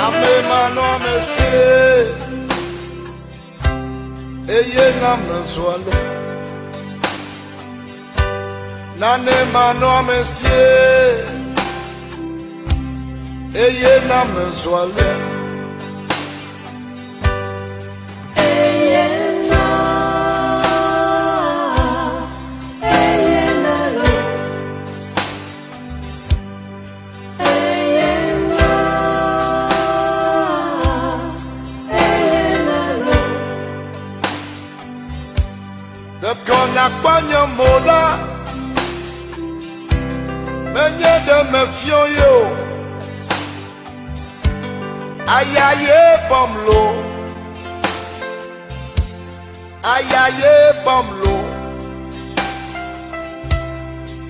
Ame manɔamesie, eye na mezu ale. Nane manɔamesie, eye na mezu ale. Eyena, eyena lo. Eyena, eyena lo. Ɖeko nakpɔ nye mo ɖa, menye ɖe mefiɔ ye o. Aya ye bɔm lo, aya ye bɔm lo.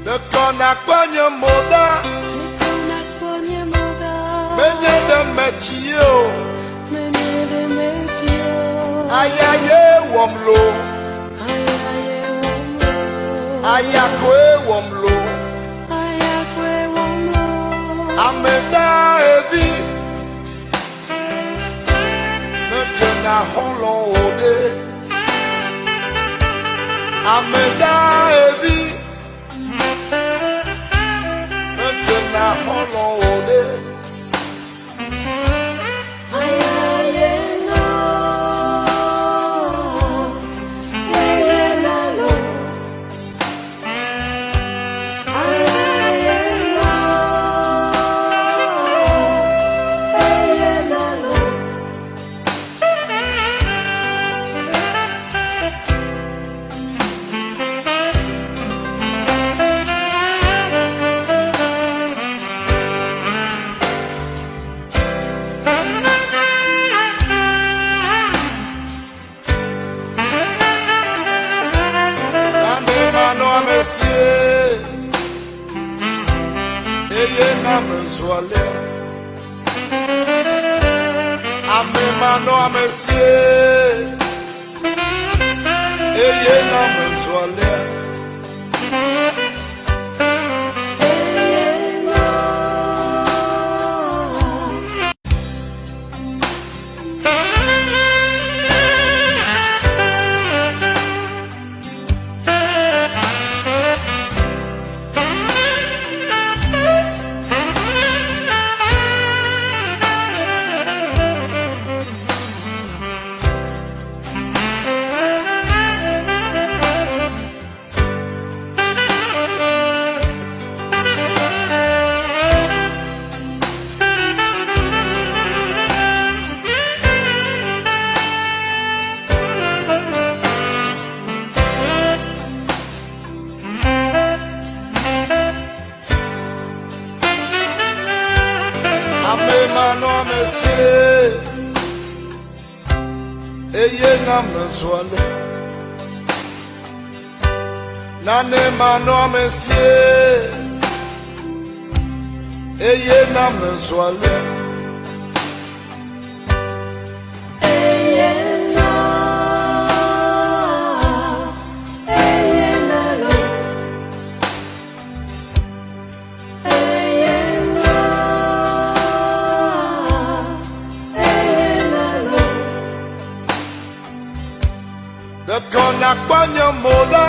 Ɖeko nakpɔ nye mo ɖa, Ɖeko nakpɔ nye mo ɖa, menye ɖe metsi ye o. menye ɖe metsi o. Aya ye wɔm lo, Aya ye wɔm lo. aya koe wɔm lo. Aya koe wɔm lo. Ame dahevi medzena xɔlɔ̃ o ɖe. Ame dahevi medzena xɔlɔ̃ o ɖe. Aya ye na, eyena lo. Aya ye na, eyena lo. Nane manɔamesie, eye na mezu alea. Ame manɔamesie, eye na mezu alea. Eyena, Ame manɔamesie, eye na mezu ale. Nane manɔamesie, eye na mezu ale. eyena, eyena lo. Eyena, eyena lo. Ɖeko nakpɔ nye mo ɖa,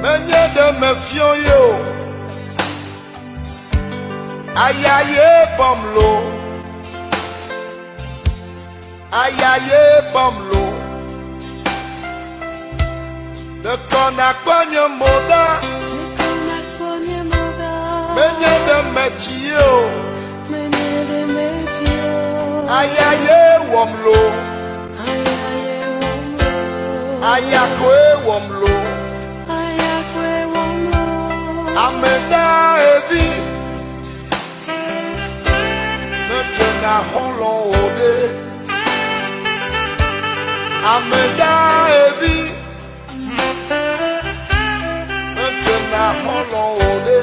menye ɖe mefiɔ ye o. Aya ye bɔm lo, aya ye bɔm lo. Ɖeko nakpɔ nye mo ɖa, Ɖeko nakpɔ nye mo ɖa, menye ɖe metsi ye o. menye ɖe metsi o. Aya ye wɔm lo, Aya ye wɔm lo. aya koe wɔm lo. Aya koe wɔm lo. Ame dahevi medzena xɔlɔ̃ o ɖe. Ame dahevi medzena xɔlɔ̃ o ɖe.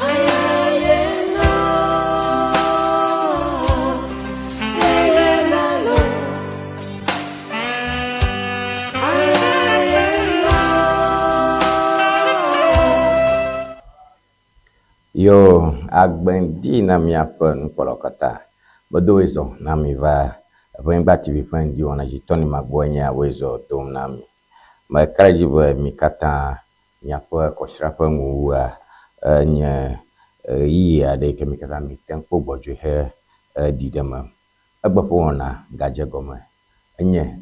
Aya ye na, eyena lo. Aya ye na. Yo, agbe ŋdi na miaƒe nukpɔlawo katã. Medo wòezɔ na mi va Eʋenyigba TV ƒe ŋdiwɔna dzi. Tony Magboe nye wòezɔ dom na mi. Meka ɖe edzi be mi katã miaƒe kɔsiɖa ƒe nuwuwua enye ɣeyiɣi aɖe yi ke mi katã mite ŋu kpɔ gbɔdzɔe he ɖi ɖe eme. Egbe ƒe wɔna gadze gɔme enye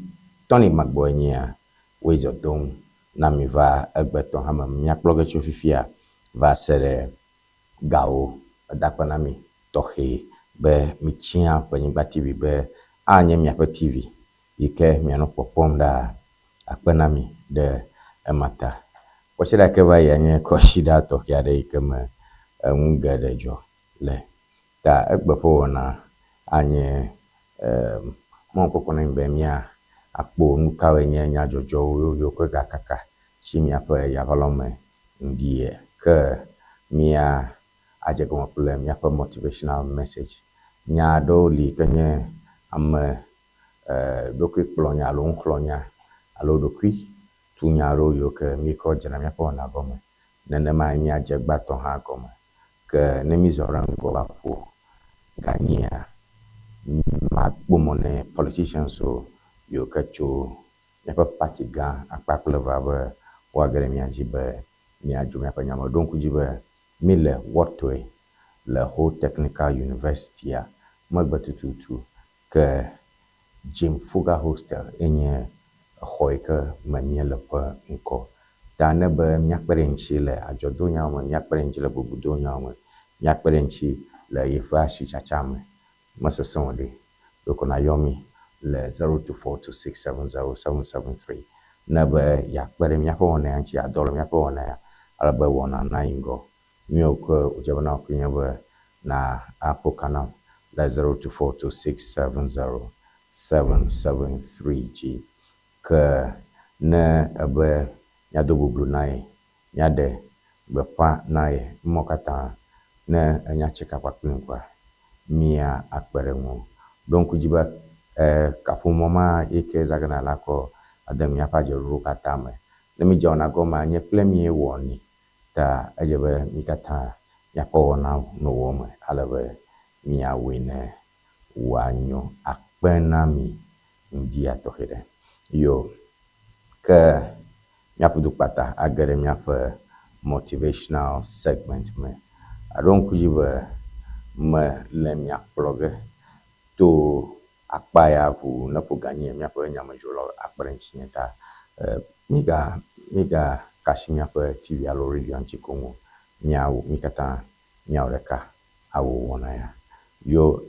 Tony Magboe nyea wòezɔ dom na mi va egbe tɔ hã me. Miakplɔ ge tso fifia va se ɖe gawo. Meda akpe na mi tɔxɛ be mitsiã Ʋenyigba TV be anye miaƒe TV yi ke mianɔ kpɔkpɔm ɖaa. Akpe na mi ɖe ema ta. Kɔsiɖa yi ke va yia nye kɔsiɖa tɔxɛ aɖe yi ke me enu geɖe dzɔ le. Ta egbe ƒe wɔna anye mɔnukpɔkpɔ na mi be mía akpɔ nu kawoe nye nyadzɔdzɔwo yiwo ke gakaka tsi miaƒe yaʋalɔ me ŋdi ke mía adze gɔme kple míaƒe motivational message. Nya aɖewo li ke nye ame ɖokuikplɔnya alo nuxlɔ̃nya alo ɖokuitunya aɖewo yiwo ke míekɔ dzena míaƒe wɔna gɔme. Nenemae míadze gbãtɔ hã gɔme. Ke ne mízɔ ɖe ŋgɔ va ƒo ganyia, makpɔ mɔ ne politicians yiwo ke tso míaƒe party gã akpa kple evea be woage ɖe mía dzi be míadzo míaƒe nya me. Ɖo ŋku dzi be míle Wɔtɔe le Ho Technical University-a megbe tututu ke Jim Fuga Hostel enye exɔ yi ke me míele ƒe ŋkɔ. Ta ne be míakpe ɖe eŋuti le adzɔdonyawo me, míakpe ɖe eŋuti le bubudonyawo me, míakpe ɖe eŋuti le yeƒe asitsatsa me, mesesẽ o ɖe. Ɖeko nàyɔ mí le 0242670773 ne be yeakpe ɖe míaƒe wɔna ya ŋuti, adɔ le míaƒe wɔna ya ale be wɔna nayi ŋgɔ. Nuyiwo ke wòdze be nawɔ koe nye be na aƒo ka nam le 0242670773 dzi. Ke ne ebe míado bublu na ye, míaɖe gbeƒã na ye numɔwo katã ne enya tsika kpakplim koa, mía akpe ɖe eŋu. Ɖo ŋku dzi be kaƒomɔ ma yi ke zãgena la kɔ ade míaƒe adzeɖoɖo katã me. Ne mídze wɔna gɔmea, nye kple mie wɔnɛ. Ta edze be mí katã míakpɔ wɔna nɔ wɔ me ale be míawɔe ne wòanyo akpe na mí ŋdia tɔxɛ ɖe. Yo, ke míaƒo du kpata age ɖe míaƒe motivational segment me. Aɖo ŋku dzi be mele mia kplɔ ge to akpa ya ŋu ne ƒo ganye míaƒe nyamedzrolawo akpe ɖe ŋutinye ta míga míga ka asi míaƒe TV alo radio ŋuti koŋ o. Míawɔ mí katã míawɔ ɖeka awɔ wɔna ya. Yo,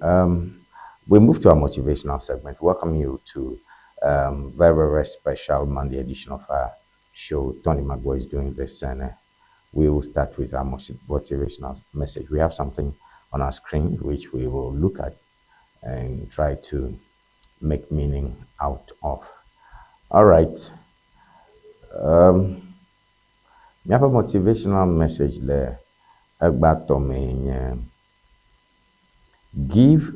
we move to our motivational segment. Welcome you to very, very, very special Monday edition of our show. Tony Magbo is doing this, and we will start with our motivational message. We have something on our screen which we will look at and try to make meaning out of. All right. Míaƒe motivational message le egbea mee nye give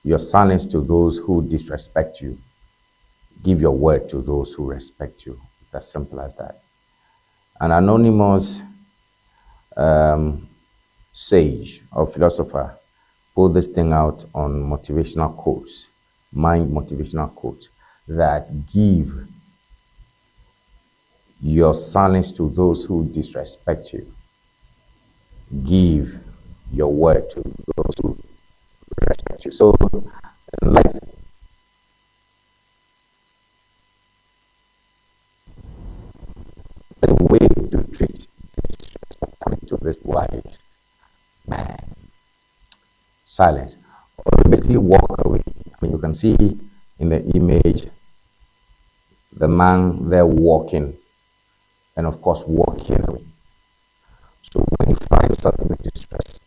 your silence to those who disrespect you. Give your word to those who respect you. It's as simple as that. An anonymous sage or philosopher put this thing out on motivational quotes, mind motivational quotes, that give your silence to those who disrespect you. Give your word to those who respect you. So, in life, the way to treat disrespect according to this wise man, silence, or basically walk away. I mean, you can see in the image the man there walking, and of course, walking away. So when you find yourself in distress,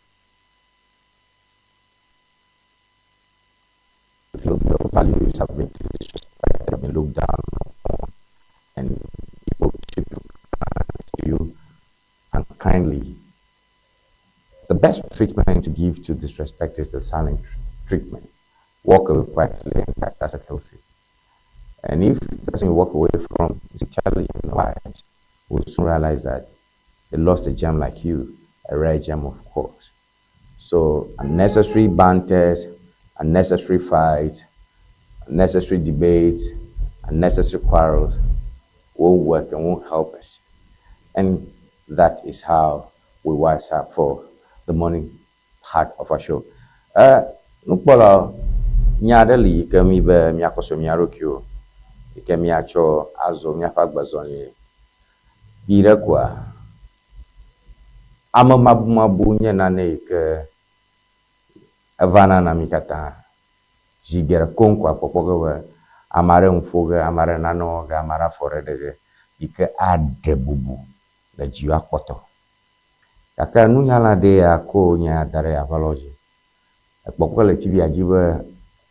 you feel your values have been disrespected, have been looked down upon, and people treat you unkindly. The best treatment to give to disrespect is the silent treatment. Walk away quietly, and that settles it. And if the person you walk away from is intelligent and wise, will soon realize that they lost a gem like you a rare gem, of course. So unnecessary banters, unnecessary fights, unnecessary debates, unnecessary quarrels won't work and won't help us. And that is how we wise up for the morning part of our show. Nukpɔla nya aɖe li yi ke mi be míakɔsɔ mía ɖokuiwo yi ke míatsɔ azɔ míaƒe agbezɔli yi ɖe koa ame mabumabu nye nane yi ke evana na mí katã. Zi geɖe koŋ ko akpɔkpɔ ge be ame aɖe nu ƒo ge, ame aɖe nane wɔ ge, ame aɖe afɔ ɖe ɖe ge yi ke aɖe bubu le dziwò akpɔtɔ. Gake nunyala ɖe ya ko nya da ɖe aʋalɔ dzi. Ekpɔkpɔ le TV-a dzi be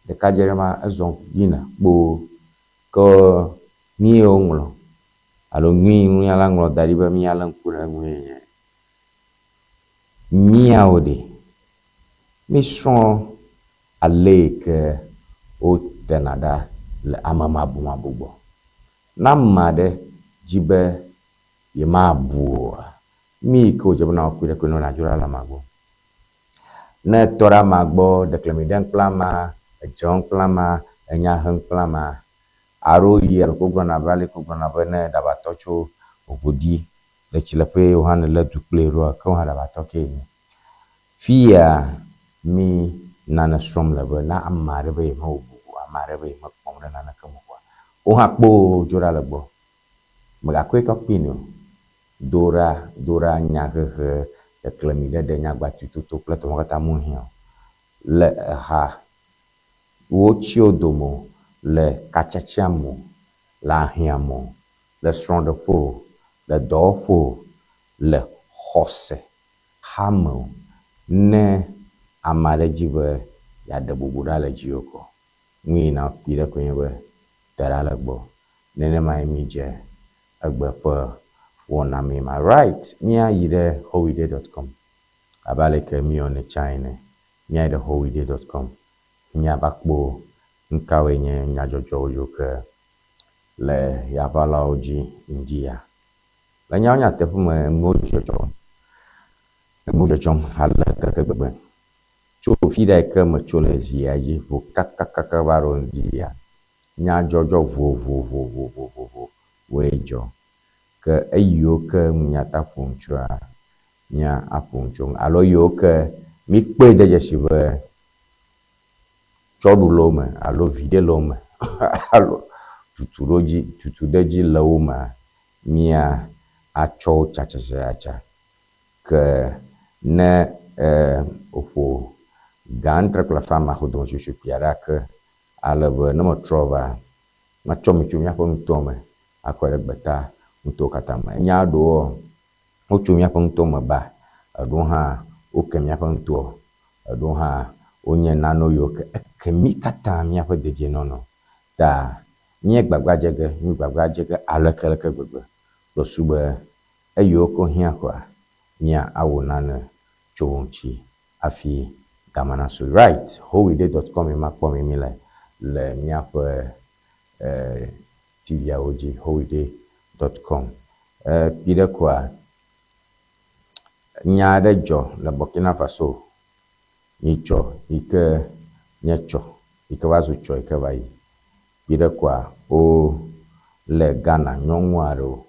ɖekadze ɖe ma ezɔ yina kpoo ke nu ye woŋlɔ alo nu yi nunyala ŋlɔ da ɖi be míalé ŋku ɖe eŋue nye míawo ɖe mísrɔ̃ ale yi ke wotena ɖa le ame mabumabu gbɔ. Ne ame aɖe dzi be yemabu oa, mi yi ke wòdze be nawɔ kpui ɖe koe ne nàdzo ɖa le amea gbɔ. Ne etɔ ɖe amea gbɔ, ɖeklemi ɖem kple amea, edzre wɔm kple amea, enya hem kple amea, alo yi alo ko gblɔna be ale yi ke wogblɔna be ne ɖabatɔ tso ʋu ɖi le tsileƒe ye wò hã nèlé du kplii ɖoa, ke wò hã ɖabatɔ kee nye. Fia mi nane srɔ̃m le be ne ame aɖe be yemewɔ bubu, ame aɖe be yemekpɔm ɖe naneke me oa, wò hã kpoo dzo ɖa le gbɔ. Mègakɔe kɔ kpee nɛ o. Do ɖa, do ɖa nyahehe, ɖeklemiɖeɖe, nyagbatutoto kple tɔwo katã mehiã o. Le eha wotsiwo dome o, le katsatsa me o, le ahiã me o, le srɔ̃ɖeƒe o, le dɔwɔƒe o, le xɔse hame o. Ne ame aɖe dzi be yeaɖe bubu ɖa le dziwò ko, nu yi nakpɔe ɖe koe nye be te ɖa le gbɔ. Nenemae mídze egbe ƒe wɔna mee ma. Right, míayi ɖe howide.com abe ale ke míwɔnɛ tsã ene. Míayi ɖe howide.com míava kpɔ nu kawoe nye nyadzɔdzɔwo yiwo ke le yaʋalawo dzi ŋdi ya. Le nyawo nyateƒe me enuwo dzɔdzɔm, enuwo dzɔdzɔm ale keke gbegbe. Tso fi ɖe yi ke metso le zia dzi ʋu kakakaka va ɖo ŋdi ya, nyadzɔdzɔ vovovovovovovowoe dzɔ. Ke eyiwo ke ŋu míate ƒo nu tsoa, mía aƒo nu tso alo eyiwo ke míkpɔe de dzesi be tsɔɖu le wo me alo viɖe le wo me alo tutu ɖo dzi tutu ɖe dzi le wo mea, mía atsɔ wo tsatsatsa. Ke ne woƒo ga adre kple afã ma ƒo dometsotso kpui aɖe ake ale be ne metrɔ va, matsɔ mi tso míaƒe nutoa me akɔe ɖe gbeta nutowo katã me. Nya ɖewoa, wotso míaƒe nutoa me ba, eɖewo hã woke míaƒe nutoa, eɖewo hã wonye nanewo yiwo ke eke mí katã míaƒe dedienɔnɔ. Ta mía gbagba dze ge, mí gbagba dze ge aleke leke gbegbe kple su be eyiwo ke hiã koa, mía awɔ nane tso wo ŋuti hafi game nasu. Right, howide.com ye ma kpɔ mi mí le le míaƒe TV-awo dzi howide.com. Kpui ɖe koa, nya aɖe dzɔ le Burkina Faso nyitsɔ yi ke nye tsɔ yi ke va zu tsɔ yi ke va yi. Kpui ɖe koa, wole Ghana nyɔnu aɖewo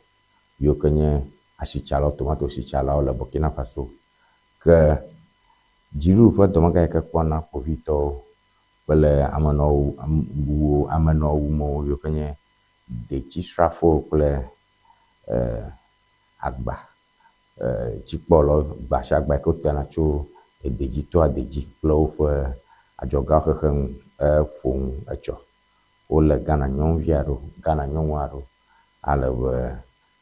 yiwo ke nye asitsalawo, tomatositsalawo le Burkina Faso. Ke dziɖuɖu ƒe dɔmegã yi ke kpɔna kpovitɔwo kple amenɔwo amenɔwumewo yiwo ke nye detsisrafowo kple agba dzikpɔlawo gbasiagba yi ke wotena tso ededzi toa dedzi kple woƒe adzɔgawo xexe ŋu eƒo nu etsɔ. Wole Ghana nyɔnuvi aɖewo, Ghana nyɔnu aɖewo ale be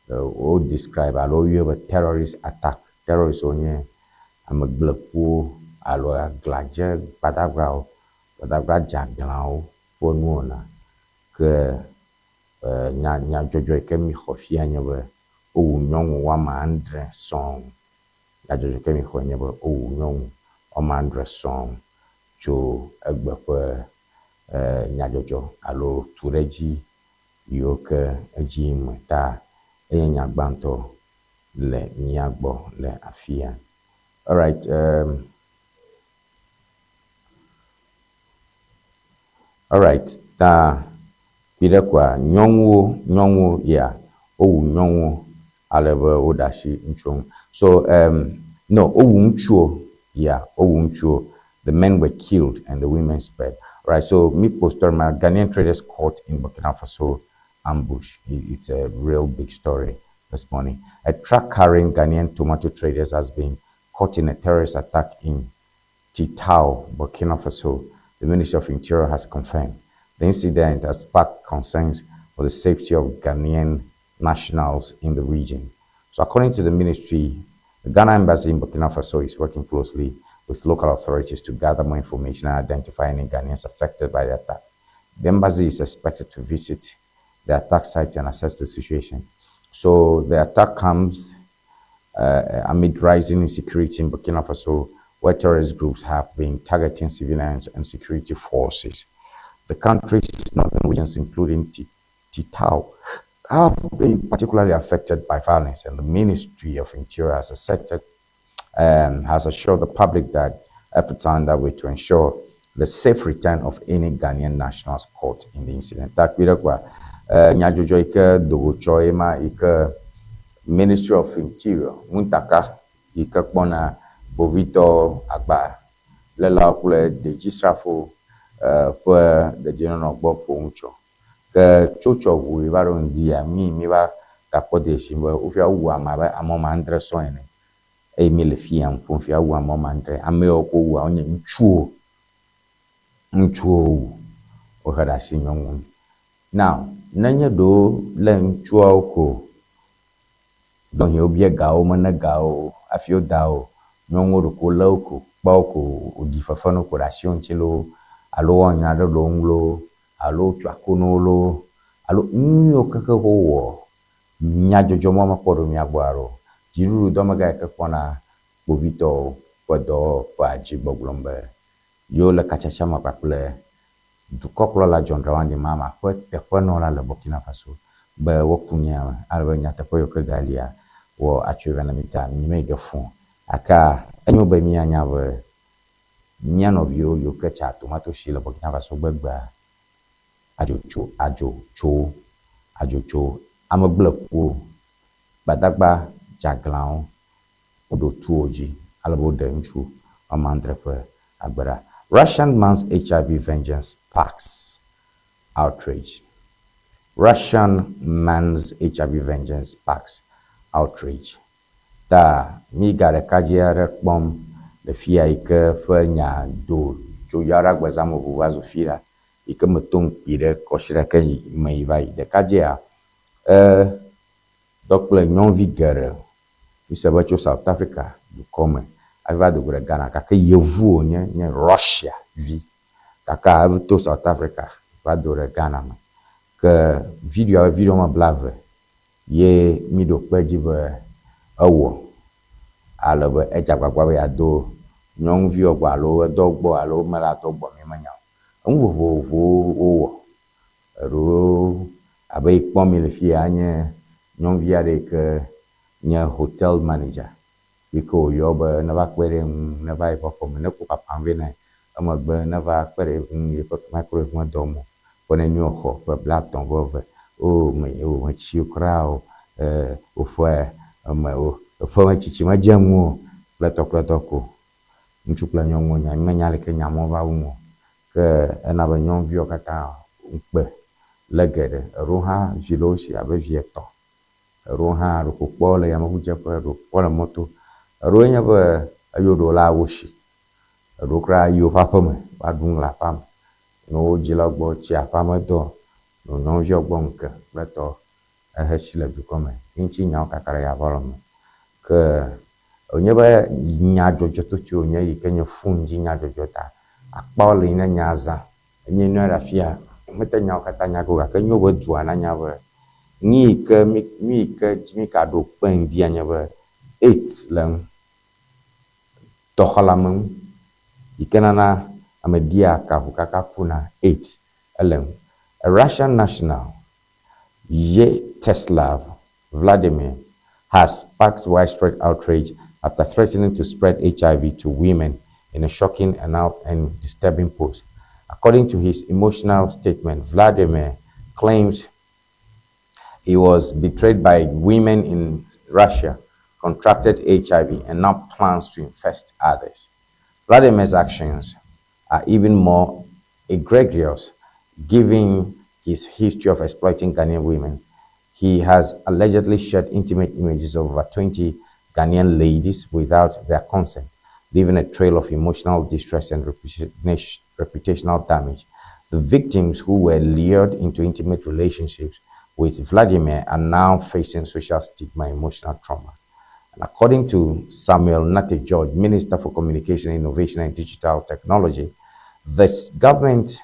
wo describe alo woyɔe be terrorist attack. Terrorist wonye ame gblẽkuwo alo aglãdze gbadagbawo, gbadagba dzeaglãwo ƒe nuwɔna. Ke nya nyadzɔdzɔ yi ke míxɔ fia nye be wowu nyɔnu woame adre sɔŋ. Nyadzɔdzɔ yi ke míxɔe nye be wowu nyɔnu woame adre sɔŋ tso egbe ƒe nyadzɔdzɔ alo tuɖedzi yiwo ke edzi yim me ta enye nya gbãtɔ le mía gbɔ le afia. Alright, um, alright, ta kpi ɖe koa, nyɔnuwo, nyɔnuwo, yeah, wowu nyɔnuwo ale be woɖe asi ŋutsuwo ŋu. So, um, no, wowu ŋutsuwo, yeah, wowu ŋutsuwo. The men were killed and the women spared. Right, so mi kpo story ma, Ghanaian traders caught in Burkina Faso ambush. It's a real big story this morning. A truck carrying Ghanaian tomato traders has been caught in a terrorist attack in Titao, Burkina Faso, the Ministry of Interior has confirmed. The incident has sparked concerns for the safety of Ghanaian nationals in the region. So according to the ministry, the Ghana Embassy in Burkina Faso is working closely with local authorities to gather more information and identify any Ghanaians affected by the attack. The embassy is expected to visit the attack site and assess the situation. So the attack comes amid rising insecurity in Burkina Faso, where terrorist groups have been targeting civilians and security forces. The country's northern regions, including Titao, have been particularly affected by violence, and the Ministry of Interior has asserted, has assured the public that efforts are underway to ensure the safe return of any Ghanaian nationals caught in the incident. Ta kpi ɖe koa, nyadzɔdzɔ yi ke dogo tsɔ ye ma yi ke Ministry of Interior ŋutaka yi ke kpɔna kpovitɔ agba lélawo kple dedzisrafo ƒe dedienɔnɔ gbɔ ƒo nu tsɔ. Ke tso tsɔ ʋu yi va ɖo ŋdia mi mi va gakpɔ dzesi be wofia wowu ame abe ame woame adre sɔŋ ene eye mi le fi ya nu ƒom fia wowu ame woame adre. Ame yiwo ke wowua wonye ŋutsuwo. Ŋutsuwo wowu. Wohe ɖe asi nyɔnuwo ŋu. Now, nenye ɖewo lé ŋutsuawo ko ɖewohĩ wobia gawo mene gawo hafi woda wo. Nyɔnuwo ɖeko lé wo ko kpɔ wo ko wòɖi fefe na wo ko ɖe asi wo ŋuti loo alo wowɔ nya ɖe le wo ŋu loo alo wotso ako na wo loo alo nu yiwo kekeŋ wowɔ nyadzɔdzɔ ma mekpɔ ɖo mía gbɔ haɖe o. Dziɖuɖudɔmegã yi ke kpɔna kpovitɔwo ƒe dɔwɔƒea dzi gbɔgblɔm be yewo le katsatsa me kpakple dukɔkplɔla John Dramani Mahama ƒe teƒenɔla le Burkina Faso be woaku nya me ale be nyateƒe yiwo ke galia wɔ atsoe va na mi ta mi meyi ge fũ o. Gake enyo be míanya be mía nɔviwo yiwo ke tsa tomatosi le Burkina Faso gbegbea adzotso adzotsowo adzotsowo amegblẽkuwo gbadagba dzeaglãwo woɖo tu wo dzi ale be woɖe ŋutsu woame adre ƒe agbe ɖa. Russian man's HIV vengeance sparks outrage. Russian man's HIV vengeance sparks outrage. Ta mi ga ɖekadze aɖe kpɔm le fi ya yi ke ƒe nya do tso Yaɖagbe zãme ʋu va zu fi la yi ke meto ŋkpi ɖe kɔsiɖa ke me yi va yi. Ɖekadzea e dɔ kple nyɔnuvi geɖe mise be tso South Africa dukɔ me hafi va do go ɖe Ghana gake yevu wònye nye Russia vi gake eto South Africa va do ɖe Ghana me. Ke video video me 20 ye mi ɖo kpe edzi be ewɔ ale be edze agbagba be yeado nyɔnuviwo gbɔ alo edɔ gbɔ alo mele adɔ gbɔ mi menya o. Enu vovovowo wowɔ. Eɖewo abe yi kpɔm mi le fi ya nye nyɔnuvi aɖe yi ke nye hotel manager yi ke wòyɔ be neva kpe ɖe ŋu neva yiƒe xɔme ne ku papam vɛ nɛ emegbe neva kpe ɖe ŋu yiƒe microwave me dɔm o ƒe neni wòxɔ ƒe 30+. O me o metsi kura o e woƒe eme o eƒe metsitsi medze ŋu o kple tɔ kple tɔ ko. Ŋutsu kple nyɔnuwo nya menya leke nya mɔ va wu o. Ke ena be nyɔnuviwo katã ŋukpe le geɖe. Eɖewo hã vi le wo si abe vi etɔ̃. Eɖewo hã ɖeko kpɔ le yameʋudzeƒe, ɖewo kpɔ le mɔto. Eɖewoe nye be eyo ɖewo la wo si. Eɖewo kura yi woƒe aƒeme va ɖu nu le aƒea me. Ne wo dzilawo gbɔ tsi aƒea me dɔ nɔ nyɔnuviawo gbɔ ŋke kple tɔ ehe tsi le dukɔ me. Ŋuti nyawo kaka ɖe yaʋalɔ me. Ke wònye be nyadzɔdzɔ wònye yi ke nye fon dzi nyadzɔdzɔ ta akpawo le yi ne nya zã. Enye nua ɖe afia mete nyawo katã nya ge o gake enyo be dua nanya be nu yi ke mi nu yi ke dzi mi ka ɖo kpe ŋdia nye be AIDS le ŋu. Tɔxɔleame ŋu yi ke nana ame ɖia ka ʋu kaka kuna AIDS ele ŋu. A Russian national, Vyacheslav Vladimir, has sparked widespread outrage after threatening to spread HIV to women in a shocking and, out and disturbing post. According to his emotional statement, Vladimir claims he was betrayed by women in Russia, contracted HIV, and now plans to infest others. Vladimir's actions are even more egregious given his history of exploiting Ghanaian women. He has allegedly shared intimate images of over 20 Ghanaian ladies without their consent, leaving a trail of emotional distress and reputational damage. The victims who were lured into intimate relationships with Vladimir are now facing social stigma and emotional trauma. And according to Samuel Nartey George, Minister for Communication, Innovation and Digital Technology, the government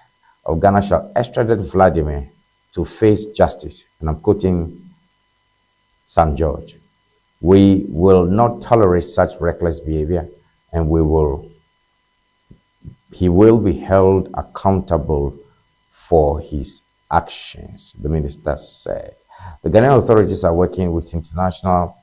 of Ghana shall extradite Vladimir to face justice. And I'm quoting Sam George. We will not tolerate such reckless behavior and we will he will be held accountable for his actions, the minister said. The Ghanaian authorities are working with international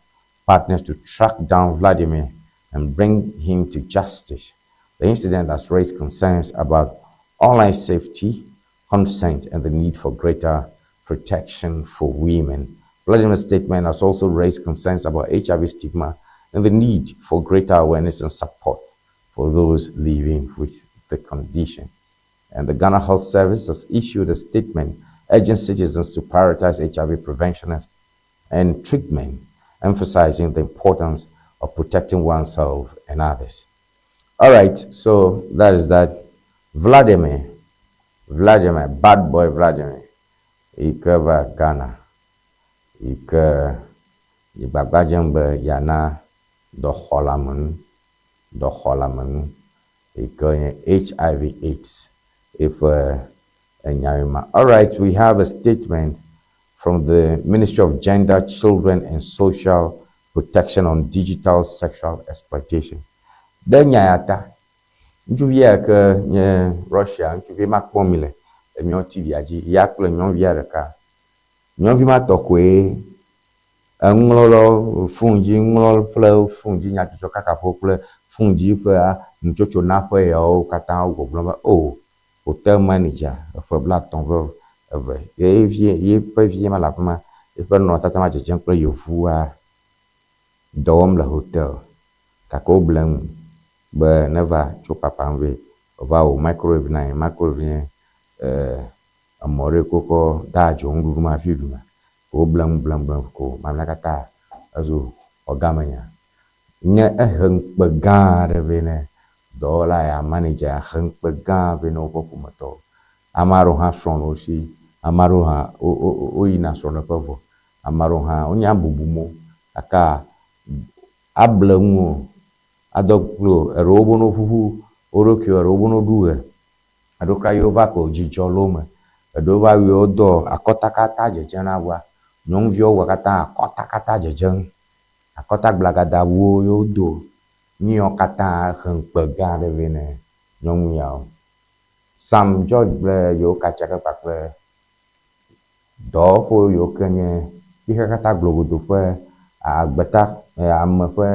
partners to track down Vladimir and bring him to justice. The incident has raised concerns about online safety, consent, and the need for greater protection for women. Vladimir's statement has also raised concerns about HIV stigma and the need for greater awareness and support for those living with the condition. And the Ghana Health Service has issued a statement urging citizens to prioritize HIV prevention and, and treatment, emphasizing the importance of protecting oneself and others. All right, so that is that. Vladimir, Vladimir, bad boy Vladimir, yi ke va Ghana, yi ke yi gbagba dzem be yeana dɔxɔleamenu, dɔxɔleamenu yi ke nye HIV AIDS eƒe enyawoe ma. All right, we have a statement from the Ministry of Gender, Children and Social Protection on Digital Sexual Exploitation. Ɖe nya ya ta, ŋutsuvi ya ke nye Russia, ŋutsuvi ma kpɔm mi le emiɔ TV-a dzi, ya kple nyɔnuvia ɖeka. Nyɔnuvi ma tɔ koe eŋlɔ ɖe phone dzi, ŋlɔ kple phone dzi nyadzɔdzɔ kakaƒo kple phone dzi ƒe nutsotso naƒe yawo katã wo gbɔgblɔm be o hotel manager eƒe blaetɔ̃ vɔ eve ye vie yeƒe vie ma le afi ma eƒe nɔnɔmetata ma dzedzem kple yevua dɔ wɔm le hotel gake woble enu be neva tso papam vɛ. Wòva wɔ microwave na ye. Microwave nye emɔ ɖe yi ke wokɔ dea dzo nuɖuɖu me hafi ɖuna. Woble nu blem blem ko mamlɛa katã ezu xɔgamenya. Nye ehe ŋukpe gã aɖe vɛ ne dɔwɔla ya manager ya he ŋukpe gã vɛ ne woƒe ƒometɔwo. Ame aɖewo hã srɔ̃ le wo si, ame aɖewo hã wo wo woyina srɔ̃ɖeƒe vɔ. Ame aɖewo hã wonya bubumewo gake able nu adɔ kpli wo. Eɖewo be no ʋuʋu wo ɖokuiwo, eɖewo be no ɖu ɣe. Eɖewo kura yewo va ko dzidzɔ le wo me. Eɖewo va yi wodɔ akɔta katã dzedzem na woa. Nyɔnuviwo wɔ katã akɔta katã dzedzem. Akɔta gblagadawuwo ye wodo. Nu yawo katã he ŋukpe gã aɖe vɛ ne nyɔnu yawo. Sam George kple yewo katsaka kpakple dɔwɔƒe yiwo ke nye xixea katã globodo ƒe agbeta ame ƒe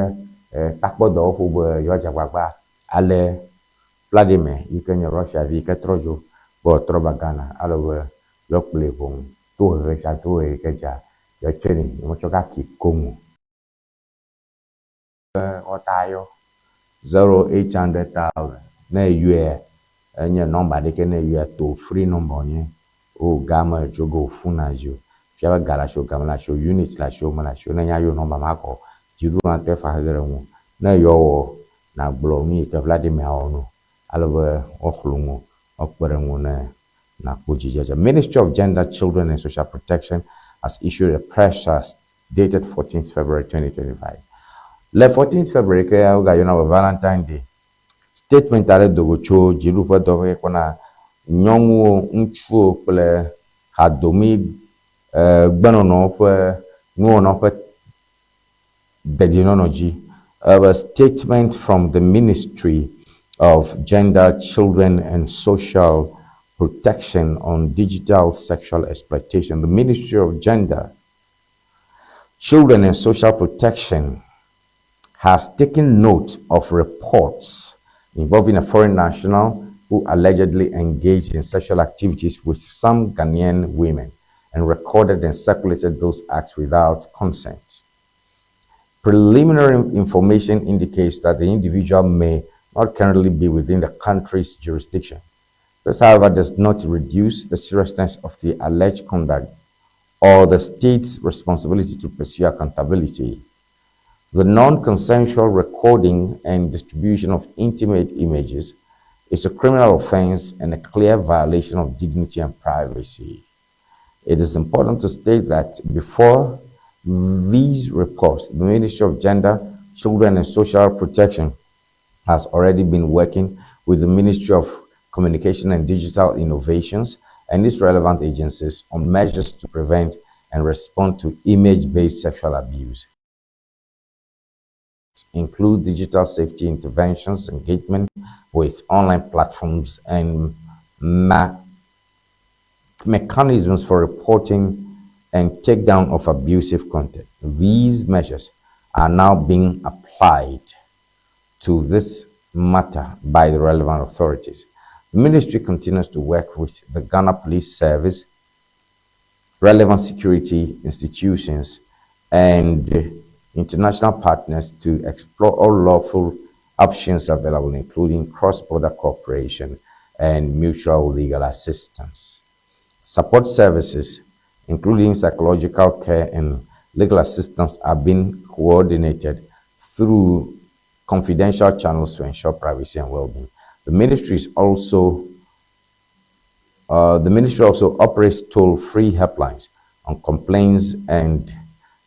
takpɔdɔwɔƒe be yewoadze agbagba ale Vladimir yi ke nye Russia vi yi ke trɔ dzo be wòatrɔ va Ghana ale be yewoakplɔe ʋɔnu tohehe sia tohehe yi ke dzea yewoatsɔe nɛ yewomatsɔ gaki koŋ o. Wɔta yɔ 0800 000 ne eyɔe enye nɔmba ɖe ke ne eyɔe toll free number wònye. Wo game tso ge wò na dzi o. Fia be ga le asiwò, ga mele asiwò, unit le asiwò, mele asiwò. Ne enya yɔ nɔmba ma kɔ dziɖuɖua ŋutɔe fa xexe ɖe ŋuwò. Ne eyɔ wɔ nàgblɔ nu yi ke Vladimir awɔ no ale be woaxlɔ nu woakpe ɖe ŋuwò ne nàkpɔ dzidzedze. Ministry of Gender, Children and Social Protection has issued a press dated 14th February 2025. Le 14th February ke wogayɔna be Valentine Day. Statement aɖe do go tso dziɖuƒe dɔwɔƒe kpɔna nyɔnuwo, ŋutsuwo kple hadomi gbenɔnɔ ƒe nuwɔna ƒe dedienɔnɔ dzi. A statement from the Ministry of Gender, Children and Social Protection on Digital Sexual Exploitation. The Ministry of Gender, Children and Social Protection has taken note of reports involving a foreign national who allegedly engaged in sexual activities with some Ghanaian women and recorded and circulated those acts without consent. Preliminary information indicates that the individual may not currently be within the country's jurisdiction. This, however, does not reduce the seriousness of the alleged conduct or the state's responsibility to pursue accountability. The non-consensual recording and distribution of intimate images is a criminal offense and a clear violation of dignity and privacy. It is important to state that before these reports, the Ministry of Gender, Children and Social Protection has already been working with the Ministry of Communication and Digital Innovations and its relevant agencies on measures to prevent and respond to image-based sexual abuse, include digital safety interventions, engagement with online platforms, and mechanisms for reporting and takedown of abusive content. These measures are now being applied to this matter by the relevant authorities. The ministry continues to work with the Ghana Police Service, relevant security institutions, and international partners to explore all lawful options available, including cross-border cooperation and mutual legal assistance. Support services, including psychological care and legal assistance, are being coordinated through confidential channels to ensure privacy and well-being. The ministry is also the ministry also operates toll-free helplines on complaints and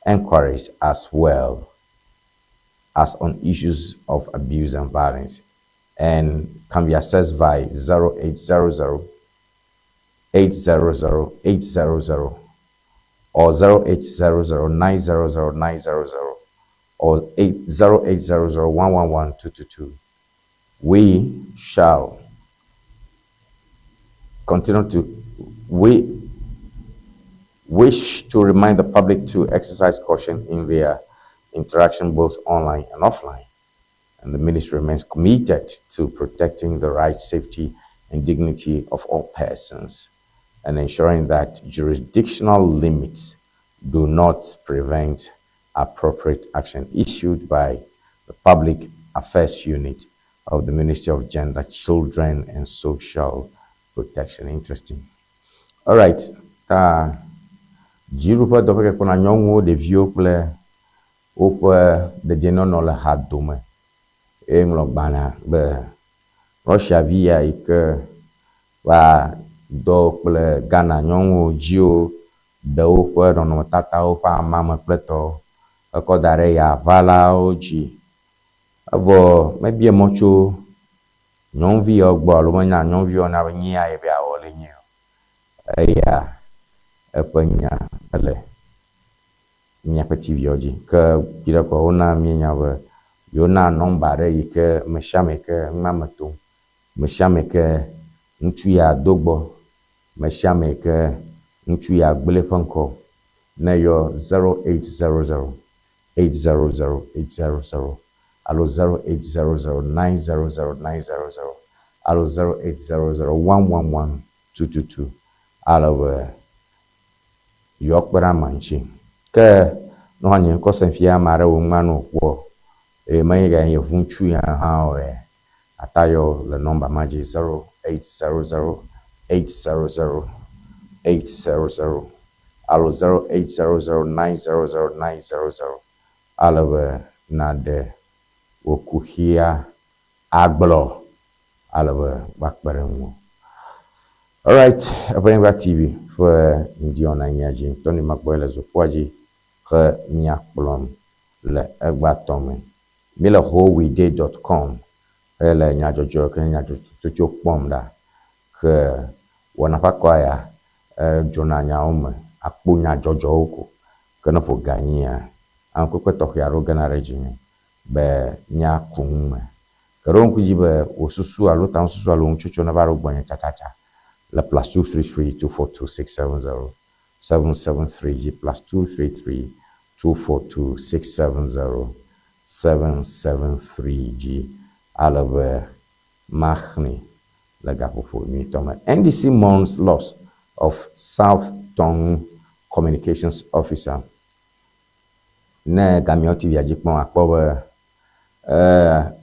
enquiries as well as on issues of abuse and violence, and can be accessed by 0800 800 800 or 0800 900 900 or 0800 111 222. We shall continue to, we wish to remind the public to exercise caution in their interaction both online and offline. And the ministry remains committed to protecting the rights, safety, and dignity of all persons and ensuring that jurisdictional limits do not prevent appropriate action issued by the Public Affairs Unit of the Ministry of Gender, Children, and Social Protection. Interesting. All right. Ta dziɖuƒe dɔƒe ke kpɔna nyɔnuwo, ɖeviwo kple woƒe dedienɔnɔ le ha dome eye ŋlɔ gbalẽa be Russia vi ya yi ke va dɔ kple Ghana nyɔnuwo dziwo ɖe woƒe nɔnɔmetatawo ƒe amame kple tɔwo ekɔ da ɖe yaʋalawo dzi. Evɔ mebia mɔ tso nyɔnuvi yawo gbɔ alo menya nyɔnuvi yawo na be nyia ye be yeawɔ le nye o. Eya eƒe nya ele míaƒe TV-wo dzi ke yi ɖe kɔ wona míenya be yewona nɔmba ɖe yi ke ame sia ame yi ke nua me tom, ame sia ame yi ke ŋutsu ya do gbɔ, ame sia ame yi ke ŋutsu ya gblẽ eƒe ŋkɔ ne yɔ 0800 800 800 alo 0800 900 900 alo 0800 111 222 ale be yewoakpe ɖe amea ŋuti. Ke ne woanye ŋkɔ sem fia ame aɖe wò ŋma no kpɔ eye menye ganye yevu ŋutsu ya hã o ye ata yɔ le nɔmba ma dzi 0800 800 800 alo 0800 900 900 ale be naɖe wò kuxia agblɔ ale be woakpe ɖe ŋuwò. Alright, Eʋenyigba TV ƒe ŋdi wɔna nyia dzi Tony Makpɔe le zokpoa dzi he míakplɔm le egbea tɔ me. Míele wholewede.com hele nyadzɔdzɔ ke nyadzɔdzɔtsotso kpɔm ɖa ke wɔna ƒe akɔa ya edzona nyawo me akpo nyadzɔdzɔwo ko ke ne ƒo ga nyia ame kpekpe tɔxɛ aɖewo gena ɖe dzinye be míaku nu me. Ke ɖo ŋku dzi be wò susu alo tamesusu alo nutsotso neva ɖo gbɔnye tsatsatsã le +233 242 670 773 dzi +233 242 670 773 dzi ale be maxlẽe le gaƒoƒo nyuitɔ me. NDC mourns loss of South Tongu Communications Officer. Ne gamiawo TV dzi kpɔm akpɔ be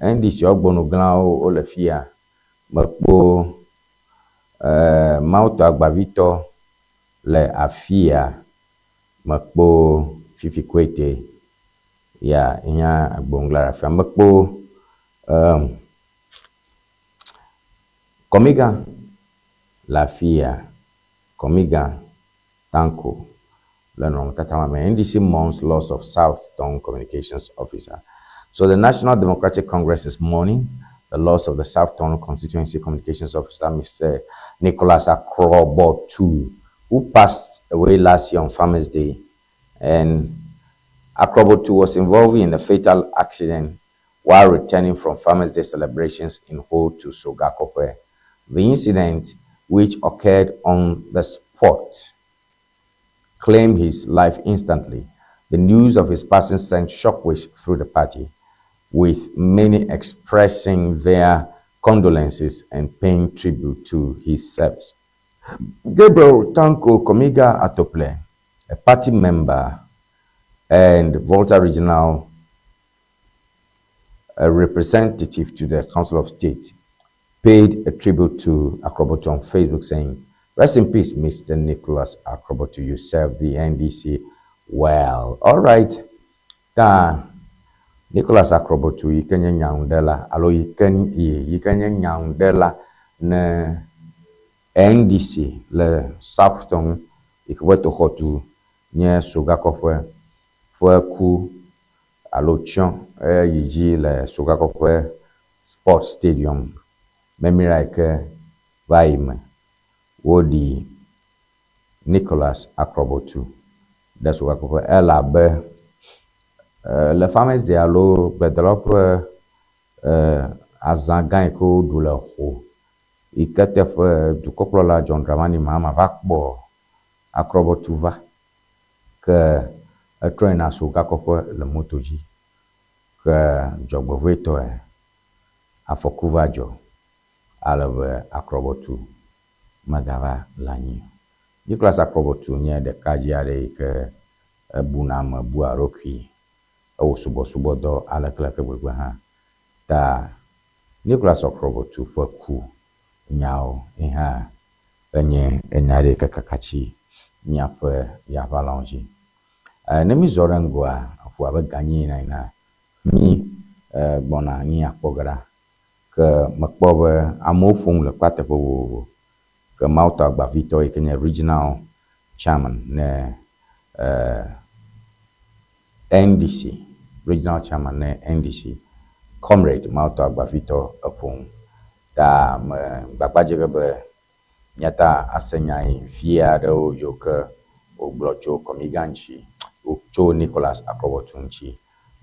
NDC ɔgbɔnuglãwo wole fiya. Mekpɔ Mawutɔ Agbavitɔ le afiya. Mekpɔ Fifi Kwete ya nye agbɔnugla le afia. Mekpɔ Kɔmigã le afiya. Kɔmigã Tanko le nɔnɔmetata ma me. NDC mourns loss of South Tongu Communications Officer. So the National Democratic Congress is mourning the loss of the South Tongu Constituency Communications Officer, Mr. Nicholas Akrobotu, who passed away last year on Farmers Day. And Akrobotu was involved in a fatal accident while returning from Farmers Day celebrations in Ho to Sogakope. The incident, which occurred on the spot, claimed his life instantly. The news of his passing sent shockwaves through the party, with many expressing their condolences and paying tribute to his service. Gabriel Tanko Komiga Atople, a party member and Volta Regional representative to the Council of State, paid a tribute to Akrobotu on Facebook saying, "Rest in peace, Mr. Nicholas Akrobotu. You served the NDC well." All right. Ta Nicholas Akrobotu yi ke nye nyanuɖela alo yi ke yi ke nye nyanuɖela ne NDC le South Tongu yi ke ƒe toxɔtu nye Sogakɔƒe ƒe ku alo tsyɔ yi dzi le Sogakɔƒe Sports Stadium memira yi ke va yi me. Woɖi Nicholas Akrobotu ɖe Sogakɔƒe elabe le Farmers Day alo gbedelawo ƒe azã gã yi ke woɖu le Ho yi ke teƒe dukɔkplɔla John Dramani Mahama va kpɔ Akrobotu va ke etrɔ yina Sogakɔƒe le moto dzi ke dzɔgbevɔ̃etɔe afɔku va dzɔ ale be Akrobotu megava le anyi o. Nicholas Akrobotu nye ɖekadze aɖe yi ke ebuna ame bua eɖokui ewɔ subɔsubɔdɔ aleke leke gbegbe hã ta Nicholas Akrobotu ƒe ku nyawo yi hã enye enya ɖe yi ke kaka tsi míaƒe yaʋalawo dzi. Ne mízɔ ɖe ŋgɔa eƒo abe ganyi ene ena mí gbɔna nu ya kpɔ ge ɖa ke mekpɔ be amewo ƒom le kpa teƒe vovovo ke Mawutɔ Agbavitɔ yi ke nye regional chairman ne NDC regional chairman ne NDC Comrade Mawutɔ Agbavitɔ eƒom ta me gbagba dze ge be míata ase nya yi vi aɖewo yiwo ke wògblɔ tso Kɔmigã ŋuti tso Nicholas Akrobotu ŋuti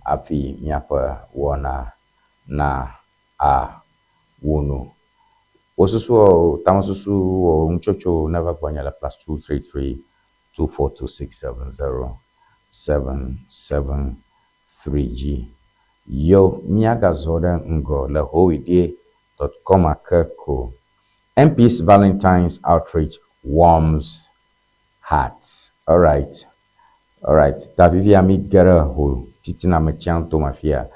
hafi míaƒe wɔna na awu nu. Wò susuwo, tamesusu wò nutsotso neva gbɔnye le +233 242 670 773 dzi. Yo míagazɔ ɖe ŋgɔ le howidie.com ake ko. MP's Valentine's outreach warms hearts. All right. All right. Ta vivia mi ge ɖe ho titina me tsiã to me afia.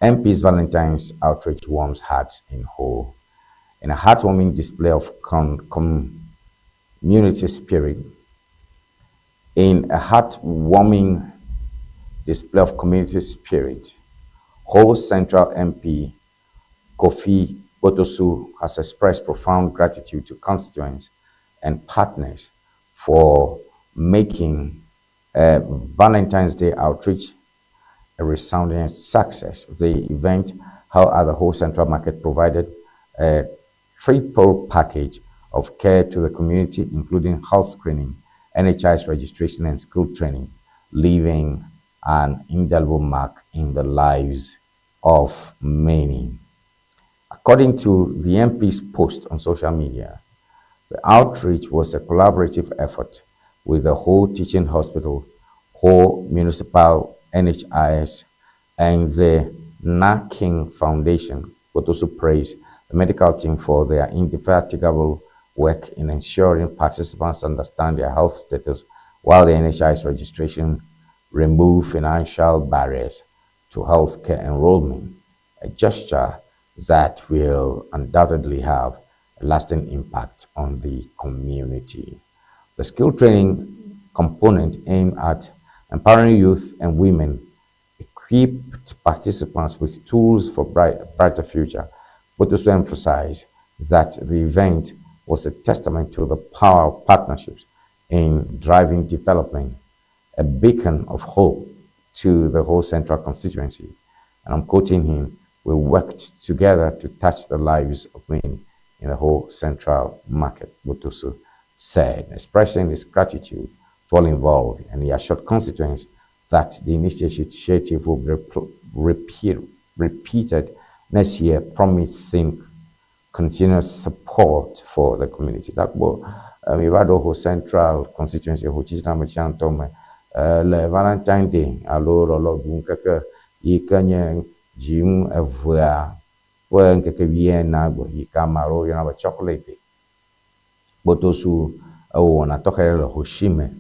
MP's Valentine's outreach warms hearts in Ho. In a heartwarming display of community spirit, in a heartwarming display of community spirit, Ho Central MP Kofi Otosu has expressed profound gratitude to constituents and partners for making a Valentine's Day outreach a resounding success. The event, held at the Ho Central Market, provided a triple package of care to the community, including health screening, NHIS registration, and skill training, leaving an indelible mark in the lives of many. According to the MP's post on social media, the outreach was a collaborative effort with the Ho Teaching Hospital, Ho Municipal NHIS, and the Naking Foundation would also praise the medical team for their indefatigable work in ensuring participants understand their health status while the NHIS registration remove financial barriers to healthcare enrollment, a gesture that will undoubtedly have a lasting impact on the community. The skill training component aimed at empowering youth and women equipped participants with tools for brighter future, but also emphasized that the event was a testament to the power of partnerships in driving development, a beacon of hope to the whole central constituency. And I'm quoting him, we worked together to touch the lives of many in the whole central market, Motosu said, expressing his gratitude to all involved, and he assured constituents that the initiative will be repeated next year, promising continuous support for the community. Takpo mi va ɖo Ho Central constituency Ho Tsitsina me tsia ŋutɔ me le Valentine Day alo lɔlɔ̃ɖu ŋkeke yi ke nye dzinu evea ƒe ŋkeke wuienea gbe yi ke ame aɖewo yɔna be chocolate day. Kpotosu ewɔ wɔna tɔxɛ ɖe le Ho Shi me.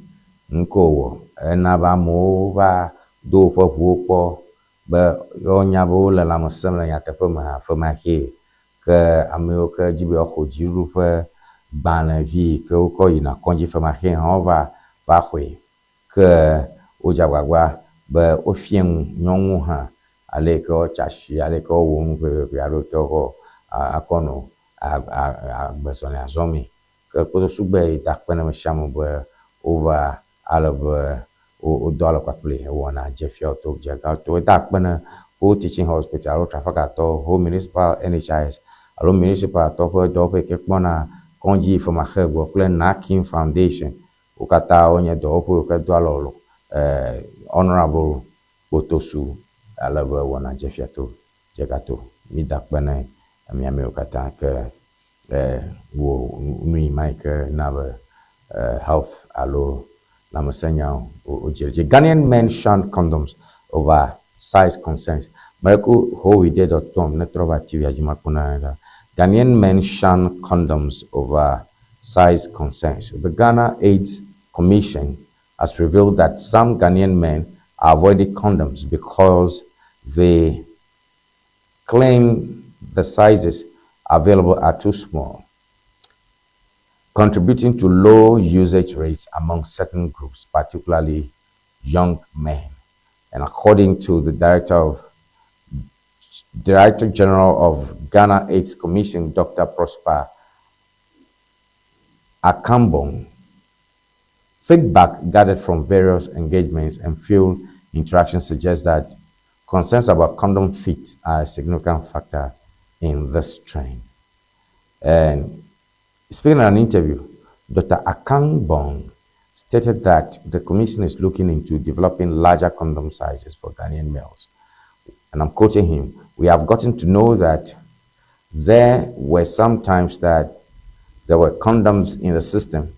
Ŋke wòwɔ ena be amewo va do woƒe ʋuwo kpɔ be woanya be wole lãmesẽm le nyateƒe me hã femaxee ke ame yiwo ke dzi be yewoaxɔ dziɖuɖu ƒe gbalẽvi yi ke wokɔ yina kɔdzi femaxee hã wova va xɔe. Ke wodze agbagba be wofia nu nyɔnuwo hã ale yi ke woatsa asi, ale yi ke woawɔ nu ƒeƒeƒe alo yi ke woakɔ akɔ nɔ agbezɔlia zɔmee. Ke kpotosu gbe yi da akpe na ame sia ame be wova ale be wodɔ alɔ kpakple wɔna dze fiawo dze gãtɔwo. Eda akpe na Ho Teaching Hospital alo Trafalgar Ho Municipal NHIS alo municipal tɔ ƒe dɔwɔƒe yi ke kpɔna kɔdzi femaxe gbɔ kple Nakin Foundation. Wo katã wonye dɔwɔƒe yiwo ke do alɔ Honorable Kpotosu ale be wɔna dze fiato dze gato. Mi da akpe na mia amewo katã ke wɔ nu yi ma yi ke na be health alo lãmesẽnyawo wodze dzi. Ghanaian men shun condoms over size concerns. Mɛku howide.com ne trɔ va TV dzi makpɔ na ɖa. Ghanaian men shun condoms over size concerns. The Ghana AIDS Commission has revealed that some Ghanaian men are avoiding condoms because they claim the sizes available are too small, contributing to low usage rates among certain groups, particularly young men. And according to the Director General of Ghana AIDS Commission, Dr. Prosper Akambong, feedback gathered from various engagements and field interactions suggests that concerns about condom fit are a significant factor in this trend. And speaking in an interview, Dr. Akambong stated that the commission is looking into developing larger condom sizes for Ghanaian males. And I'm quoting him, we have gotten to know that there were some times that there were condoms in the system,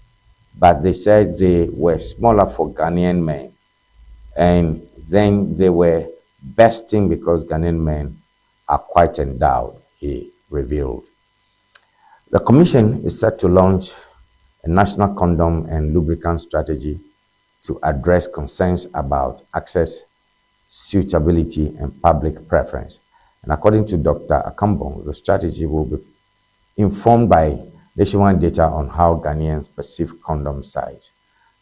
but they said they were smaller for Ghanaian men. And then they were bursting because Ghanaian men are quite endowed, he revealed. The commission is set to launch a national condom and lubricant strategy to address concerns about access, suitability, and public preference. And according to Dr. Akambong, the strategy will be informed by nationwide data on how Ghanaians perceive condom size.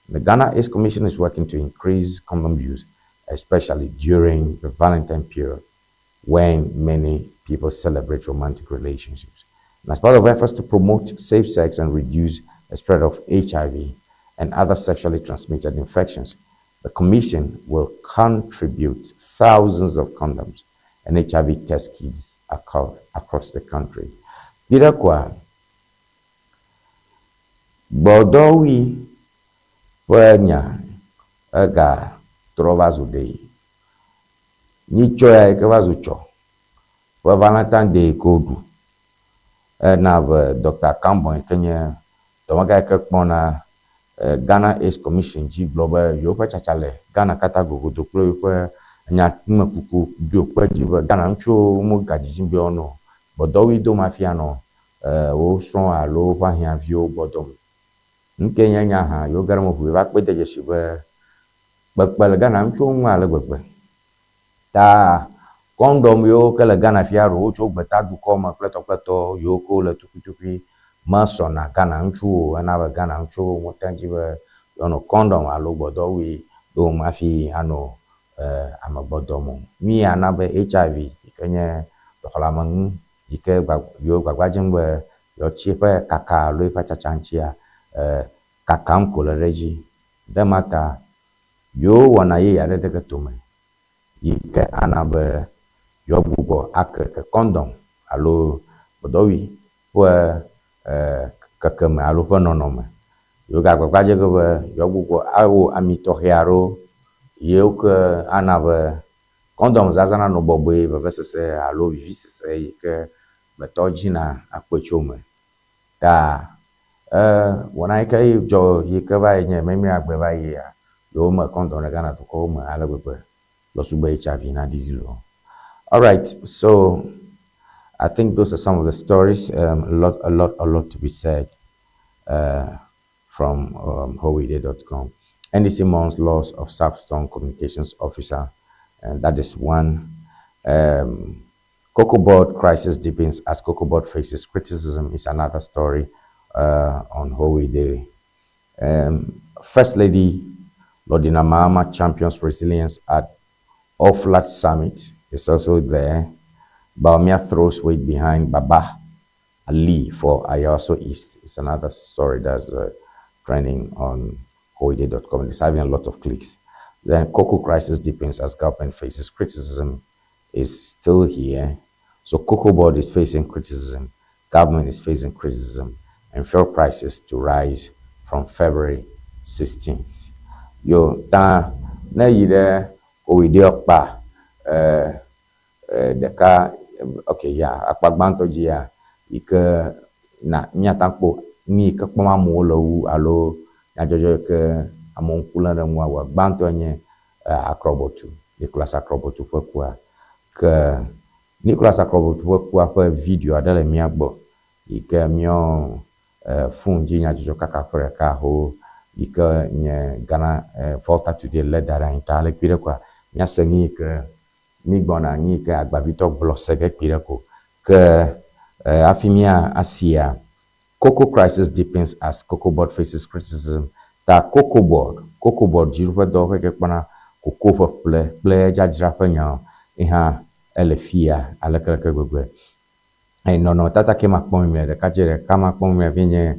The Ghana AIDS Commission is working to increase condom use, especially during the Valentine period when many people celebrate romantic relationships. And as part of efforts to promote safe sex and reduce the spread of HIV and other sexually transmitted infections, the Commission will contribute thousands of condoms and HIV test kits across the country. Peter Kwa, gbɔdɔwui ƒe nya ega trɔ va zu ɖe. Nyitsɔ ya yi ke va zu tsɔ ƒe Valentine Day ke woɖu ena be Dr. Akambong yi ke nye dɔmegã yi ke kpɔna Ghana AIDS Commission dzi gblɔ be yewoƒe tsatsa le Ghana katã gogodo kple yewoƒe Enya numekuku ɖo kpe edzi be Ghana ŋutsuwo megadzidzim be woanɔ gbɔdɔwui dom hafi anɔ wo srɔ̃ alo woƒe ahiãviwo gbɔ dɔm. Nu kae nye nya hã yewo ge ɖe eme ʋuu va kpɔe de dzesi be kpekpe le Ghana ŋutsuwo ŋu ale gbegbe. Ta kɔndɔm yiwo ke le Ghana fia ɖewo tso gbetadukɔ me kple tɔkpletɔ yiwo ke wole tukuitukui mesɔna Ghana ŋutsuwo o. Ena be Ghana ŋutsuwo mete ŋu dzi be yewoanɔ kɔndɔm alo gbɔdɔwui dom hafi anɔ ame gbɔ dɔm o. Nu ya na be HIV yi ke nye dɔxɔleamenu yi ke yewo gbagba dzem be yewoatsi eƒe kaka alo eƒe tsatsa ŋutia kakam ko le ɖe edzi. Ɖe ema ta yewo wɔna yeye aɖe de ge tome yi ke ana be yewoagbugbɔ akeke kɔndɔm alo gbɔdɔwui ƒe kekeme alo ƒe nɔnɔme. Yewogagbagba dze ge be yewoagbugbɔ awɔ ami tɔxɛ aɖewo yiwo ke ana be kɔndɔm zazã nanɔ bɔbɔe, vevesese alo vivisese yi ke gbetɔ dzina akpɔe tso eme. Ta wɔna yi ke dzɔ yi ke va yi nye memleagbe va yia, yewome kɔndɔm ɖe Ghana dukɔwo me ale gbegbe lɔsugbe HIV naɖiɖi loo. Alright, so I think those are some of the stories. A lot, a lot, a lot to be said from howide.com. NDC mourns loss of Sapstone communications officer, and that is one. Cocoa Board crisis deepens as Cocoa Board faces criticism is another story on Howide. First Lady Lordina Mahama champions resilience at All-Flat Summit is also there. Bawumia throws weight behind Baba Ali for Ayawaso East. It's another story that's trending on Howide.com. It's having a lot of clicks. Then Cocoa crisis deepens as government faces criticism is still here. So Cocoa Board is facing criticism, government is facing criticism, and fuel prices to rise from February 16th. Yo, ta ne yi ɖe Howide kpa ɖeka, okay, ya akpa gbãtɔ dzi ya yi ke na míate kpɔ nu yi ke kpɔm amewo le wu alo nyadzɔdzɔ yi ke amewo ŋku lém ɖe ŋua wɔ gbãtɔe nye Akrobeto, Nicholas Akrobeto ƒe kua. Ke Nicholas Akrobeto ƒe kua ƒe video aɖe le mía gbɔ yi ke míɔ phone dzi nyadzɔdzɔ kaka ƒe ɖeka ho yi ke nye Ghana Volta Today lé da ɖe anyi ta ale kpui ɖe koa míase nu yi ke mí gbɔna nu yi ke agbavitɔ gblɔ se ge kpui ɖe ko. Ke hafi mía asia Cocoa crisis deepens as Cocoa Board faces criticism. Ta Cocoa Board, Cocoa Board dziɖuƒe dɔwɔƒe ke kpɔna koko ƒeƒle kple dzadzra ƒe nyawo hã ele fia alekeleke gbegbe. Nɔnɔmetata ke ma kpɔm mile ɖekadze ɖeka ma kpɔm mile fi nye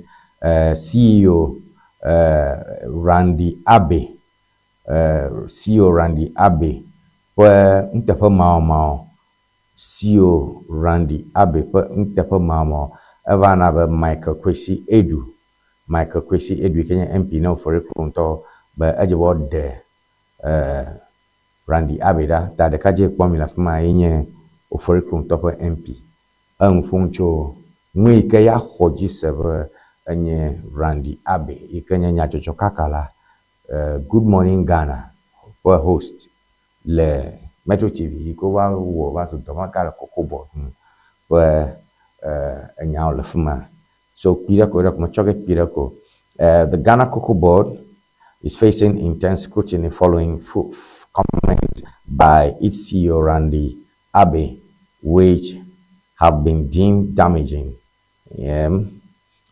CEO Randy Abbey, CEO Randy Abbey ƒe nuteƒemawɔmawɔ. CEO Randy Abbey ƒe nuteƒemawɔmawɔ eva na be Michael Kwesi Aidoo, Michael Kwesi Aidoo yi ke nye MP ne Oforikrom ŋutɔ be edze be woaɖe Randy Abbey ɖa. Ta ɖekadze kpɔm mi le afi ma ye nye Oforikrom ŋutɔ ƒe MP. Enu ƒom tso nu yi ke ya xɔ dzi se be enye Randy Abbey yi ke nye nyadzɔdzɔkaka la Good Morning Ghana ƒe host le Metro TV yi ke wova wɔ va zu dɔmegã le Cocoa Board ŋu ƒe enyawo le fi ma. So kpui ɖe ko ɖe ko metsɔ ge kpui ɖe ko. The Ghana Cocoa Board is facing intense scrutiny following comments by its CEO Randy Abbey, which have been deemed damaging.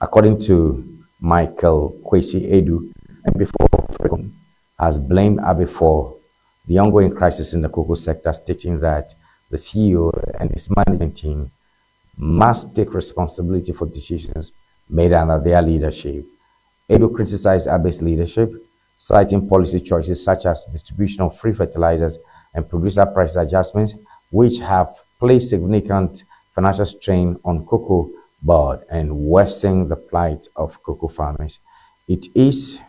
According to Michael Kwesi Aidoo, MP for Oforikrom, has blamed Abbey for the ongoing crisis in the cocoa sector, stating that the CEO and his management team must take responsibility for decisions made under their leadership. Aidoo criticized Abbey's leadership, citing policy choices such as distribution of free fertilizers and producer price adjustments, which have placed significant financial strain on Cocoa Board and worsened the plight of cocoa farmers. It is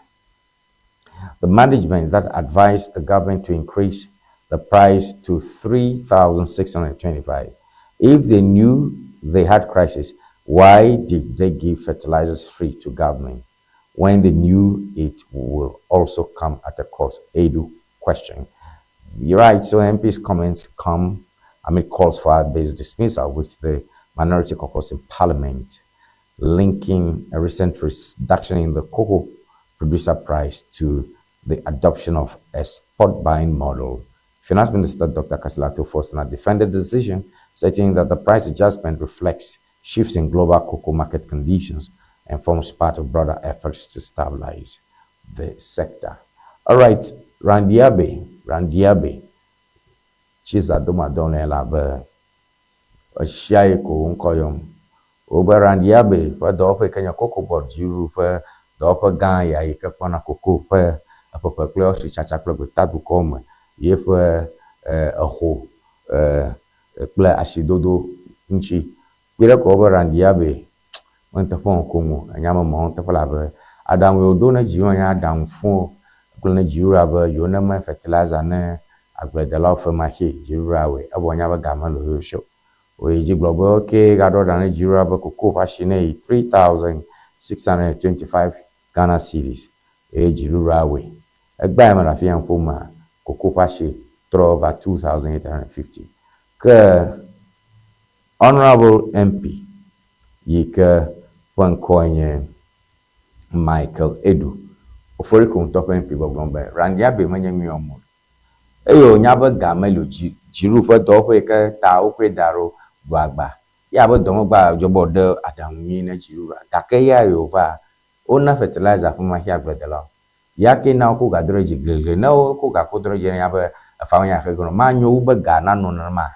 the management that advised the government to increase the price to 3,625. If they knew they had crisis, why did they give fertilizers free to government when they knew it will also come at a cost? Aidoo question. You're right, so MP's comments come amid calls for Abbey's dismissal with the minority caucus in parliament, linking a recent reduction in the cocoa producer price to the adoption of a spot buying model. Finance Minister Dr. Cassiel Ato Forson defended the decision, stating that the price adjustment reflects shifts in global cocoa market conditions and forms part of broader efforts to stabilize the sector. All right, Randy Abbey, Randy Abbey, Chiza Domadone elabe esia yi ko ŋkɔ yɔm. Wobe Randy Abbey ƒe dɔwɔƒe yi ke nye Cocoa Board dziɖuɖu ƒe dɔwɔƒe gã ya yi ke kpɔna koko ƒe eƒeƒe kple ɔsitsatsa kple gbetadukɔwo me yeƒe exo kple asidodo ŋuti. Kpi ɖe ko wobe Randy Abbey meteƒe wɔm ko ŋu enya me mɔ teƒe la be aɖaŋu yi woɖo ne dziwɔ nye aɖaŋu fũ kple ne dziɖuɖua be yewo ne me fertilizer ne agbledelawo femaxee dziɖuɖua wɔe evɔ nya be game le yewo si o. Woyi dzi gblɔ be okay gaɖo aɖaŋu ne dziɖuɖua be koko ƒe asi ne yi 3625 Ghana cedis eye dziɖuɖua wɔe. Egbea me le afi ya ƒomea koko ƒe asi trɔ va 2850. Ke Honorable MP yi ke ƒe ŋkɔe nye Michael Aidoo Oforiko ŋutɔ ƒe MP gbɔgblɔm be Randy Abbey menye nu wɔm o. Eye wònya be ga meli o dziɖuɖu ƒe dɔwɔƒe yi ke ta wokɔe da ɖo ɖu agba. Ya be dɔmegba dzɔ be wòɖe aɖaŋu nyui ne dziɖuɖua gake ya yi wòva wona fertilizer femaxee agbledelawo. Ya ke na wokɔ ga do ɖe dzi glegle ne wokɔ ga kɔ do ɖe dzi nya be efa wonya xe gɔnɔ manyo wu be ga nanɔ nenema.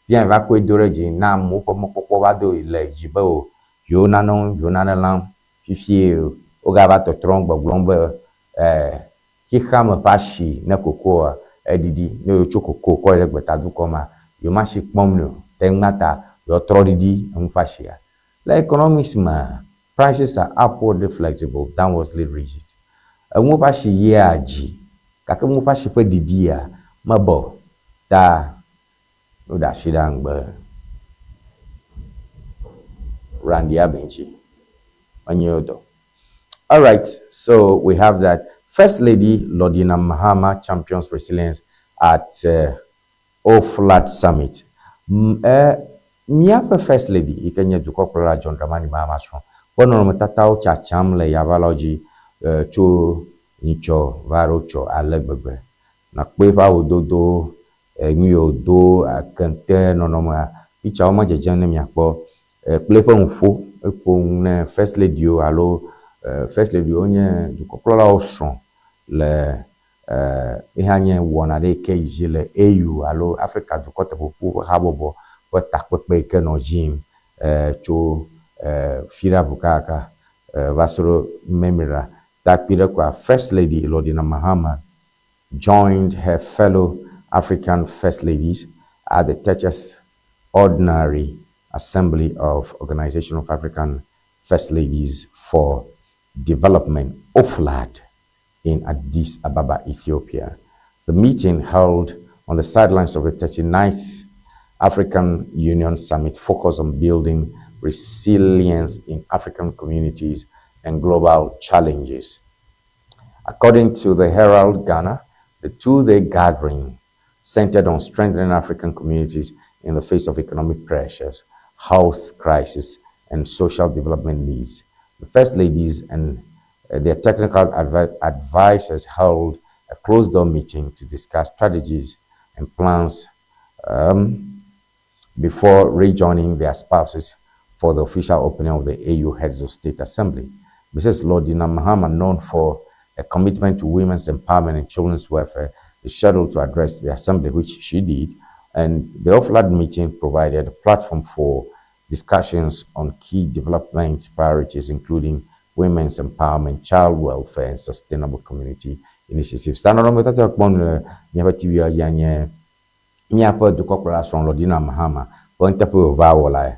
Fia va kɔe do ɖe dzi na amewo ƒe mɔkpɔkpɔ va do le dzi be o yewo nane yewo nane lam fifie wogava tɔtrɔm gbɔgblɔm be xexeame ƒe asi ne kokoa eɖiɖi ne yewotso koko kɔ yi ɖe gbetadukɔ ma yewo ma si kpɔm nɛ o te ta yewotrɔ ɖiɖi enu ƒe asia. Le economics me prices are upwardly flexible, downwardly rigid. Enuwo ƒe asi yia dzi gake nuwo ƒe asi ƒe ɖiɖia mebɔ ta woɖe asi ɖe ŋgbe Randy Abbey ŋuti. Menye wo dɔ. All right, so we have that. First Lady Lordina Mahama champions resilience at OAFLAD Summit. Míaƒe First Lady yi ke nye dukɔkplɔla John Dramani Mahama srɔ̃ ƒe nɔnɔmetatawo tsatsam le yaʋalawo dzi tso nyitsɔ va ɖo tsɔ ale gbegbe. Nakpɔ eƒe awudodo, nu yi wòdo, kente nɔnɔmea, pitsawo me dzedzem ne miakpɔ kple eƒe nuƒo. Eƒo nu ne First Ladywo alo First Ladywo nye dukɔkplɔlawo srɔ̃ le eha nye wɔna ɖe yi ke yi dzi le AU alo Afrika dukɔteƒoƒu ƒe habɔbɔ ƒe takpekpe yi ke nɔ dzi yim tso Fiɖa ʋukaka va se ɖo Memira. Takpi ɖe koa First Lady Lordina Mahama joined her fellow African First Ladies at the 30th Ordinary Assembly of Organization of African First Ladies for Development, OAFLAD, in Addis Ababa, Ethiopia. The meeting, held on the sidelines of the 39th African Union Summit, focused on building resilience in African communities and global challenges. According to the Herald Ghana, the two-day gathering centered on strengthening African communities in the face of economic pressures, health crisis, and social development needs. The First Ladies and their technical advisors held a closed-door meeting to discuss strategies and plans before rejoining their spouses for the official opening of the AU Heads of State Assembly. Mrs. Lordina Mahama, known for a commitment to women's empowerment and children's welfare, is scheduled to address the assembly, which she did, and the OAFLAD meeting provided a platform for discussions on key development priorities, including women's empowerment, child welfare, and sustainable community initiatives. Tanɔnɔmetata kpɔm le míaƒe TV dzi nye míaƒe dukɔkplɔla srɔ̃ Lordina Mahama ƒe nuteƒe wòva wɔ le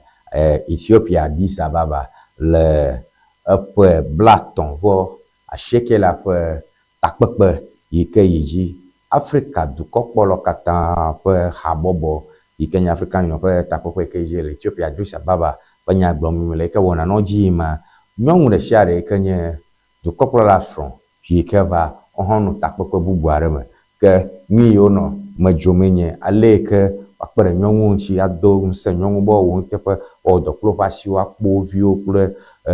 Ethiopia, Addis Ababa le eƒe 38 la ƒe takpekpe yi ke yi dzi Afrika dukɔkpɔlawo katã ƒe habɔbɔ yi ke nye African Union ƒe takpekpe yi ke dzi le Ethiopia, Addis Ababa ƒe nya gblɔm le yi ke wɔna nɔ dzi yim ma nyɔnu ɖe sia ɖe yi ke nye dukɔkplɔla srɔ̃ yi ke va wohã nɔ takpekpe bubu aɖe me ke nu yi wonɔ me dzromee nye ale yi ke woakpe ɖe nyɔnuwo ŋuti ado ŋusẽ nyɔnuwo be woawɔ nuteƒe, woawɔ dɔ kple woƒe asiwo, akpɔ wo viwo kple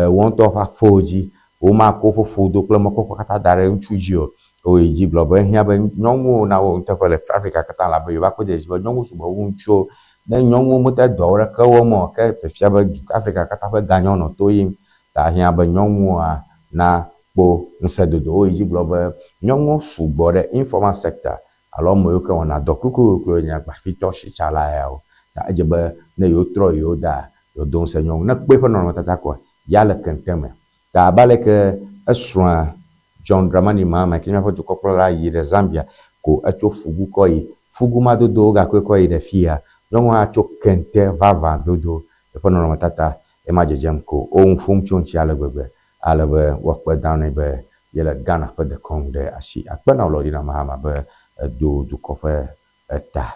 woa ŋutɔ ƒe aƒewo dzi. Womakɔ woƒe ƒodo kple mɔkpɔkpɔ katã da ɖe ŋutsu dzi o. Woyi dzi gblɔ be ehiã be nyɔnuwo nawɔ nuteƒe le Afrika katã elabe yewoava kpɔe dze si be nyɔnuwo sugbɔ wu ŋutsuwo. Ne nyɔnuwo mete dɔ ɖeke wɔm o ke fifia be Afrika katã ƒe ganyawo nɔ to yim. Ta ehiã be nyɔnua nakpɔ ŋusẽdodo. Woyi dzi gblɔ be nyɔnuwo sugbɔ ɖe informal sector alo ame yiwo ke wɔna dɔ kluklukluklu nye gbafitɔ sitsala yawo. Ta edze be ne yewotrɔ yewo da yewodo ŋusẽ nyɔnu. Ne kpɔe ƒe nɔnɔmetata koa, ya le kente me. Ta abe aleke esrɔ̃a John Dramani Mahama yi ke nye míaƒe dukɔkplɔla yi ɖe Zambia ko etso fugu kɔ yi fugu ma dodo wogakɔe kɔ yi ɖe fiya. Nyɔnua hã tso kente vavã dodo eƒe nɔnɔmetata ema dzedzem ko wo nu ƒom tso eŋuti ale gbegbe ale be woakpe da nɛ be yele Ghana ƒe dekɔnu ɖe asi. Akpe na Lordina Mahama be edo dukɔ ƒe eta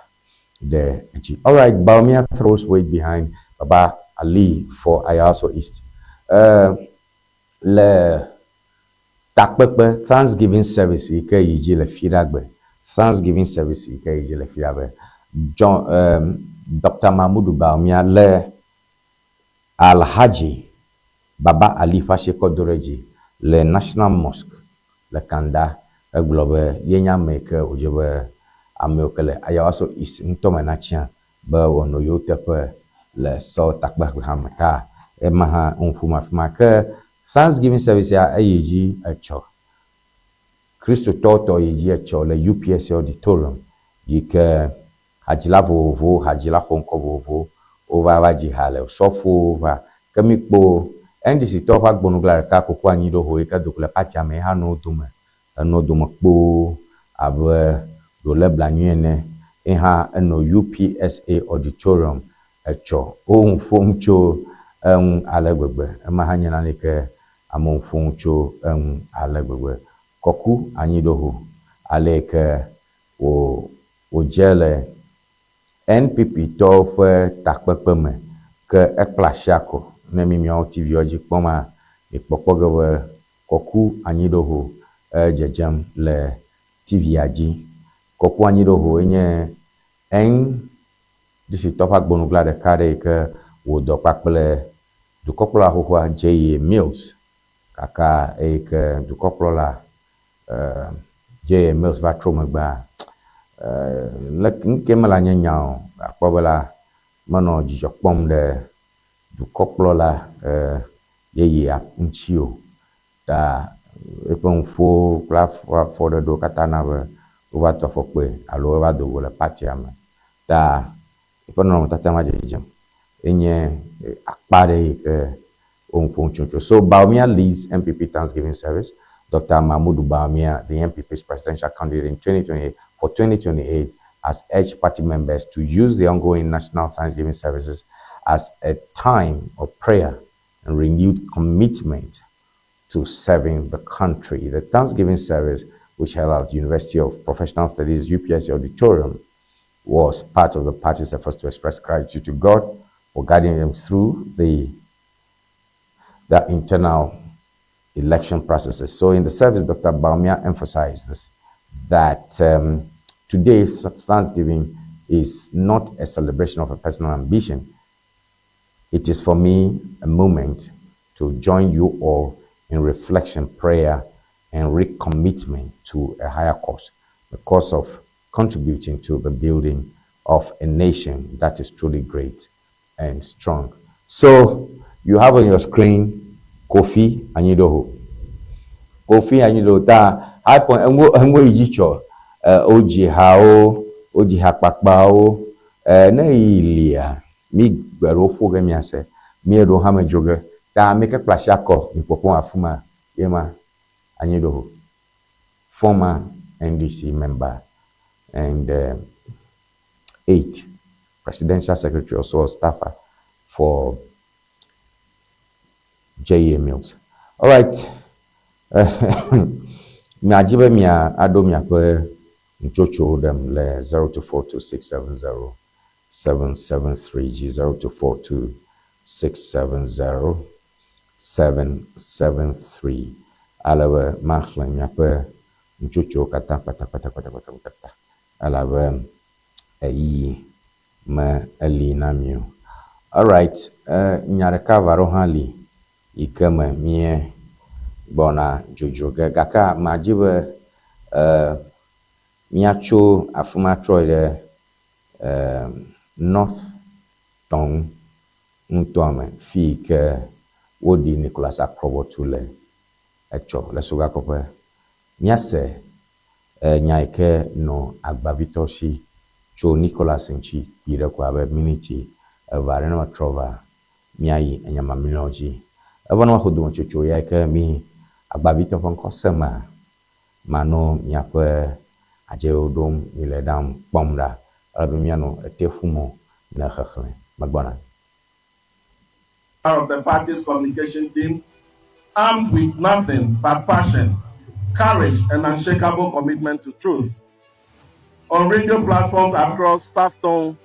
ɖe edzi. Alright, Bawumia throws weight behind Baba Ali for Ayawaso East. Uh, le takpekpe Thanksgiving service yi ke yi dzi le Fiɖagbe, Thanksgiving service yi ke yi dzi le Fiɖagbe, John, um, Dr. Mahmudu Bawumia le Alhaji Baba Ali ƒe asi kɔ do ɖe dzi le National Mosque le Kanda. Egblɔ be yenye ame yi ke wòdze be amewo ke le Ayawaso East ŋutɔ me natsia be wòanɔ yewo teƒe le Seoul takpekpeha me ta ema hã ŋu ƒom afi ma. Ke Thanksgiving service ya eyi dzi etsɔ. Kristotɔwo tɔ yi dzi etsɔ le UPSA Auditorium yi ke hadzila vovovowo, hadzila xɔŋkɔ vovovowo wova va dzi ha le. Osɔfowo va. Ke míkpɔ NDC tɔwo ƒe agbonugla ɖeka koko anyi ɖo ho yi ke do go le partia me hã nɔ wo dome. Enɔ wo dome kpoo abe ɖo lé blanui ene. Ye hã enɔ UPSA Auditorium etsɔ. Wo nu ƒom tso eŋu ale gbegbe. Ema hã nye nane yi ke amewo nu ƒom tso eŋu ale gbegbe. Kɔku anyi ɖo ho ale yi ke wò wòdze le NPP tɔwo ƒe takpekpe me ke ekpla asi akɔ. Ne mi miawo TV wo dzi kpɔma, mi kpɔkpɔ ge be Kɔku Anyiɖoho e dzedzem le TV-a dzi. Kɔku Anyiɖoho enye NDC tɔ ƒe agbonugla ɖeka ɖe yi ke wɔ dɔ kpakple dukɔkplɔla xoxoa JA Mills kaka eyi ke dukɔkplɔla J.A. Mills va trɔ megbea, le nuke mele anye nya o, akpɔ be la, menɔ dzidzɔ kpɔm ɖe dukɔkplɔla yeyea ŋuti o. Ta eƒe nuƒowo kple afɔɖeɖewo katã na be wova tu afɔkpoe alo eva do go le partia me. Ta eƒe nɔnɔmetata ma dzedzem enye akpa ɖe yi ke So Bawumia leads NPP Thanksgiving service. Dr. Mahamudu Bawumia, the NPP's presidential candidate in 2028 for 2028, has urged party members to use the ongoing national Thanksgiving services as a time of prayer and renewed commitment to serving the country. The Thanksgiving service, which held at University of Professional Studies UPSA Auditorium, was part of the party's efforts to express gratitude to God for guiding them through the internal election processes. So in the service, Dr. Bawumia emphasized this, that today's Thanksgiving is not a celebration of a personal ambition. It is for me a moment to join you all in reflection, prayer, and recommitment to a higher cause, the cause of contributing to the building of a nation that is truly great and strong. So you have on your screen Kofi Anyidoho. Kofi Anyidoho ta high point enwo enwo yi dzi tsɔ wodzi hawo, wodzi hakpakpawo. Ne yi lia mi gbe ɖewo ƒo ge miase. Mi eɖewo hã me dzo ge. Ta mi ke kpla asi akɔ mi kpɔkpɔm afi ma ye ma Anyidoho. Former NDC member and 8 presidential secretary, also a staffer for J.A. Mills. All right. Miadzi be mia aɖo miaƒe nutsotsowo ɖem le 0242670773 dzi 0242670773 ale be maxlẽ miaƒe nutsotsowo katã kpatakpatakpatakpata elabe Ɣeyiɣi me eli na mi o. Alright, nya ɖeka va ɖo hã li yi ke me mie gbɔna dzodzro ge gake madzi be míatso afi ma trɔ yi ɖe North Tɔŋ nutoa me fi yi ke woɖi Nicholas Akrobotu le etsɔ le Sogakɔƒe. Míase nya yi ke nɔ agbavitɔ si tso Nicholas ŋuti kpuiɖe ko abe miniti eve aɖe ne metrɔ va míayi enya mamlɛawo dzi. Eva ne maxo dometsotso ya yi ke mí agbavitɔ ƒe ŋkɔ sema manɔ miaƒe adzewo ɖom mile ɖam kpɔm ɖa ale be míanɔ ete ƒum o ne xexlẽ megbɔna. Of the party's communication team, armed with nothing but passion, courage, and unshakable commitment to truth. On radio platforms across South Tongu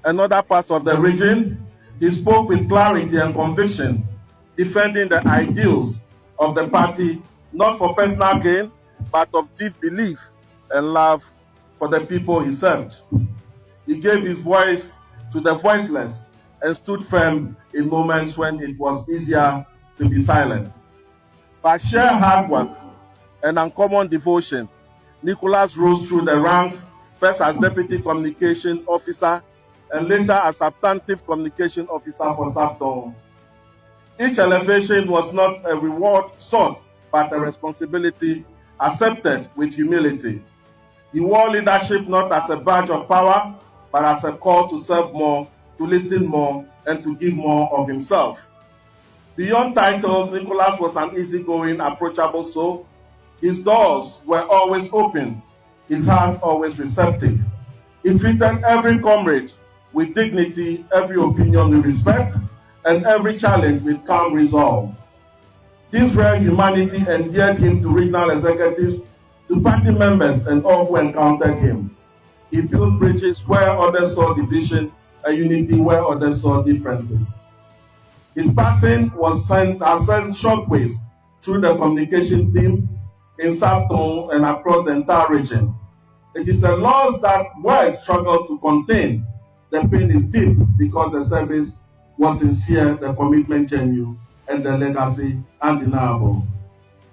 and other parts of the region, he spoke with clarity and conviction, defending the ideals of the party not for personal gain, but of deep belief and love for the people he served. He gave his voice to the voiceless and stood firm in moments when it was easier to be silent. By sheer hard work and uncommon devotion, Nicholas rose through the ranks, first as Deputy Communication Officer and later as Substantive Communication Officer for South Tongu. Each elevation was not a reward sought, but a responsibility accepted with humility. He wore leadership not as a badge of power, but as a call to serve more, to listen more, and to give more of himself. Beyond titles, Nicholas was an easygoing, approachable soul. His doors were always open, his heart always receptive. He treated every comrade with dignity, every opinion with respect, and every challenge with calm resolve. This rare humanity endeared him to regional executives, to party members, and all who encountered him. He built bridges where others saw division and unity where others saw differences. His passing was sent, has sent shockwaves through the communication team in South Tongu and across the entire region. It is a loss that words struggle to contain. The pain is deep because the service was sincere, the commitment genuine, and the legacy undeniable.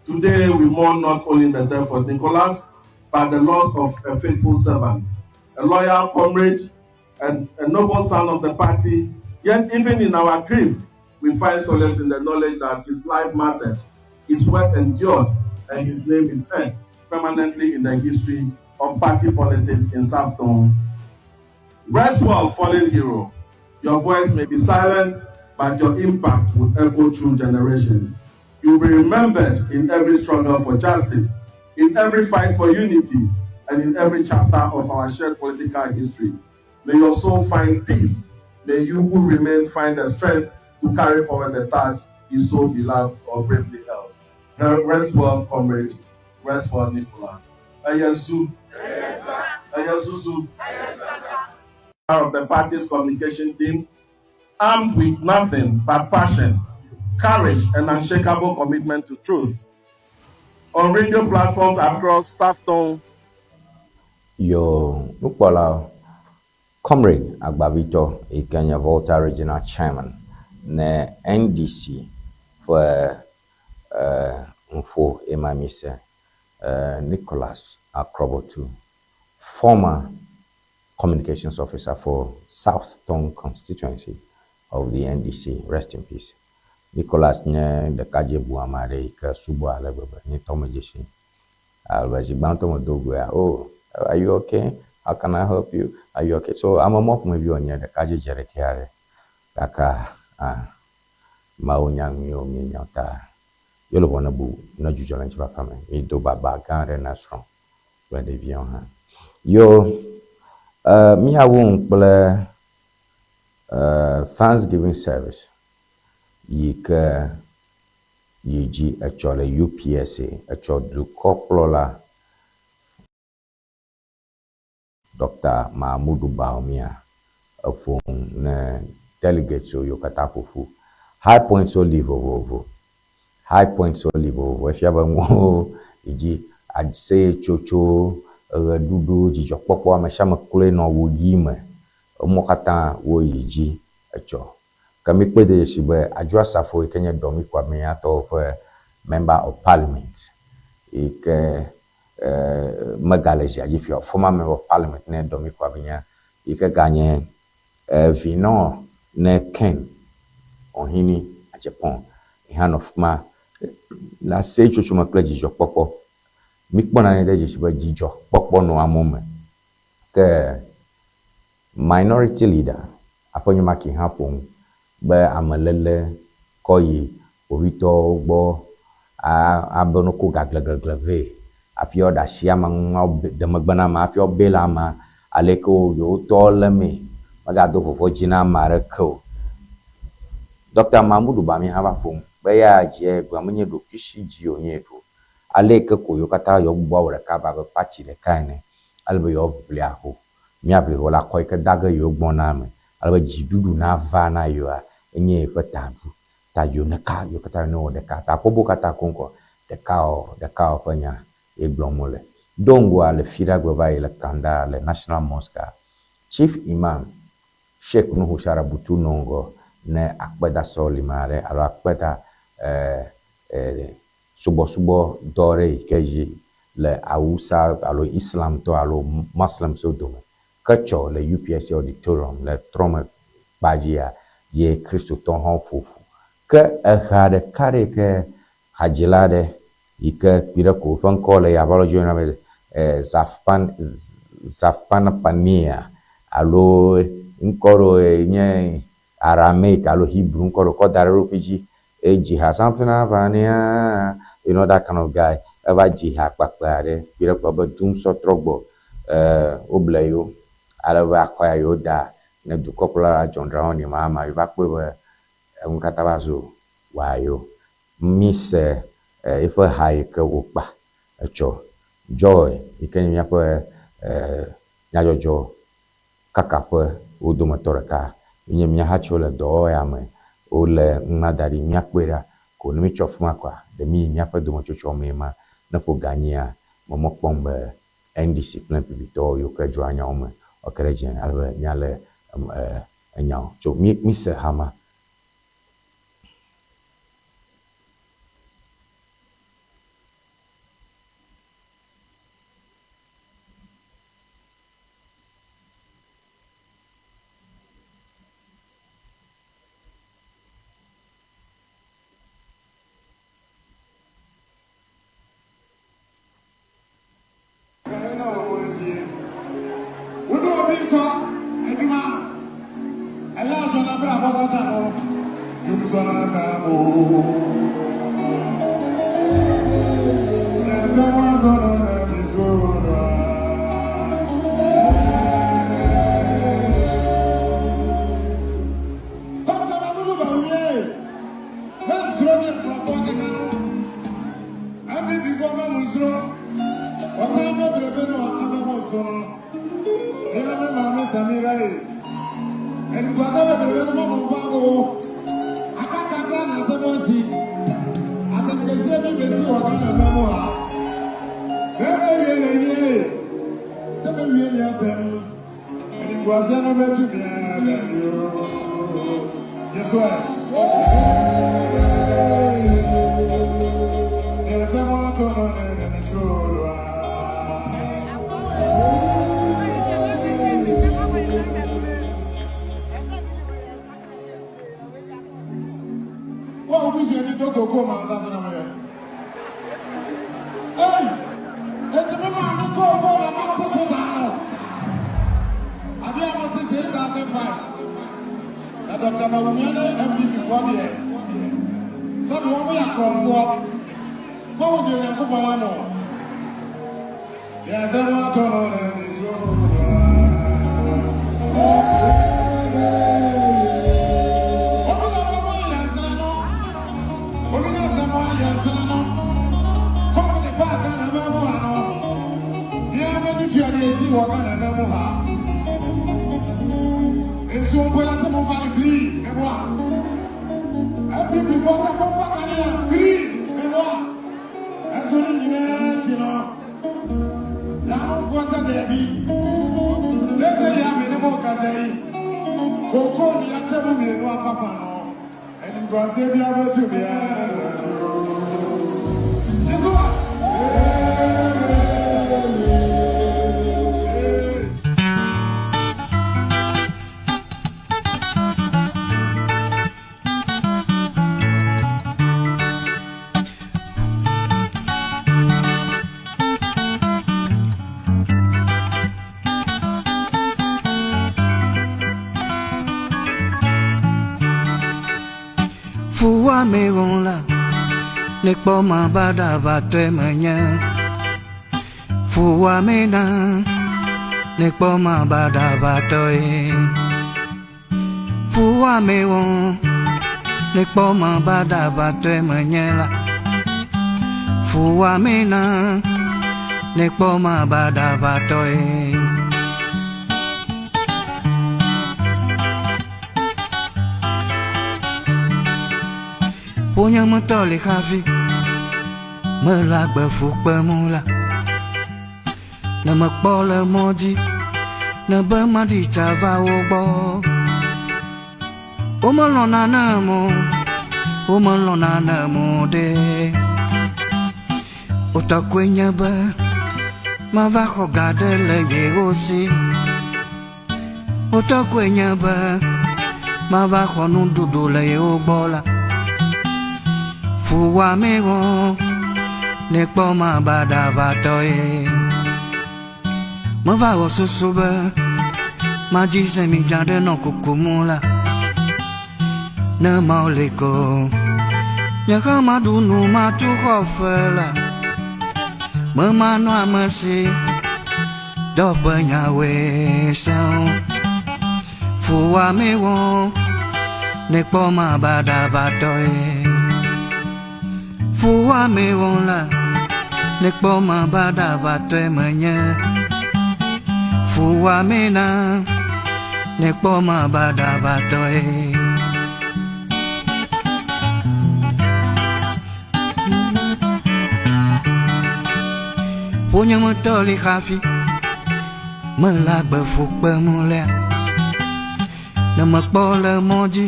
Today, we mourn not only the death of Nicholas, but the loss of a faithful servant, a loyal comrade, and a noble son of the party. Yet, even in our grief, we find solace in the knowledge that his life mattered, his work endured, and his name is etched permanently in the history of party politics in South Tongu. Rest well, fallen hero. Your voice may be silent, but your impact will echo through generations. You will be remembered in every struggle for justice, in every fight for unity, and in every chapter of our shared political history. May your soul find peace. May you who remain find the strength to carry forward the torch you so beloved or bravely held. Rest well, comrade. Rest well, Nicholas. Eyesu. Eyesusu. Of the party's communication team, armed with nothing but passion, courage, and unshakable commitment to truth. On radio platforms across South Tongu, Yo nukpɔla Comrade Agbavitɔ yi ke nye Volta Regional Chairman ne NDC ƒe nuƒo ema mi se. Nicholas Akrobotu, former communications officer for South Tongu constituency of the NDC. Rest in peace. Nicholas nye ɖekadze bu ame aɖe yi ke subɔ ale gbegbe. Nye tɔ me dzesi. Alo zi gbãtɔ me do goa, "Oh, are you okay? How can I help you? Are you okay?" So ame mɔ ƒomevi wònye ɖekadze dze ɖekɛ aɖe. Gake ah, Mawu nya nu yiwo míenya ta ye luʋɔ ne bu ne dzudzɔ le ŋutifafa me. Mído baba gã aɖe na srɔ̃ kple ɖeviawo hã. Yo, míawu nu kple Thanksgiving service yi ke yi dzi etsɔ le UPSA etsɔ dukɔkplɔla Dr. Mahamudu Bawumia eƒo nu ne delegates yiwo katã ƒoƒu. High points wo li vovovo. High points wo li vovovo. Efia be nuwo yi dzi aseyetsotso Eɣeɖuɖu, dzidzɔkpɔkpɔ, ame sia ame kloe nɔ awu ɣi me. Emɔ katã woyi dzi etsɔ. Ke míkpɔe de dzesi be Adwoa Safo yi ke nye Dɔmi Kwabenya-tɔwo ƒe Member of Parliament yi ke megale zia dzi fia o, former Member of Parliament ne Dɔmi Kwabenya yi ke ganye vinɔ ne Ken Ohene Agyapong yi hã nɔ fi ma le aseyetsotso me kple dzidzɔkpɔkpɔ. Míkpɔ nane de dzesi be dzidzɔkpɔkpɔ nɔ amewo me. Ke Minority Leader Aƒenɔ Maki hã ƒo nu be ameléle kɔ yi kpovitɔwo gbɔ abe ne wokɔ ga gleglegle vɛ hafi woaɖe asi ame ŋu, woade megbe na amea hafi woabel amea ale ke yewotɔ lémee megado vɔvɔ̃ dzi na ame aɖeke o. Ɖɔkta Mahmoud Bami hã va ƒo nu be eya dzi gblɔ menye ɖokuisi dzi wònye ɖo o. Ale yi ke ko yewo katã yewoagbugbɔ awɔ ɖeka abe abe pati ɖeka ene ale be yewoaʋli aho. Míaʋli ho le akɔ yi ke dage yewo gbɔna me ale be dziɖuɖu nava na yewoa, enye yeƒe taɖu. Ta yewo neka, yewo katã newɔ ɖeka. Ta ƒoƒo katã koŋ kɔ ɖekawɔ, ɖekawɔ ƒe nya ye gblɔm wole. Do ŋgɔa le Fiɖagbe va yi le Kanda le National Mosque-a, Chief Imam Sheikh Nuhu Sharabutu nɔ ŋgɔ ne akpedasɔlime aɖe alo akpeda e subɔsubɔ dɔ ɖe yi ke dzi le Awusa alo Islamtɔ alo Muslimswo dome. Ke tsɔ le UPSC Auditorium le trɔme kpa dzia ye Kristotɔ hã ƒo ƒu. Ke eha ɖeka ɖe yi ke hadzila aɖe yi ke kpi ɖe ko eƒe ŋkɔ le aʋalɔdzi woyɔna be Zafpan Zafpanapania alo ŋkɔ ɖewo nye Aramaic alo Hebrew ŋkɔ ɖe wòkɔ da ɖe eɖokui dzi. Edzi ha something Avania, you know that kind of guy. Eva dzi ha kpakpɛ aɖe kpi ɖe kplɔ be Dumsɔ trɔ gbɔ. Woble yewo ale be akɔ ya yewo da ne dukɔkplɔla John Dramani Mahama yi va kpɔe be enu katã va zu wayo. Mise eƒe ha yi ke wòkpa etsɔ Joy yi ke nye míaƒe nyadzɔdzɔ kaka ƒe wo dometɔ ɖeka nye mía hatsiwo le dɔwɔwɔ ya me. Wole nua da ɖi míakpɔe ɖa ko ne míetsɔ afi ma koa, ɖe míyi míaƒe dometsotsoa mee ma. Ne ƒo ga nyia, me mɔ kpɔm be NDC kple NPP tɔwo yiwo ke dzroa nyawo me woake ɖe edzi ale be míalé enyawo. Tso mí míse ha ma. Wode obi kɔ adwuma a, ɛyɛ asɔ na bere a bɔkɔta no, dum sɔ na asa mo. Na nsɛm atɔ no na mi so no. Dɔkta Mamudu Bawumia, mɛnsuro ne nkurɔfoɔ keka no. NPP foɔ ma mo nsuro. Ɔsan bɛbrɛbɛ no a aba mo so no. Ɛyɛ me maame Samira yi. Animguasa bebrebe no ma mo mfa ngo. Aka kakra na asɛm asi. Asɛm kɛseɛ bi bɛsi wɔ Ghana man mu ha. Sɛ ɛbɛwie na wie. Sɛ bɛwie ne asɛm. Animguaseɛ no bɛtu biara yoo. Yesu ɛ. Ɛsɛm ato no ne ne ne soro a. Wọ́n kú sí ẹni tó kókó máa ń sásọ náà yẹ. Ẹyì, ètò mi máa ní kó owó náà máa ń sọ́sọ́ sáà nọ. Àbí àwọn sisi 8,500. Na Dr. Bawumia ne NPP foɔ deɛ, sɛbi wɔn yɛ akorɔmfoɔ, wɔn deɛ Onyankopɔn ama wɔn. Deɛ asɛm atɔ no na ne so Obi na wɔn ayɛ nsena no, obi na asɛm ayɛ nsena no, kɔm de baa Ghana man mu ha no, nea bɛtutu adeɛ esi wɔ Ghana man mu ha. Nsuo mpo yɛ sɛ momfa no free meboa. NPP foɔ sɛ momfa kanea free meboa. Ɛnso ne nyinaa akyi no, yɛanomfoɔ Daabi. Seesei a me ne mo rekasa yi, kookoo ne yɛakyɛ mu mmienu afa fa no, animguaseɛ biara bɛto biara. Gye so a. Fuwame la, nekpɔ ma baɖabatɔe menye. Fuwame na, nekpɔ ma baɖabatɔe. Fuwame wɔ, nekpɔ ma baɖabatɔe menye la. Fuwame na, nekpɔ ma baɖabatɔe. Wonye metɔ li hafi mele agbe fu kpem la. Ne mekpɔ le mɔ dzi, ne be maɖi tsa va wo gbɔ. Womelɔ̃na nam o, womelɔ̃na nam o ɖe. Wotɔ koe nye be mava xɔ ga ɖe le yewo si. Wotɔ koe nye be mava xɔ nuɖuɖu le yewo gbɔ la. Fuwame wɔ, nekpɔ ma baɖabatɔe. Meva wɔ susu be madzi semidza ɖe nɔ kukum la. Ne Mawu li ko, nye hã maɖu nu matu xɔ fe la. Memanɔ ame si dɔ ƒe nyawoe sẽo. Fuwame wɔ, nekpɔ ma baɖabatɔe. Fuwame wɔ la, nekpɔ ma baɖabatɔe menye. Fuwame na, nekpɔ ma baɖabatɔe. Wonye metɔ li hafi mele agbe fu kpem lea. Ne mekpɔ le mɔ dzi,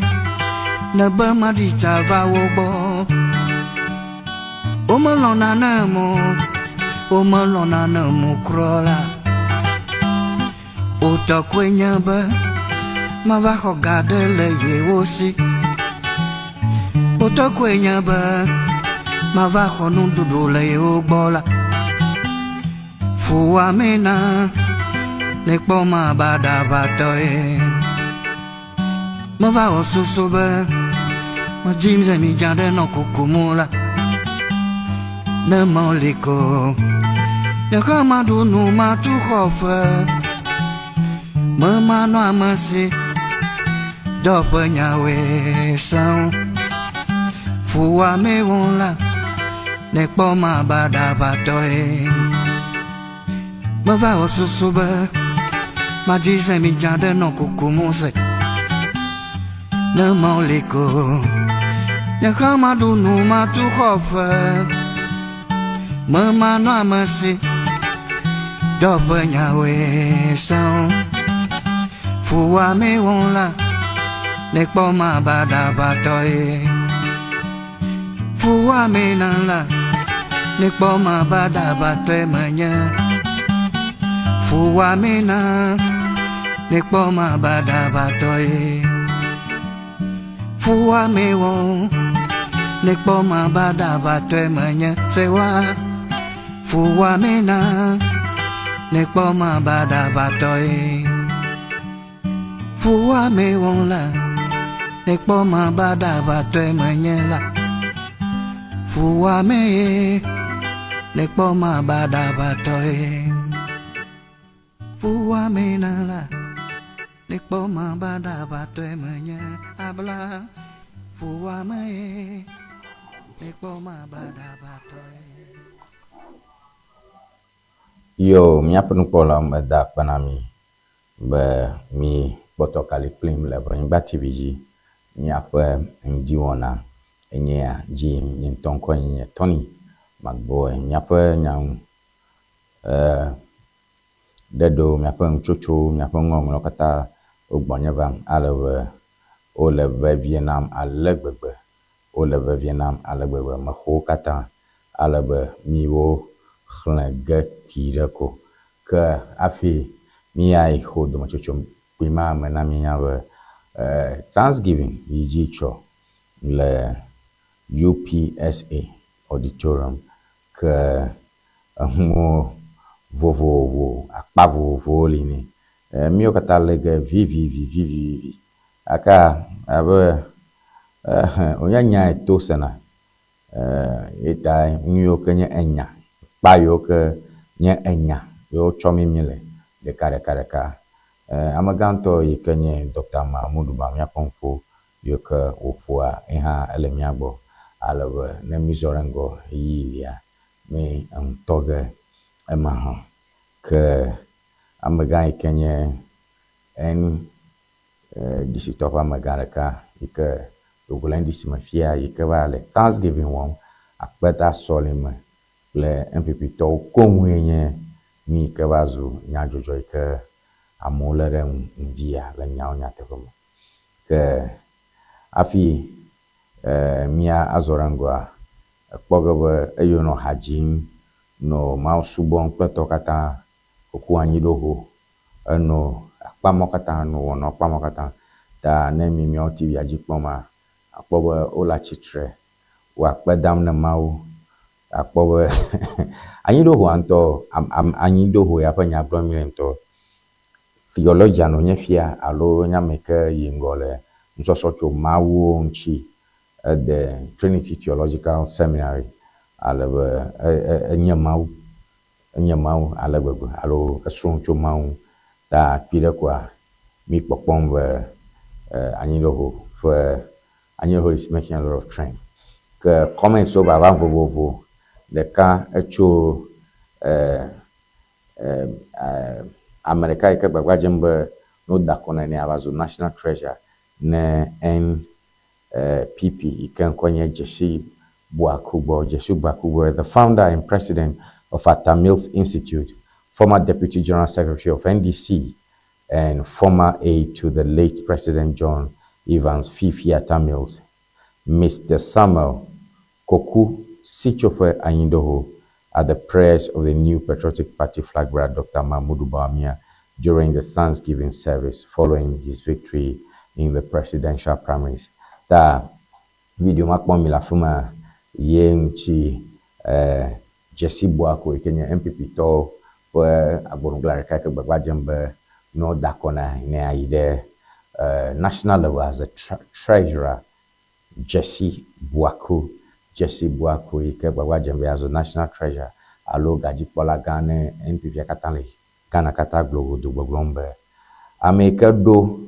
ne be maɖi tsa va wo gbɔ. Womelɔ̃na nam o, womelɔ̃na nam o kura la. Wotɔ koe nye be mava xɔ ga ɖe le yewo si. Wotɔ koe nye be mava xɔ nuɖuɖu le yewo gbɔ la. Fuwame na, nekpɔ ma baɖabatɔe. Meva wɔ susu be medzi semidza ɖe nɔ kukum la. Ne Mawu li ko, nye hã maɖu nu matu xɔ fe. Memanɔ ame si dɔ ƒe nyawoe sẽo. Fuwame wɔ la, nekpɔ ma baɖabatɔe. Meva wɔ susu be madzi semidza ɖe nɔ kukum se. Ne Mawu li ko, nye hã maɖu nu matu xɔ fe. Memanɔ ame si dɔ ƒe nyawoe sẽo. Fuwame wɔ la, nekpɔ ma baɖabatɔe. Fuwame na la, nekpɔ ma baɖabatɔe menye. Fuwame na, nekpɔ ma baɖabatɔe. Fuwame wɔ, nekpɔ ma baɖabatɔe menye. Sewa, fuwame na, nekpɔ ma baɖabatɔe. Fuwame wɔ la, nekpɔ ma baɖabatɔe menye la. Fuwame ye, nekpɔ ma baɖabatɔe. Fuwame na la, nekpɔ ma baɖabatɔe menye abla. Fuwame ye, nekpɔ ma baɖabatɔe. Yo, míaƒe nukpɔlawo meda akpe na mi be mi kpɔtɔ kali kplim le Ʋenyigba TV dzi. Míaƒe ŋdiwɔna enyea dzi nye ŋutɔ ŋkɔe nye Tony Magboe. Míaƒe nya ŋu. Ɖe ɖo miaƒe nutsotsowo, miaƒe nuŋɔŋlɔwo katã wo gbɔnye vam ale be wole vevie nam ale gbegbe. Wole vevie nam ale gbegbe. Mexɔ wo katã ale be miwo xlẽ ge kpui ɖe ko. Ke hafi míayi xo dometsotso kpui ma me na míenya be Thanksgiving yi dzi tsɔ le UPSA Auditorium ke enuwo vovovo, akpa vovovowo li nɛ. Míwo katã le ge vivivivivivi gake abe wònye nyae to sena ye ta nu yiwo ke nye enya, kpa yiwo ke nye enya ye wotsɔ mí míle ɖekaɖekaɖeka. Ame gãtɔ yi ke nye Ɖɔkta Mahamudu Bawumia ƒe nuƒo yiwo ke wòƒoa ye hã ele mía gbɔ ale be ne mízɔ ɖe ŋgɔ ɣeyiɣi lia, mí enu tɔ ge ema hã. Ke amegã yi ke nye NDC tɔ ƒe amegã ɖeka yi ke do go le NDC me fia yi ke va le Thanksgiving wɔm akpeta sɔlime kple NPP tɔwo koŋue nye nu yi ke va zu nyadzɔdzɔ yi ke amewo lé ɖe ŋdi ya le nyawo nyateƒe me. Ke hafi mía azɔ ɖe ŋgɔa, ekpɔ ge be eyi wonɔ ha dzim, nɔ Mawu subɔm kple tɔwo katã ƒoƒu anyi ɖo ho, enɔ akpa mawo katã, nɔ wɔnawo akpa mawo katã. Ta ne mi míawo TV-a dzi kpɔma, akpɔ be wole atsitre, wo akpe dam ne Mawu. Akpɔ be anyiɖohoa ŋutɔ, anyiɖoho ya ƒe nya gblɔm míle ŋutɔ. Theologian wònye fia alo nye ame yi ke yi ŋgɔ le nusɔsrɔ̃ tso Mawuwo ŋuti. Ede Trinity Theological Seminary ale be enye Mawu, enye Mawu ale gbegbe alo esrɔ̃ nu tso Mawu ŋu. Ta kpui ɖe koa, mí kpɔkpɔm be anyiɖoho ƒe anyiɖoho is making a lot of trend. Ke comments wo vavam vovovo. Ɖeka etso ame ɖeka yi ke gbagba dzem be ne woda akɔ nɛ ne yeava zu national treasure ne NPP yi ke ŋkɔe nye Jesse Boakugbɔ. Jesse Boakugbɔ the founder and president of Atta Mills Institute, former deputy general secretary of NDC and former aide to the late President John Evans Fifi Atta Mills, Mister Samuel Koku Sitsoƒe Anyindoho at the prayers of the New Patriotic Party flag bearer Dr. Mahmoudou Bawumia during the Thanksgiving service following his victory in the presidential primaries. Ta video ma kpɔm mi le afi ma ye ŋuti eh, Jesse Boako yi ke nye NPP tɔwo ƒe agbonugla ɖeka yi ke gbagba dzem be ne woda akɔ na ne ayi ɖe eh, national level as a treasurer Jesse Boako, Jesse Boako yi ke gbagba dzem be yeazu National Treasure alo gadzikpɔla gã ne NPP katã le Ghana katã gblɔ godo gbɔgblɔm be ame yi ke ɖo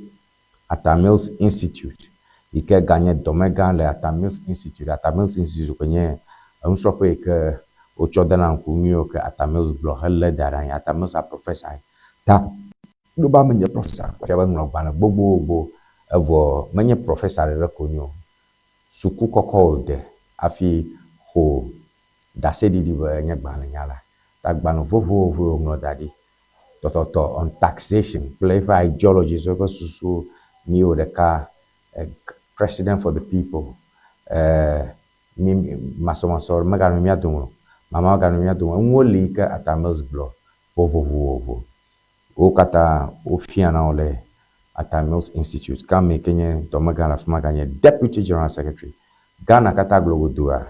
Atta Mills Institute yi ke ganye dɔmegã le Atta Mills Institute. Atta Mills Institute koe nye enusrɔ̃ƒe yi ke wotsɔ dena ŋku nu yiwo ke Atta Mills gblɔ helé da ɖe anyi. Atta Mills a professor ta ɖo be ame nye professor fia be eŋlɔ agbalẽ gbogbogbò evɔ menye professor ɖeɖe ko wònye o. Suku kɔkɔ wòde hafi xɔ ɖaseɖiɖi be enye gbalẽnyala. Ta agbalẽ vovovoe wòŋlɔ da ɖi. Tɔtɔtɔ on taxation kple eƒe ideologies, eƒe susuwo, míwo ɖeka, president for the people, mi masɔmasɔ meganɔ mía dome o, mama meganɔ mía dome o. Enuwo li yi ke Atta Mills gblɔ vovovovo. Wo katã wofiana wo le Atta Mills Institute. Ke ame yi ke nye dɔmegã le afi ma ganye Deputy General Secretary. Ghana katã gblɔ godoa,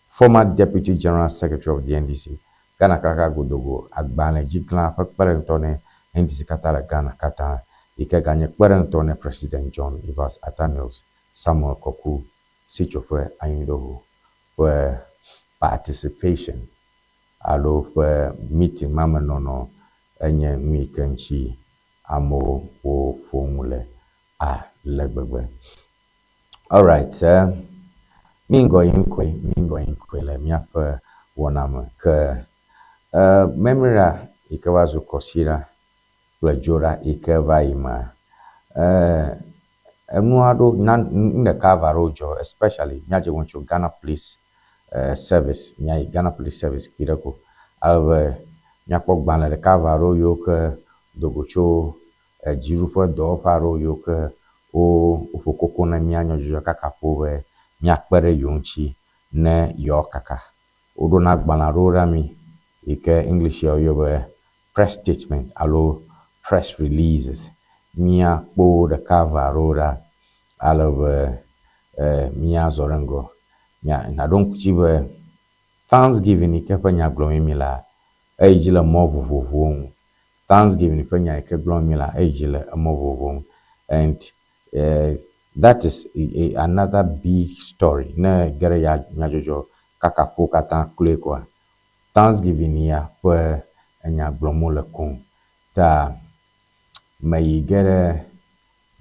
former Deputy General Secretary of the NDC. Ghana katã godogo agbalẽdziglã ƒe kpeɖeŋutɔ ne NDC katã le Ghana katã yi ke ganye kpeɖeŋutɔ ne President John Evans Atta Mills, Samuel Koku Sitsoƒe Anyinɖoho ƒe participation alo ƒe meeting ma me nɔnɔ enye nu yi ke ŋuti amewo wo ƒo nu le ale gbegbe. Alright, mí ŋgɔ yim koe, mí ŋgɔ yim koe le míaƒe wɔna me ke Memira yi ke va zu Kɔsiɖa kple Dzoɖa yi ke va yi mea, enu aɖewo na nu ɖeka eve aɖewo dzɔ especially míadze egɔme tso Ghana Police Service, míayi Ghana Police Service kpuiɖe ko. Ale be Míakpɔ gbalẽ ɖeka eve aɖewo yiwo ke do go tso dziɖuƒe dɔwɔƒe aɖewo yiwo ke wo woƒo koko na mía nyadzɔdzɔkakaƒowo be míakpe ɖe yewo ŋuti ne yewoakaka. Woɖona agbalẽ aɖewo ɖa mí yi ke English woyɔ be press statement alo press releases. Míakpɔ wo ɖeka eve aɖewo ɖa ale be míazɔ ɖe ŋgɔ. Mía naɖo ŋku dzi be Thanksgiving yi ke ƒe nya gblɔm mílea, eyi dzi le mɔ vovovowo nu. Thanksgiving ƒe nya yi ke gblɔm mílea, eyi dzi le emɔ vovovowo nu. And that is another big story. Ne ege ɖe ya nyadzɔdzɔ kaka ƒo katã kloe koa, Thanksgiving ya ƒe enya gblɔm wole koŋ. Ta meyi ge ɖe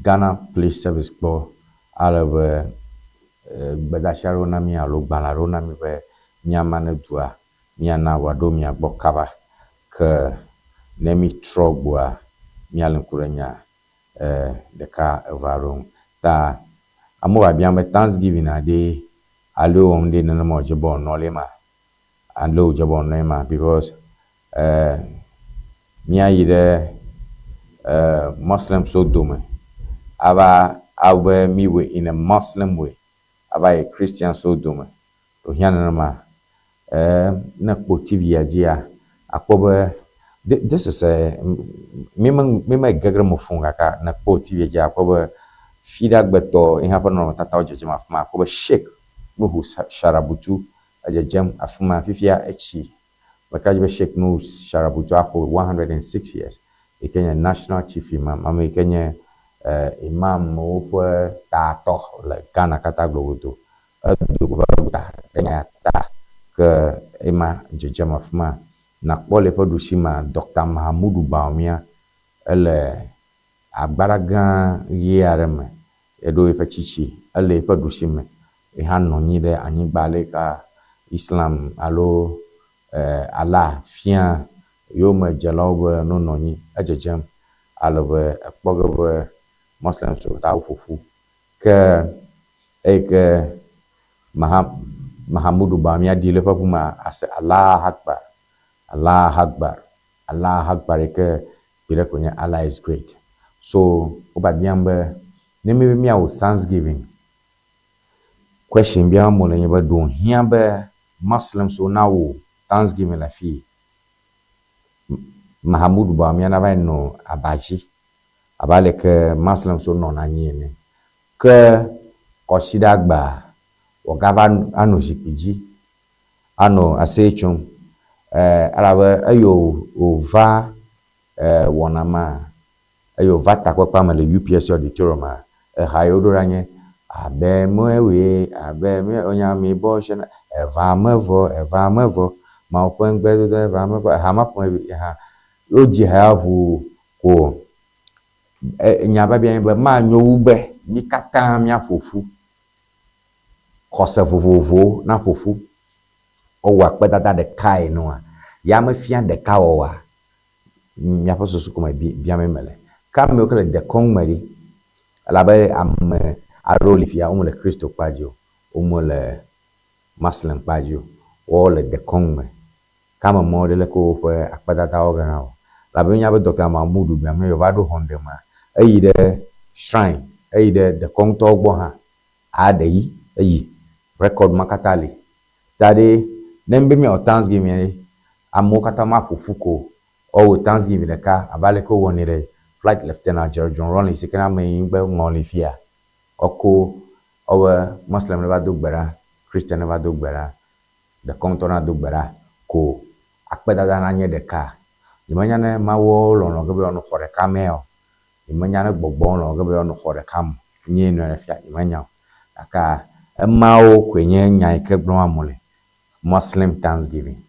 Ghana Police Service gbɔ ale be gbedasi aɖewo na mí alo gbalẽ aɖewo na mí be míama ne dua, míana wòaɖo mia gbɔ kaba. Ke ne mítrɔ gbɔa, míalé ŋku ɖe nya ɖeka eve aɖewo ŋu. Ta amewo biabiam be Thanksgiving aɖee ale wɔm ɖe nenema wòdze be wòanɔ le ema, ale wòdze be wòanɔ ema because míayi ɖe Muslims-wo dome ava awɔ be míwɔe in a Muslim way ava yi Christians-wo dome. Wòhiã nenema. Ne ekpɔ TV-a dzia, akpɔ be this is a mí me mí me ge ɖe eme fũu gake ne ekpɔ TV-a dzia, akpɔ be Fiɖagbetɔ ye hã ƒe nɔnɔmetatawo dzedzem afi ma. Akpɔ be Sheik Nuhu Sharabutu edzedzem afi ma. Fifia etsi. Meka ɖe edzi be Sheik Nuhu Sharabutu axɔ 106 years yi ke nye National Chief Imam, ame yi ke nye Imamwo ƒe tatɔ le Ghana katã globodo. Edo go va gota ɖe nya ta ke ema dzedzem afi ma. Nakpɔ le eƒe ɖusi mea, Ɖɔkta Mahamudu Bawumia ele agbara gã ɣi aɖe me. Eɖo eƒe tsitsi, ele eƒe ɖusi me. Ye hã nɔ anyi ɖe anyigba aleke Islam alo Allah fia yomedzelawo be nonɔ anyi. Edzedzem ale be ekpɔ ge be Moslems wo katã woƒo ƒu. Ke eyi ke Maha, Mahamudu Bawumia ɖi le eƒe ʋu mea, ase Allah Akbar, Allah Akbar, Allah Akbar yi ke kpuiɖe koe nye Allah is great. So wo biabiam be ne míbe míawɔ Thanksgiving, question biam wole nye be ɖe wòhiã be Muslims wo nawɔ Thanksgiving le afii? Mahamudu Bawumia nava yi nɔ aba dzi abe aleke Muslims wo nɔna anyi ene. Ke kɔsiɖagbea, wògava anɔ zikpui dzi anɔ aseye tsom. Elabe eyi wòva wɔna ma, eyi wòva takpekpea me le UPSC auditorium-a, eha yi woɖo ɖa nye, Abe mɔewoe, abe mɔewoe, nya mi bɔ shena, eva me vɔ, eva me vɔ, Mawu ƒe ŋugbedodo eva me vɔ. Eha ma ƒomevi eha wodzi ha ya ʋuu ko. Nya biabia nye be, manyo wu be mí katã míaƒo ƒu, xɔse vovovowo naƒo ƒu, woawɔ akpedada ɖekae nua? Ya mefia ɖekawɔwɔa? Miaƒe susu ko me biamee mele. Ke ame yiwo ke le dekɔnu me ɖi, elabe ame aɖewo li fia, womele Kristo kpa dzi o, womele Muslim kpa dzi o, woawo le dekɔnu me. Ke ame mawo ɖe leke woƒe akpedadawo gena o. Elabe míenya be Dɔkta Mahmoud Biame yi wòva ɖo Hɔnde mea, eyi ɖe shrine, eyi ɖe dekɔnutɔwo gbɔ hã, aɖe yi, eyi. Record ma katã li. Ta ɖe, ne míbe míawɔ Thanksgiving ɖe, amewo katã maƒo ƒu ko o. Woawɔ Thanksgiving ɖeka abe aleke wowɔnɛ ɖe Flight Lieutenant Jerry John Rawlings yi ke nye ame yi ŋgbe ŋɔli fia, woako wobe Muslim neva do gbe ɖa, Christian neva do gbe ɖa, Dekɔnutɔ nado gbe ɖa ko akpedada nanye ɖeka. Nyemenya ne Mawuɔ lɔlɔ̃ ge be yewoanɔ xɔ ɖeka mea o. Nyemenya ne gbɔgbɔwo lɔlɔ̃ ge be yewoanɔ xɔ ɖeka me o. Nyee nɔe fia, nyemenya o. Gakea emawo koe nye nya yi ke gblɔm amewo le. Muslim Thanksgiving,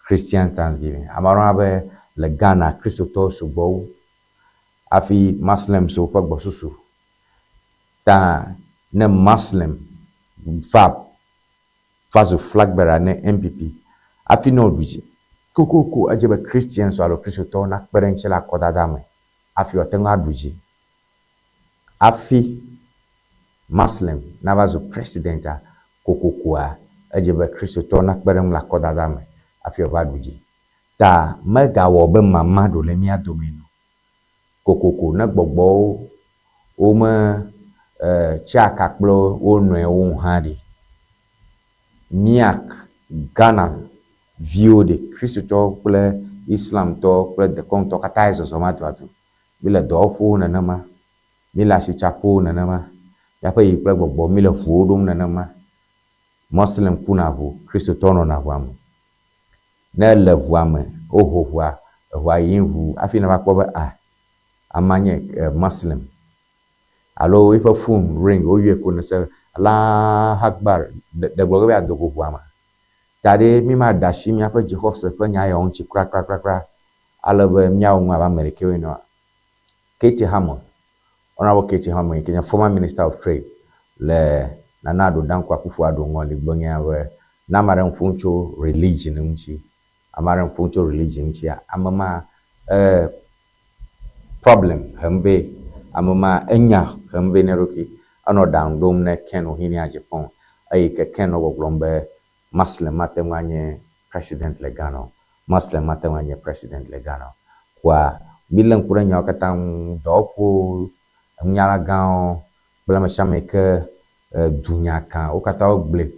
Christian Thanksgiving. Ame aɖewo hã be le Ghana, Kristotɔwo sugbɔ wu hafi Muslims-wo ƒe gbɔsusu. Ta ne Muslim va va zu flag bearer ne NPP hafi ne wòɖu dzi. Kokoko edze be Christians alo Kristotɔwo nakpe ɖe eŋuti le akɔdada me hafi wòate ŋu aɖu dzi. Hafi Muslim nava zu president-a, kokokoa, edze be Kristotɔwo nakpe ɖe eŋu le akɔdada me hafi wòava ɖu dzi. Ta megawɔ be mama ɖo le mía dome nɔ. Kokoko ne gbɔgbɔwo wome e tsaka kple wo nɔewo hã ɖi. Mía Ghana viwo ɖe, Kristotɔwo kple Islamtɔwo kple dekɔnutɔwo katã ye zɔzɔm aduadu. Míle dɔwɔƒewo nenema, míle asitsaƒewo nenema, míaƒe yi kple gbɔgbɔ míle ʋuwo ɖom nenema. Moslem kuna ʋu, Kristotɔwo nɔna ʋua me. Ne èle ʋua me, woho ʋua, eʋua yim ʋuu hafi nava kpɔ be ah, amea nye Moslem. Alo eƒe phone ring, woyɔe ko nèse Allahu Akbar, ɖe gblɔ ge be yeado go ʋua me. Ta ɖe mímaɖe asi míaƒe dzixɔse ƒe nya yawo ŋuti krakrakrakra ale be míawɔ nu abe ame ɖekɛwo ene oa? Katie Hammond, Honourable Katie Hammond yi ke nye former Minister of Trade le Nana Addo Dankwa Akufo-Addo ŋɔli gblɔ nya be ne ame aɖe nu ƒom tso religion ŋuti, ame aɖe nu ƒom tso religion ŋutia, ame ma e problem hem vɛ, ame ma enya hem vɛ na eɖokui. Enɔ ɖaŋu ɖom ne Ken Ohene Agyapong eyi ke Ken nɔ gbɔgblɔm be Muslim mate ŋu anye president le Ghana o. Muslim mate ŋu anye president le Ghana o. Kpoa mílé ŋku ɖe nyawo katã ŋu, dɔwɔƒewo, enunyalagãwo kple ame sia ame yi ke dunya kã, wo katã wogblɔe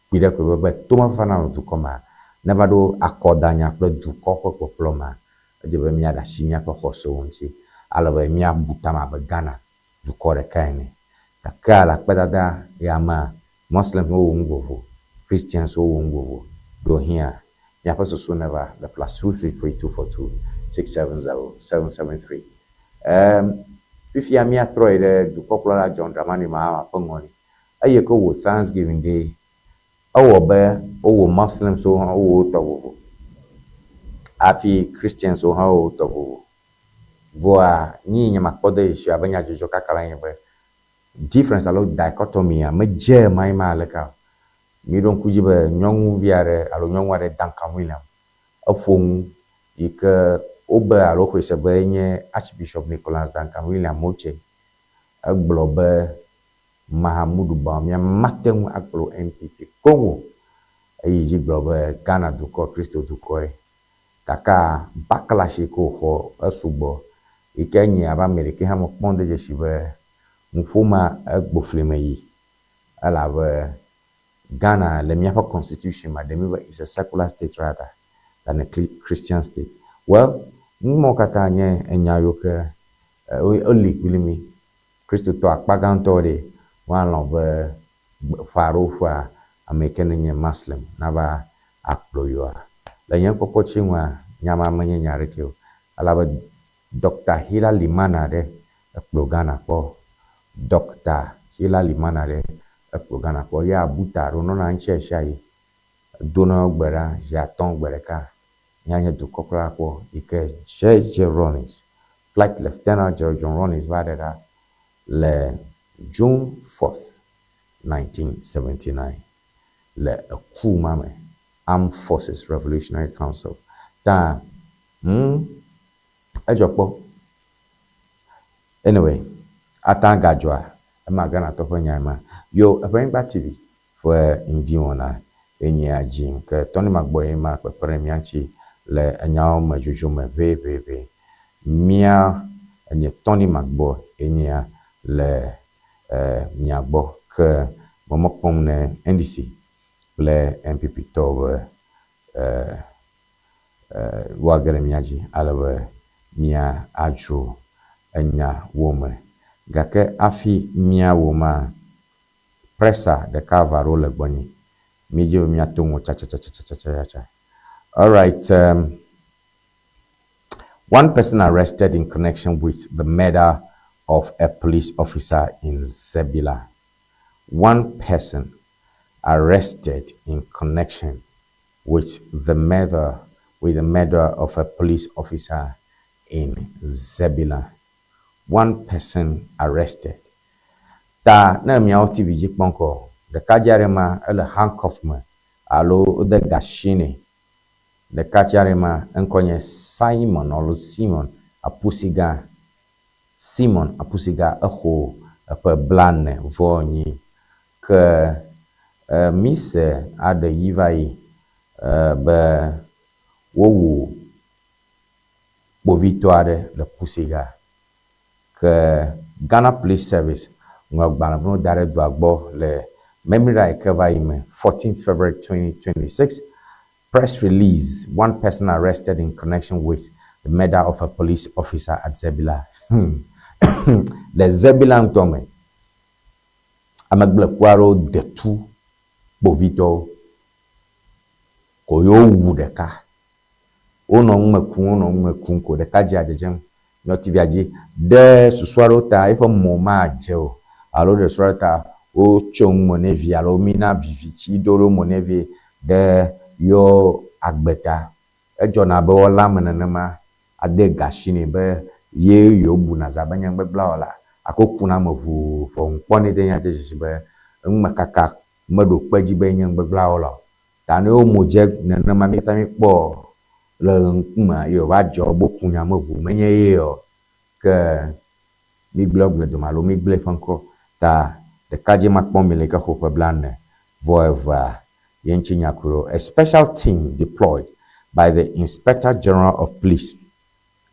kpui ɖe koe be tomefafa nanɔ dukɔ mea, ne va ɖo akɔdanya kple dukɔ ƒe kpɔkplɔ mea, edze be míaɖe asi míaƒe xɔsewo ŋuti ale be míabu tame abe Ghana dukɔ ɖeka ene. Gakea le akpedada ya mea, Muslims wowɔ nu vovo, Christians wowɔ nu vovo. Ɖewohĩa míaƒe susu neva le +233 242 670 773. Em, fifia míatrɔ yi ɖe dukɔkplɔla John Dramani Mahama ƒe ŋɔli. Eye ke wowɔ Thanksgiving Day, ewɔ be wowɔ Muslims wo hã wowɔ wotɔ vovo hafi Christians wo hã wowɔ wotɔ vovo. Vɔa nyi nye makpɔ de dzesi abe nyadzɔdzɔ kaka la nye be difference alo dichotomy a medze ema ma aleke o. Miɖo ŋku dzi be nyɔnuvi aɖe alo nyɔnu aɖe Duncan William eƒo nu yi ke wobe alo woxɔe se be enye Archbishop Nicholas Duncan William Moche. Egblɔ be Mahamudu Bawumia mate ŋu akplɔ NPP koŋ o. Eyi dzi gblɔ be Ghana dukɔ Kristo dukɔe. Gakea backlash yi ke wòxɔ esugbɔ yi ke nye abe ame ɖekɛ hã mekpɔ de dzesi be nuƒo ma egbo fli me yi elabe Ghana le míaƒe constitution me ɖe mí be it's a secular state rather than a Christian state. Well, nu mawo katã nye enya yiwo ke eli kpli mí. Kristotɔ akpa gãtɔ ɖe woalɔ̃ be ƒe aɖewo ƒea, ame yi ke nenye Muslim nava akplɔ yewoa? Le nye kpɔkpɔ tsi ŋua, nya ma menye nya aɖeke o. Elabe Ɖɔkta Hilla Limann aɖe ekplɔ Ghana kpɔ. Ɖɔkta Hilla Limann aɖe ekplɔ Ghana kpɔ. Ya abu ta alo nɔna eŋuti ɣesiaɣi. Edona gbe ɖa zi atɔ̃ gbe ɖeka. Ya nye dukɔkplɔla kpɔ yi ke JJ Rawlings, Flight Lieutenant Jerry John Rawlings va ɖe ɖa le June 4th, 1979 le eku ma me, Armed Forces Revolutionary Council ta hm edzɔ kpɔ. Anyway, ata gadzɔa ema Ghanatɔ ƒe nyae ma. Yo eƒe Anyigba TV ƒe ŋdi wɔna enyea dzi ke Tony Magbɔ ye ma kpekpe ɖe mía ŋuti le enyawo me dzodzo me ʋɛʋɛʋɛ. Mía enye Tony Magbɔ enyea le e mia gbɔ ke me mɔ kpɔm ne NDC kple NPP tɔwo be e e woage ɖe mía dzi ale be mía adzro enya wo me. Gake hafi mía wɔ ma, pressa ɖeka va ɖo le gbɔnye. Mídzi be míato ŋu tsatsatsatsatsatsa. Alright, one person arrested in connection with the murder of a police officer in Zebilla. One person arrested in connection with the murder with the murder of a police officer in Zebilla. One person arrested. Ta ne miawo TV dzi kpɔm kɔ, ɖekadze aɖe ma ele handcuff me alo wode ga asi nɛ. Ɖekadze aɖe ma eŋkɔ nye Simon alo Simon Apusiga. Simon Apusiga exo eƒe blane vɔ enyi. Ke e mise aɖe yi va yi e be wowu. kpovitɔ aɖe le Pusiga. Ke Ghana Police Service ŋlɔ agbalẽ be da ɖe dua gbɔ le Memira yi ke va yi me 14th February 2026. Press release, one person arrested in connection with the murder of a police officer at Zebilla. Le Zebilla ŋutɔ me, amegblẽku aɖewo de tu kpovitɔwo ko ye wowu ɖeka. Wonɔ nume kum, wonɔ nume kum ko ɖeka dze adzedzem nyɔtivia dzi. Ɖe susu aɖewo ta eƒe mo madze o alo ɖe susu aɖewo ta wotso nume nɛ vie alo womina viviti do ɖe mo nɛ vie ɖe yewo agbe ta. Edzɔna be woalé ame nenema ade ga asi nɛ be ye yewo bu nazã be nye nugbegblẽwɔla ako kuna ame ʋuu ƒe ŋu kpɔnɛ de nya de dzesi be enumekaka meɖo kpe edzi be yenye nugbegblẽwɔla o. Ta ne wo mo dze nenema mi katã míkpɔ le ŋkumea ye wòva dzɔ be woku nya me ʋuu menye ye o ke migblẽ wo gblẽ dome alo migblẽ eƒe ŋkɔ. Ta ɖekadze ma kpɔm mi le yi ke xo ƒe 42 evea ye ŋuti nya ku ɖo. A special team deployed by the Inspector General of Police,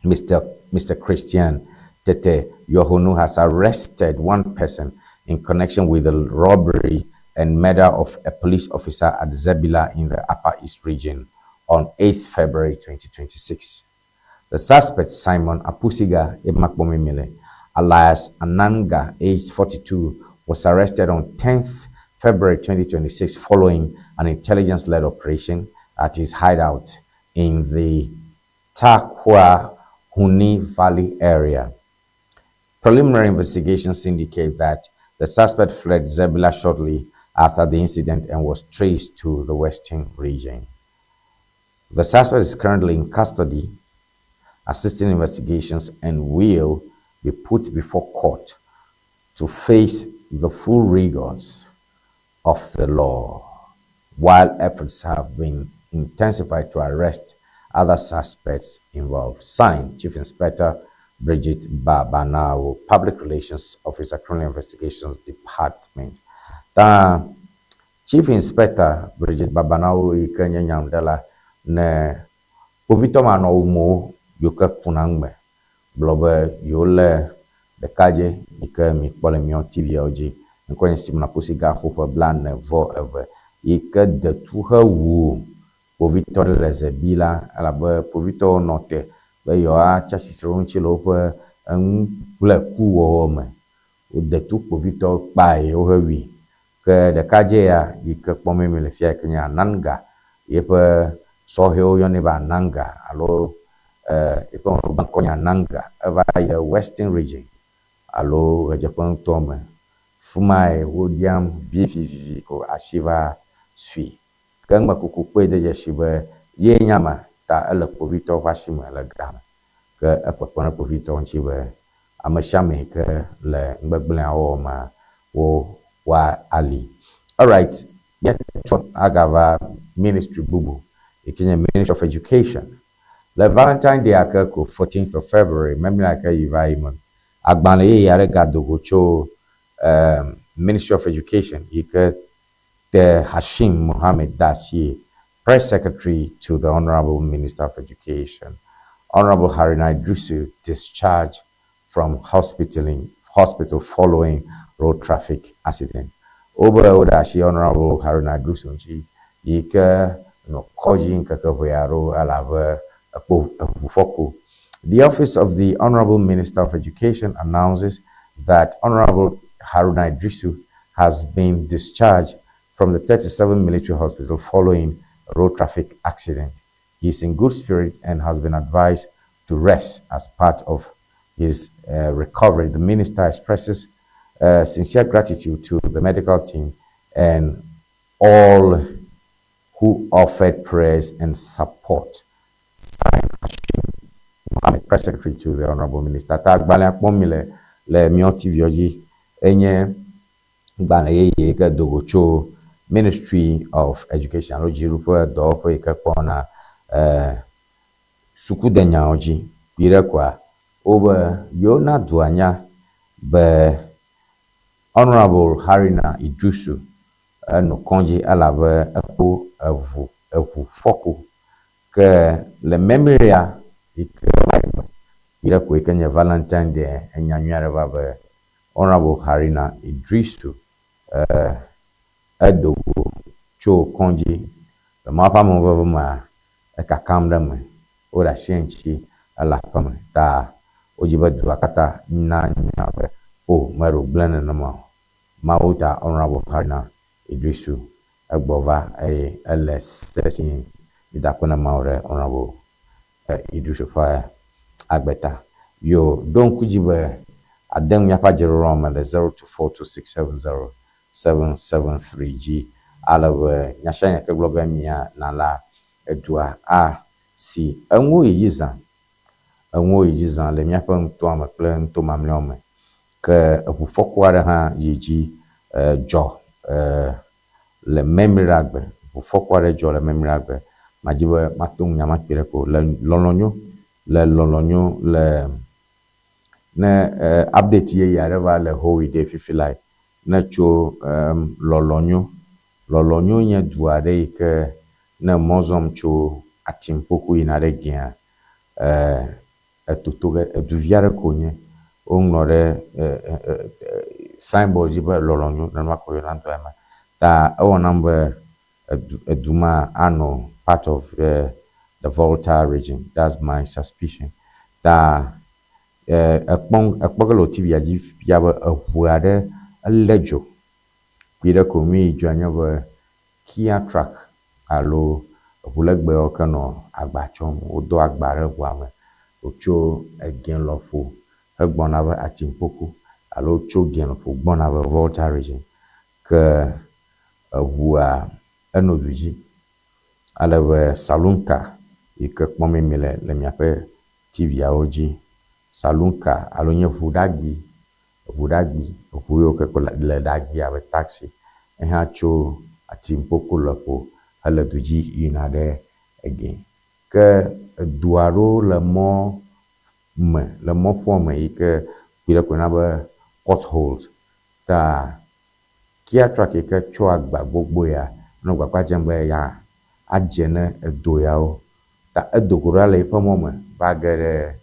Mr. Christian Tete Yohuno, has arrested one person in connection with the robbery and murder of a police officer at Zebilla in the Upper East Region on 8th February 2026. The suspect, Simon Apusiga Emakpomimile, alias Ananga, aged 42, was arrested on 10th February 2026 following an intelligence-led operation at his hideout in the Tarkwa Huni Valley area. Preliminary investigations indicate that the suspect fled Zebilla shortly after the incident and was traced to the Western Region. The suspect is currently in custody, assisting investigations, and will be put before court to face the full rigors of the law, while efforts have been intensified to arrest other suspects involved. Signed, Chief Inspector Bridget Babanao, Public Relations Officer, Criminal Investigations Department. Ta Chief Inspector Bridget Babanao yi ke nye nyanuɖela ne kpovitɔ manɔ wo mo yiwo ke kuna ŋume gblɔ be yewolé ɖekadze yi ke mikpɔ le míawo TV-awo dzi. Ŋkɔe nye Simon Apusiga xo ƒe 42 yi ke de tu hewu kpovitɔ ɖe le Zebilla elabe kpovitɔwo nɔ te be yewoatsi atsitre wo ŋuti le woƒe enu kple kuwɔwɔ me. Wode tu kpovitɔwo kpae wohewui. Ke ɖekadze ya yi ke kpɔm mi le fia yi ke nye Ananga yeƒe sɔhɛwo yɔnɛ be Ananga alo eƒe ŋkɔ nye Ananga eva yi ɖe Western Region alo ɣedzeƒe nutoa me. Fi mae woɖiam vivivivi ko asi va sui. Ke numekuku kpɔe de dzesi be ye nye ama ta ele kpovitɔwo ƒe asi me le game. Ke ekpekpem ɖe kpovitɔwo ŋuti be ame sia ame yi ke le nugbegblẽa wɔwɔ mea wo woali. Alright, míatrɔ agava ministry bubu yi ke nye Ministry of Education. Le Valentine Day ake ko 14th of February memlɛ ake yi va yi me, agbalẽ yeye aɖe gado go tso Ministry of Education yi ke te Hashim Mohammed Dasie, Press Secretary to the Honorable Minister of Education. Honorable Haruna Iddrisu discharged from hospital following road traffic accident. Wobe woɖe asi Honorable Haruna Iddrisu ŋuti yi ke nɔ kɔdzi ŋkeke ʋɛ aɖewo elabe ekpɔ eʋufɔku. The Office of the Honorable Minister of Education announces that Honorable Haruna Iddrisu has been discharged from the 37 Military Hospital following a road traffic accident. He is in good spirit and has been advised to rest as part of his recovery. The minister expresses sincere gratitude to the medical team and all who offered prayers and support. Signed, Hashim Mohammed, Press Secretary to the Honorable Minister. Ta agbalẽa kpɔm mi le míawo TV dzi enye gbalẽ yeye yi ke do go tso Ministry of Education alo dziɖuƒe dɔwɔƒe yi ke kpɔna sukudenyawo dzi. Kpui ɖe koa wobe yewona dua nya be Honorable Haruna Iddrisu enɔ kɔdzi elabe ekpɔ eʋu eʋufɔku ke le Memlɛa yi ke va yi me. Kpui ɖe koe ke nye Valentine Day enya nyui aɖe va be Honourable Haruna Iddrisu edo go tso kɔdzi le Mawu ƒe amenuveve mea, ekakam ɖe eme. Woɖe asi eŋuti ele aƒeme ta wodzi be dua katã nanya be o meɖo gblẽ nenema o. Mawu ta Honourable Haruna Iddrisu egbɔ va eye ele sesĩe. Mida akpe na Mawu ɖe Honourable Iddrisu ƒe agbe ta. Yo, ɖo ŋku dzi be ade nu míaƒe adzeɖoɖoa me le 0242670773 dzi ale be nya sia nya ke gblɔ ge mia na la edua a si enuwo yi dzi zã. Enuwo yi dzi zã le míaƒe nutoa me kple nuto mamlɛawo me. Ke eŋufɔku aɖe hã yi dzi dzɔ le Memliragbe. Ŋufɔku aɖe dzɔ le Memliragbe. Madi be mato ŋu nya ma kpuie ɖe ko. Le lɔlɔ̃nyo, le lɔlɔ̃nyo le ne update yeye aɖe va le Howi ɖe fifi lae. Ne tso lɔlɔ̃nyo. Lɔlɔ̃nyo nye du aɖe yi ke ne mɔ zɔm tso Atimpoku yina ɖe Gɛa, etoto ge eduvi aɖe ko wonye. Woŋlɔ ɖe signboard dzi be lɔlɔ̃nyo nenema ko woyɔna dua ema. Ta ewɔ nam be edu edu ma anɔ part of the Volta region. That's my suspicion. Ta ekpɔ ekpɔ ge le wò TV-a dzi fia be eŋu aɖe elé dzo. Kpui ɖe ko nu yi dzɔa nye be Kia truck alo eŋu legbewo ke nɔ agba tsɔm. Wodo agba ɖe ŋua me wòtso egɛ lɔƒo hegbɔna va Atimpoku alo tso gɛ lɔƒo gbɔna va Volta region. Ke eŋua eno du dzi ale be saloon car yi ke kpɔm mile le miaƒe TV-awo dzi. Saloon car alo nye ŋu ɖagbi Eŋu ɖagbi, eŋu yiwo ke le ɖagbi abe taxi ehã tso Atimpoku lɔƒo hele du dzi yina ɖe egɛ. Ke edu aɖewo le mɔ me, le mɔƒoa me yi ke kpui ɖe ko na be potholes. Ta Kia truck yi ke tsɔa agba gbogbo ya nɔ gbagba dzem be ya adze ne edo yawo. Ta edo go ɖa le eƒe mɔ me va ge ɖe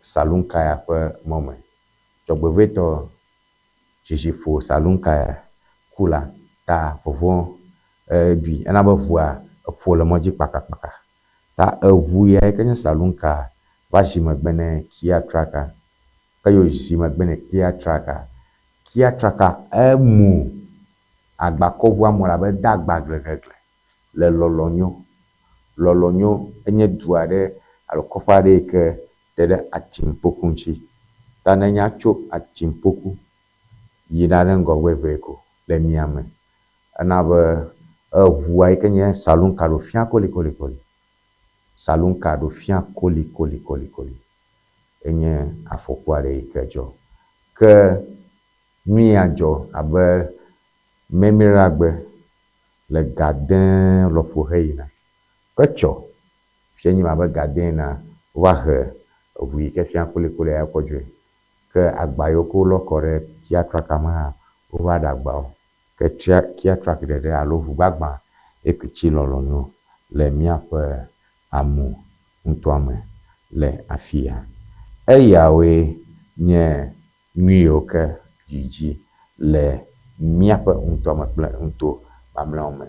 Salunkaya ƒe mɔ me. Dzɔgbevɔ̃etɔ dzidzi ƒo Salunkaya ku la ta vɔvɔ̃ ɖui. Ena be ʋua eƒo le mɔ dzi kpakakpaka. Ta eʋu ya yi ke nye Salunka va zi megbe ne Kia trucka. Eye wòzi megbe ne Kia trucka. Kia trucka emu agbakɔʋua mu elabe ede agba gleglegle le Lɔlɔnyo. Lɔlɔnyo enye du aɖe alo kɔƒe aɖe yi ke te ɖe Atimpoku ŋuti. Ta ne nya tso Atimpoku yina ɖe ŋgɔgbe ʋɛ ko le mia me, ena be eʋua yi ke nye saloon car ɖo fia kolikolikoli. Saloon car ɖo fia kolikolikolikoli enye afɔku aɖe yi ke dzɔ. Ke nu ya dzɔ abe Memliragbe le ga de lɔƒo heyina. Ke tsɔ fia nyi abe ga de enea, wova he eŋu yi ke fia kolikoli ya kɔ dzoe. Ke agba yiwo ke wolɔ kɔ ɖe Kia trucka me hã, wova ɖe agbawo. Ke tia Kia truck ɖeɖe alo ŋu gbagbã ye ke tsi lɔlɔ̃nu le míaƒe amu ŋutɔa me le afiya. Eyawoe nye nu yiwo ke dzidzi le míaƒe ŋutɔ me kple ŋuto mamlɛawo me.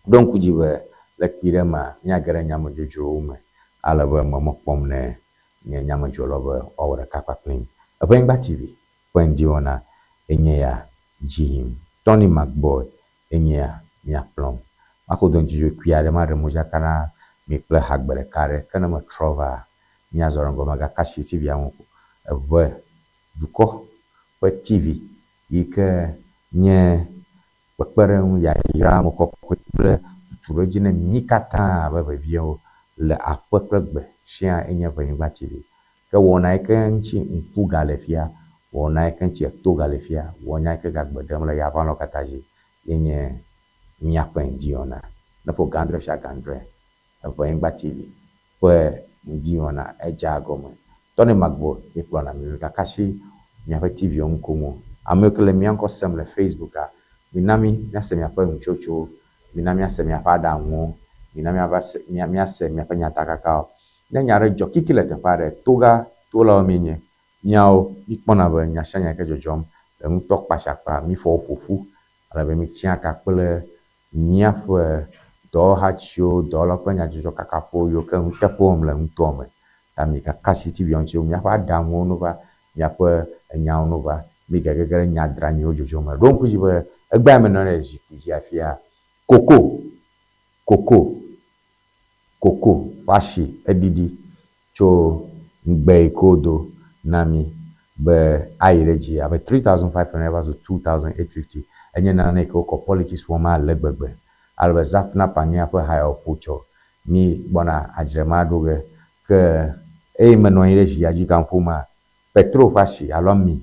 Ɖo ŋku dzi be le kpui ɖe mea, míage ɖe nyamedzodzrowo me ale be memɔ kpɔm ne nye nyamedzrolawo be woawɔ ɖeka kpakplim. Eʋenyigba TV ƒe ŋdiwɔna enye ya dzi yim. Tony McBoy enye ya miakplɔm. Maxo do ŋdzodzo kpui aɖe maɖe modzaka na mi kple hagbe ɖeka aɖe ke ne metrɔ va míazɔ ɖe ŋgɔ megaka asi TV-a ŋu o. Eʋe dukɔ ƒe TV yi ke nye kpekpeɖeŋu, yayra, ame kɔkɔe kple tutuɖedzi ne mí katã abe veviawo le aƒe kple gbe siaa enye Ʋenyigba TV. Ke wɔna yi ke ŋuti ŋku gale fia, wɔna yi ke ŋuti eto gale fia, wɔna yi ke gagbe ɖem le yaʋalɔ katã dzi ye nye míaƒe ŋdiyɔna. Ne ƒo gãdre sia gãdre, Eʋenyigba TV ƒe ŋdiyɔna edzea egɔme. Tony Magbo ye kplɔna mi. Migaka asi miaƒe TV-wo ŋu koŋ o. Ame yiwo ke le mía ŋkɔ sem le Facebooka, mina mí míase miaƒe nutsotsowo, mina míase miaƒe aɖaŋuwo, mina míava se, míase miaƒe nyatakakawo. Ne nya aɖe dzɔ kiki le teƒe aɖe, toga tolawo míenye. Míawo míkpɔna be nya sia nya yi ke dzɔdzɔm le ŋutɔ kpashakpa, mífɔ wo ƒo ƒu ale be mítsia ka kple míaƒe dɔwɔhatiwo, dɔwɔlawo kple nyadzɔdzɔkakaƒowo yiwo ke nuteƒe wɔm le nutoa me. Ta migaka asi TV ŋuti o. Míaƒe aɖaŋuwo no va, míaƒe enyawo no va. Migagege ɖe nya dranyiwo dzodzro me. Ɖo ŋku dzi be egbea menɔ anyi ɖe zikpui dzi afia koko, koko, koko ƒe asi eɖiɖi tso ŋugbe yi ke wodo na mí be ayi ɖe dzi abe 3500 va zu 2850. Enye nane yi ke wokɔ politics wɔm ale gbegbe. Ale be Zafnap anye eƒe ha ya woƒo tsɔ mí gbɔna adzre ma ɖo ge. Ke eye menɔ anyi ɖe zia dzi gaƒoƒo petrol ƒe asi alo ami,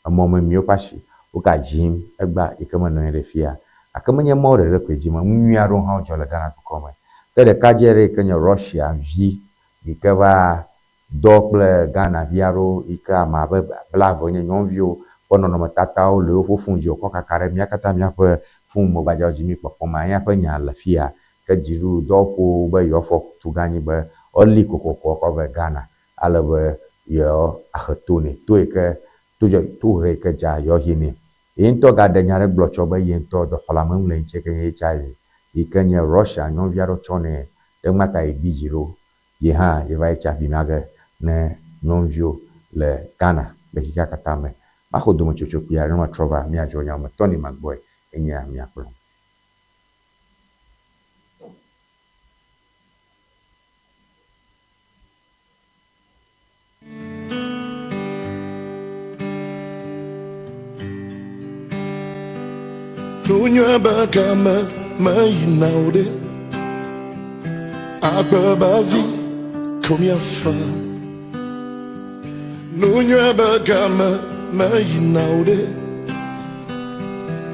emɔmemiwo ƒe asi wogadzim egbea yi ke menɔ anyi ɖe fia. Gake menye mɔ ɖeɖe koe dzi me, nu nyui aɖewo hã wodzɔ le Ghana dukɔ me. Ke ɖekadze aɖe yi ke nye Russia vi yi ke va dɔ kple Ghana vi aɖewo yi ke ame abe blaeve nye nyɔnuviwo ƒe nɔnɔmetatawo le woƒe fon dzi wòkɔ kaka ɖe mía katã míaƒe fon me gbadzawo dzi mí kpɔkpɔm míaƒe nya le fia. Ke dziɖuɖudɔwɔƒewo be yewoafɔ tu gã anyi be woali kokoko kɔ ve Ghana ale be yewoahe to nɛ. To yi ke to dze to he yi ke dza yewoahe nɛ. Ye ŋutɔ gaɖe nya ɖe gblɔ tsɔ be ye ŋutɔ dɔxɔleameŋu le ŋuti ke nye HIV yi ke nye Russia nyɔnuvi aɖewo tsɔ nɛ ɖe ŋma ta yi gbi dzi ɖo. Ye hã ye va HIV ma ge ne nyɔnuviwo le Ghana le xexea katã me. Maxɔ dometsotso kpui aɖe ne matrɔ va míadzro nya me. Tony Magbɔe enye míakplɔ. Nunyue be game meyina o ɖe agbe be vi ko míafa. Nunyue be game meyina o ɖe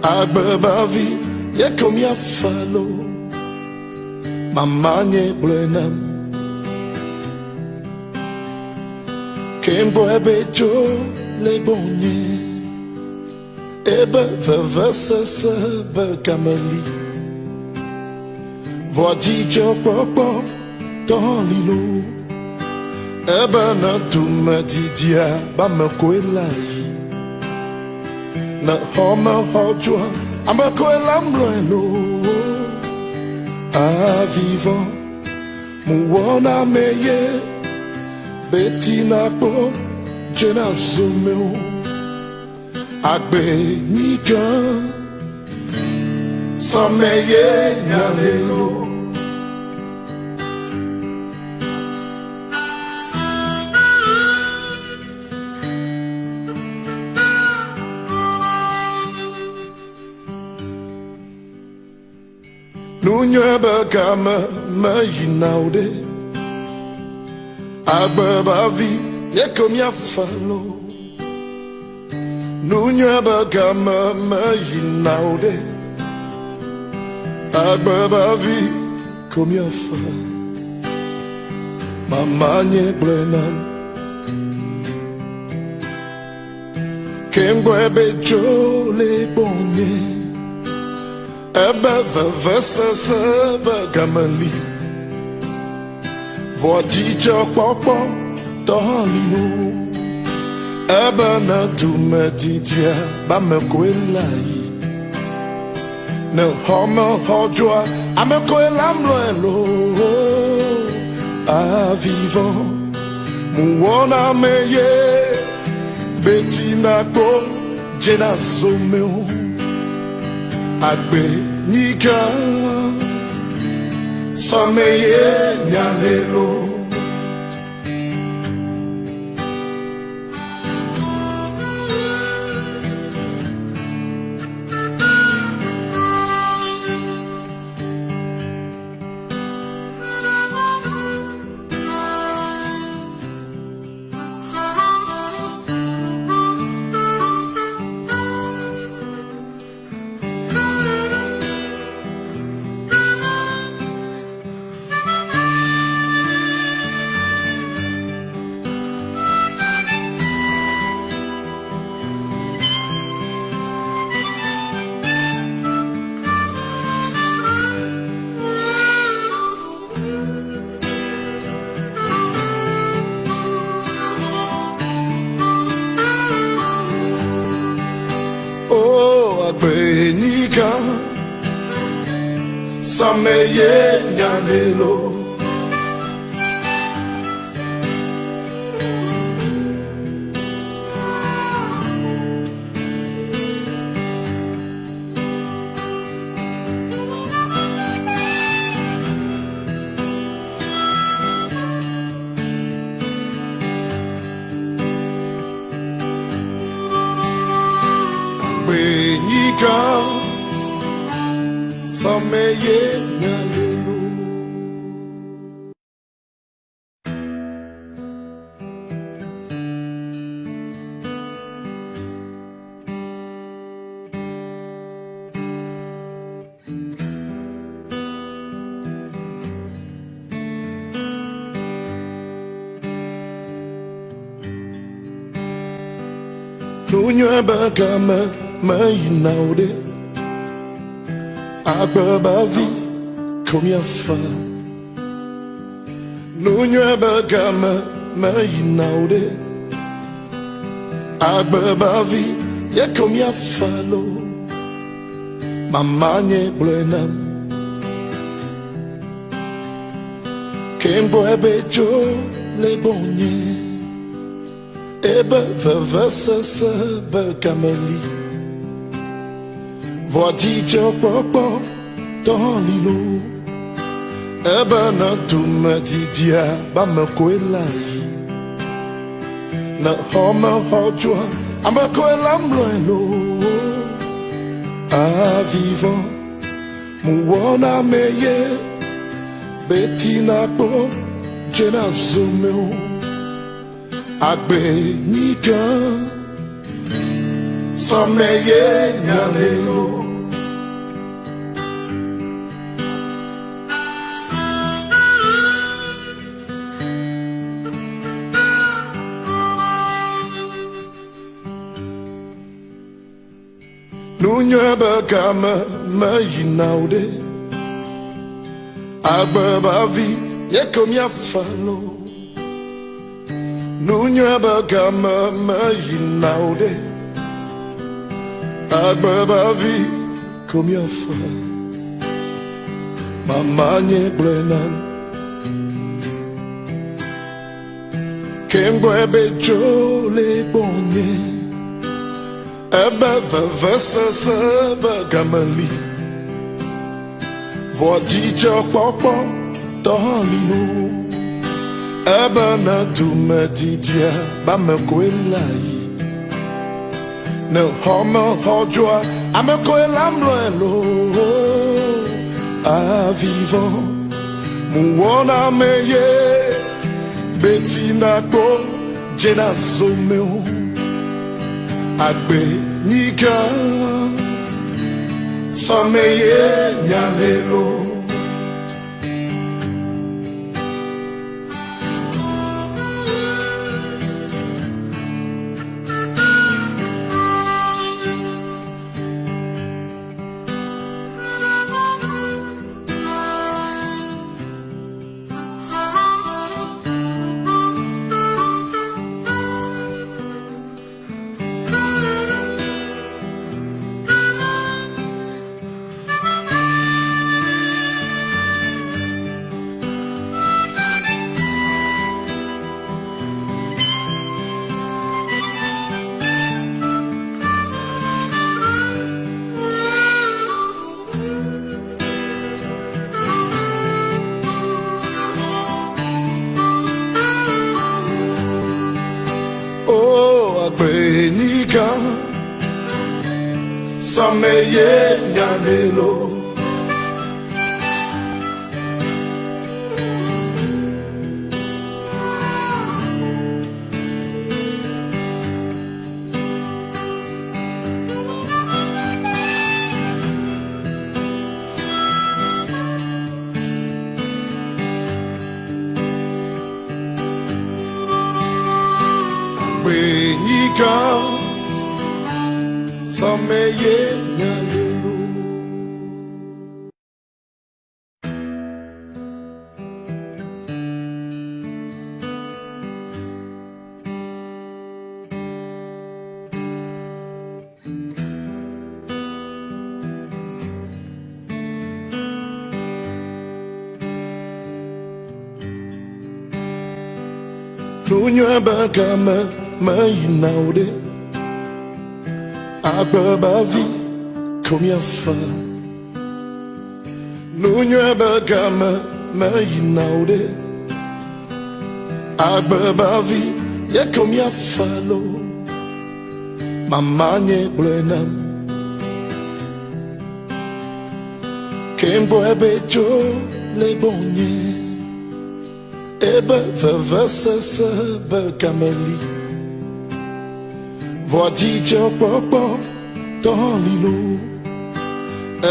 agbe be vi ye ko míafa lo. Mama nye gblɔe nam. Ke ŋgbɔe be dzo le gbɔnye. Ebe vevesese be game li. Vɔ dzidzɔkpɔkpɔ tɔ li lo. Ebe ne dume didia be ame koe la yi. Ne xɔme xɔ dzoa, ame koe la mlɔe lo. Avivɔ muwɔna me ye betina kpɔ dzena zome o. Agbe nyigã sɔme ye nyale lo. Nunyue be game meyina o ɖe agbe be vi ye ko míafa lo. Nunyue be game meyina o ɖe agbe be vi ko míafa. Mama nye gblɔe nam. Ke ŋgbɔe be dzo le gbɔnye. Ebe vevesese be game li. Vɔ dzidzɔkpɔkpɔ tɔ hã li lo. Ebe ne dume didia be ame koe la yi. Ne xɔme xɔ dzoa, ame koe la mlɔe lo. Avivɔ muwɔna me ye betina kpɔ dzena zome o. Agbe nyigã sɔme ye nyale lo. Sameye nyalelo. Gbenyika sameye nyalelo. Nunywe bagama mayinaude Agbabavi komiafa Nunywe bagama mayinaude Agbabavi ye komiafa lo Mama nye blenam Kembo ebe jo le bonye Ebe vevesese be gameli Vɔ dzidzɔ kpɔkpɔ tɔ lilo Ebe ne dume didia be ame koe la yi Ne xɔme xɔ dzoa ame koe la mlɔe lo Avivɔ muwɔna me ye Betina kpɔ dzena zome o Agbenyika sameye nyalelo. Nunywe begame meyina o ɖe Agbebavi ye ko miafa lo Nunywe begame meyina o ɖe Agbebavi ko miafa Mama nye gblɔe nam Ke ŋgbɔe be dzo le gbɔnye Ebe vevesese be gameli Vɔ dzidzɔ kpɔkpɔ tɔ lilo Ebe ne dume didia be ame koe la yi Ne xɔme xɔ dzoa ame koe la mlɔe lo Avivɔ muwɔna me ye Betina kpɔ dzena zome o Agbenyika sameye nyalelo. Oh, agbenyika sameye nyalelo. Agbenyika sameye nyalelo. Nunyɔe be game meyina o ɖe. Agbe be vi ko míafa. Nunyɔe be game meyina o ɖe. Agbe be vi ye ko míafa lo. Mama nye gblɔe nam. Ke ŋgbɔe be dzo le gbɔnye. Ebe vevesese be game li. Vɔ dzidzɔkpɔkpɔ tɔ li lo.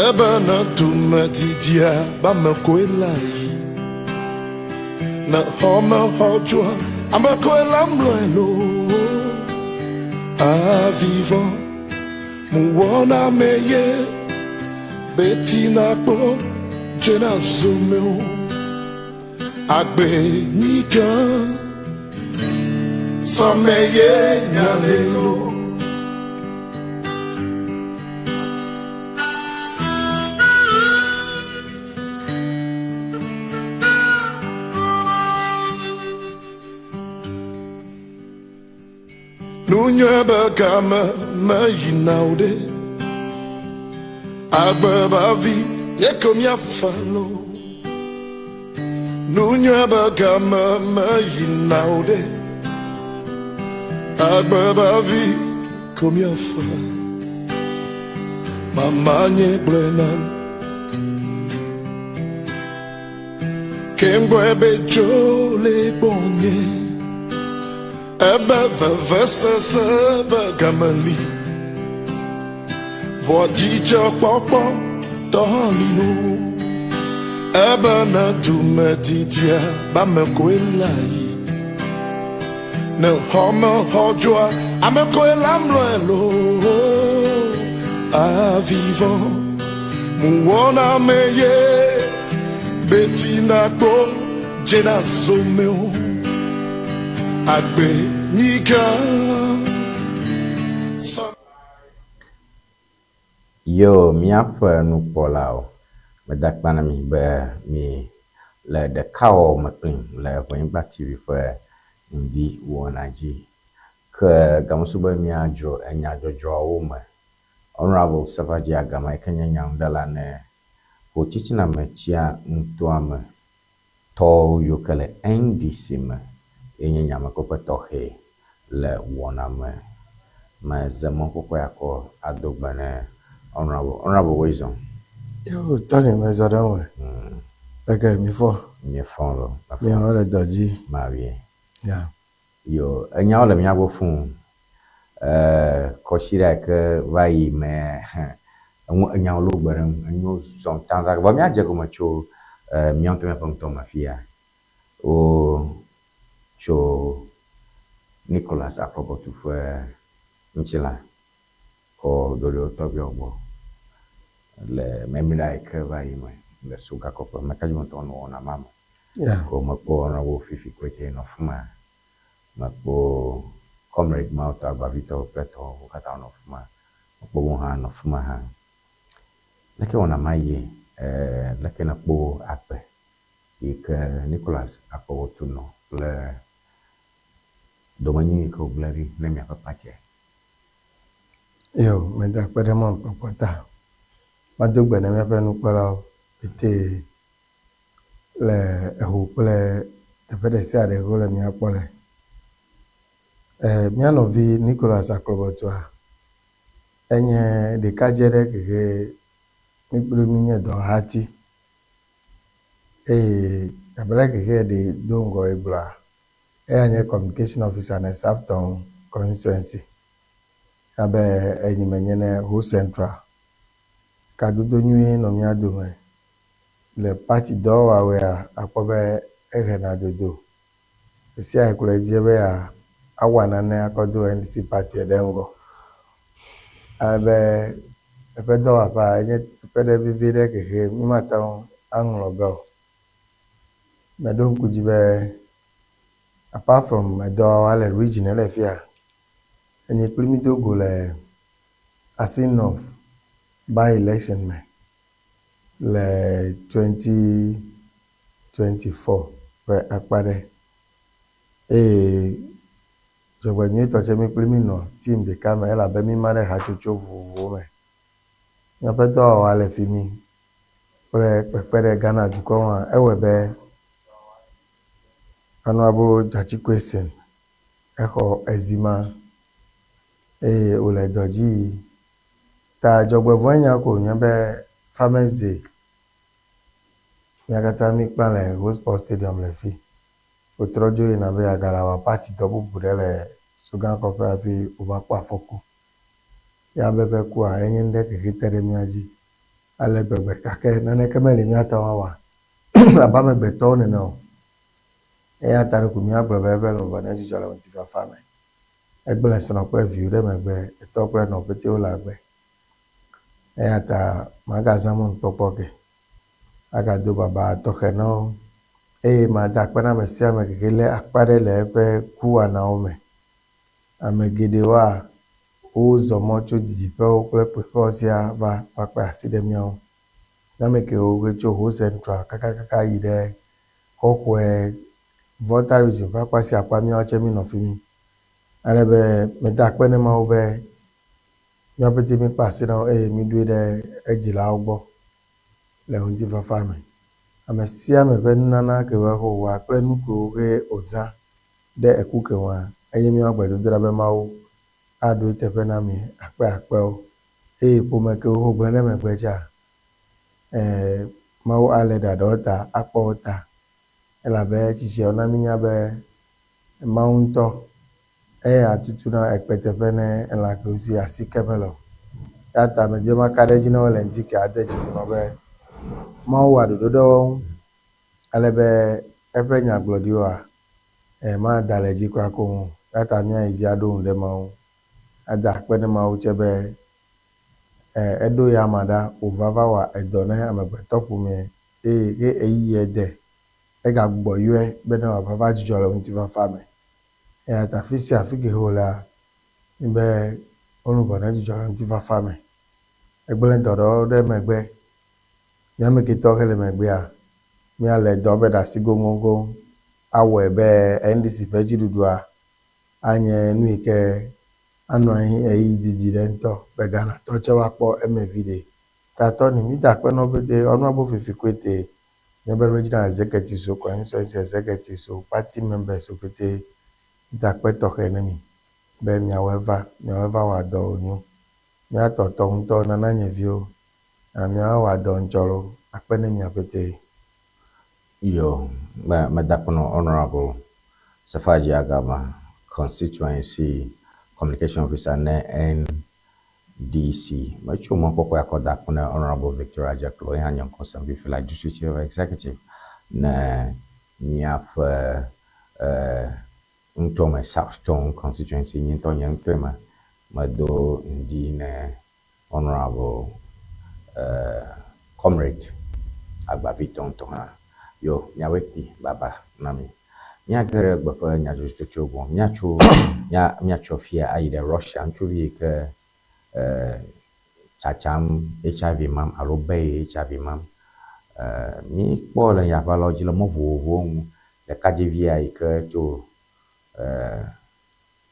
Ebe ne dume didia be ame koe la yi. Ne xɔ me xɔ dzoa, ame koe la mlɔe lo. Avivɔ mu wɔna me ye. Betina kpɔ dzena zome o. Agbe nyigã sɔme ye nya le lo. Nunyɔe be game meyina o ɖe. Agbe be vi ye ko míafa lo. Nunyɔe be game meyina o ɖe. Agbe be vi ko míafa. Mama nye gblɔe nam. Ke ŋgbɔe be dzo le gbɔnye. Ebe vevesese be game li. Vɔ dzidzɔkpɔkpɔ tɔ hã li lo. Ebe ne dume didia be ame koe la yi. Ne xɔ me xɔ dzoa, ame koe la mlɔe lo. Avivɔ mu wɔna me ye. Betina kpɔ dzena zome o. Agbe nyigã sɔ. Yo míaƒe nukpɔlawo, meda akpa na mi be mi le ɖekawɔwɔ me kplim le Ʋenyigba TV ƒe ŋdi wɔna dzi. Ke gamesu be míadzro enyadzɔdzɔawo me. Honourable Sefaji Agama yi ke nye nyanuɖela ne Ho Titina me tsia nutoa me tɔwo yiwo ke le NDC me ye nye nyamekpekpe tɔxɛ le wɔna me. Meze mɔkpɔkpɔ ya kɔ ado gbe ne Honourable. Honourable Woezɔn. Yo, Tony mezɔ ɖe ŋue. Leke mi fɔ? Míefɔ lo. Mefɔ. Míawo le dɔ dzi. Mawie. Ya. Yo, enyawo le mía gbɔ fũu. Kɔsiɖa yi ke va yi me, enu enyawo lɔ gbe ɖe ŋu. Enuwo zɔ taŋtaŋ. Vɔ míadze egɔme tso míawo ŋutɔ míaƒe ŋutɔ me fiya. Wo tso Nicholas Akpɔbɔtu ƒe ŋutilã kɔ ɖo ɖe wo tɔgbuiawo gbɔ le memleɖa yi ke va yi me le Soga kɔƒe. Meka dzi ŋutɔ nɔ wɔna ma me. Yeah. Ko mekpɔ Honourable Fifi Kwete nɔ fi ma. Mekpɔ Comrade Mawutɔ Agbavitɔwo kple tɔwo wo katã wonɔ fi ma. Mekpɔ wo hã nɔ fi ma hã. Leke wɔna ma yie? Leke nèkpɔ agbe yi ke Nicholas Akpɔwotu nɔ kple domenyi yi ke wògblẽ ɖi ne miaƒe partia? Yo, meda akpe ɖe mɔnukpɔkpɔ ta. Mado gbe na míaƒe nukpɔlawo petee le eho kple teƒe ɖe sia ɖe wole mía kpɔ le. Mía nɔvi Nicholas Aklɔbɔtua, enye ɖekadze ɖe kexe mí kpli mí nye dɔwɔhati eye abe le kexe ɖe do ŋgɔ egblɔa, eya nye communication officer ne Southern constituency abe enyi menye ne Ho Central. Kadodo nyuie nɔ mía dome le party dɔwɔwɔa akpɔ be ehena dodo. Esia yi kplɔe dzi be awɔ nane akɔ do NDC party ɖe ŋgɔ. Ale be eƒe dɔwɔƒea enye teƒe ɖe vivi ɖe kexe mímate ŋu aŋlɔ be o. Meɖo ŋku dzi be apart from edɔwɔwɔ le region le fia, enyi kpli mí do go le Assin North by election me le 2024 ƒe akpa ɖe. Eye dzɔgbenyuietɔ tse mi kpli mi nɔ team ɖeka me elabe mi ma ɖe hatsotso vovovowo me. Míaƒe dɔwɔwɔa le fi mi kple kpekpe ɖe Ghana dukɔ ŋua ewɔe be Honourable Gyakye Quayson exɔ ezi ma eye wòle dɔ dzi yi. Ta dzɔgbevɔ̃e nya ko wònye be Farmers Day mía katã míkpã le Ho Sports Stadium le fi. Wòtrɔ dzo yina be yeagawɔ party dɔ bubu ɖe le Sugan kɔƒe hafi wòva kpɔ afɔku. Ya be ƒe kua enye nu ɖe xexi te ɖe mía dzi ale gbegbe gake naneke meli míate ŋu awɔ abe amegbetɔwo nene o. Eya ta ɖeko míagblɔ be eƒe luʋɔ nedzudzɔ le ŋutifafa me. Egblẽ srɔ̃ kple viwo ɖe megbe, etɔ kple enɔ ƒete wole agbe. Eya ta magazã mɔnukpɔkpɔ ke agado baba tɔxɛ na wo eye mada akpe na ame sia ame ke lé akpa ɖe le eƒe kuwɔnawo me. Ame geɖewoa, wozɔ mɔ tso didiƒewo kple kpuiƒewo siaa va va kpe asi ɖe mía ŋu. Ne ame kewo tso Ho Central kakakaka yi ɖe Xɔxɔe, Volta Region ƒe akpa sia akpa míawo tse míenɔ fi mi. Ale be meda akpe ne Mawu be míawo pɛtɛ míkpe asi na wo eye míɖoe ɖe edzilawo gbɔ le ŋutifafa me. Ame sia ame ƒe nunana ke wòxɔa kple nu kewo ke wòzã ɖe eku ke ŋua, enye míaƒe gbedodoɖa be Mawu aɖo eteƒe na mi akpe akpewo eye ƒome kewo wogblẽ ɖe megbe tsea, eh, Mawu alé ɖaɖawo ta, akpɔ wo ta elabe tsitsiawo na mínya be Mawu ŋutɔ eya tutuna ekpe teƒe ne elã kewo si asike mele o. Eya ta medi be maka ɖe edzi na wo le ŋdi ke ade dzi ƒo na wo be Mawu wɔ ɖoɖo ɖe wo ŋu ale be eƒe nyagblɔɖiwoa, eh, mada le edzi kura koŋ o. Eya ta míayi dzi aɖo ŋu ɖe Mawu ŋu. Ada akpe ne Mawu tse be eh, eɖo ya ama ɖa wòva va wɔ edɔ ne amegbetɔƒomea eye ke ɣeyiɣia de egagbugbɔ yɔe be ne wòava va dzudzɔ le ŋutifafa me. Eya ta afi sia afi ke wolea, be wo luʋɔ nedzudzɔ le ŋutifafa me. Egblẽ dɔ ɖewo ɖe megbe. Mía ame ketɔ xe le megbea, míalé dɔ be ɖe asi goŋgoŋgoŋ awɔe be NDC ƒe dziɖuɖua anye nu yi ke anɔ anyi ɣeyiɣi didi ɖe ŋutɔ be Ghanatɔ tsɛ woakpɔ eme viɖe. Tatɔ ni mída akpe na wo pɛtɛ, Honourable Fifi Kwete, míaƒe Regional Executives wo, Constituency Executives wo, Party members wo pɛtɛ, mída akpe tɔxɛ ne mi be miawɔe va, miawɔe va wɔ dɔ wònyo. Mía tɔtɔ ŋutɔ nana nye viwo, miawɔe wɔ dɔ ŋtsɔ loo, akpe ne mia pɛtɛ. Yo, meda akpe na Honourable Safaji Agama, Constituency Communication Officer ne NDC. Metso mɔkpɔkpɔ ya kɔ da akpe na Honourable Victoria Jeklo, eya nye ŋkɔ sem fifi la District Chief Executive ne míaƒe eh, ŋutɔ me South Tong Constituency. Nye ŋutɔ nye ŋutɔe me medo ŋdi ne Honourable Comrade Agbavitɔ ŋutɔ hã. Yo, miawoe kpi baba na mi. Míage ɖe gbe ƒe nyadzɔdzɔtsotso gbɔ. Míatso mía míatso fia ayi ɖe Russia. Ŋutsuvi yi ke eh, tsatsam HIV mam alo be HIV mam. Eh, míkpɔ le yaʋalɔ dzi le mɔ vovovowo ŋu. Ɖekadzɛvia yi ke tso eh,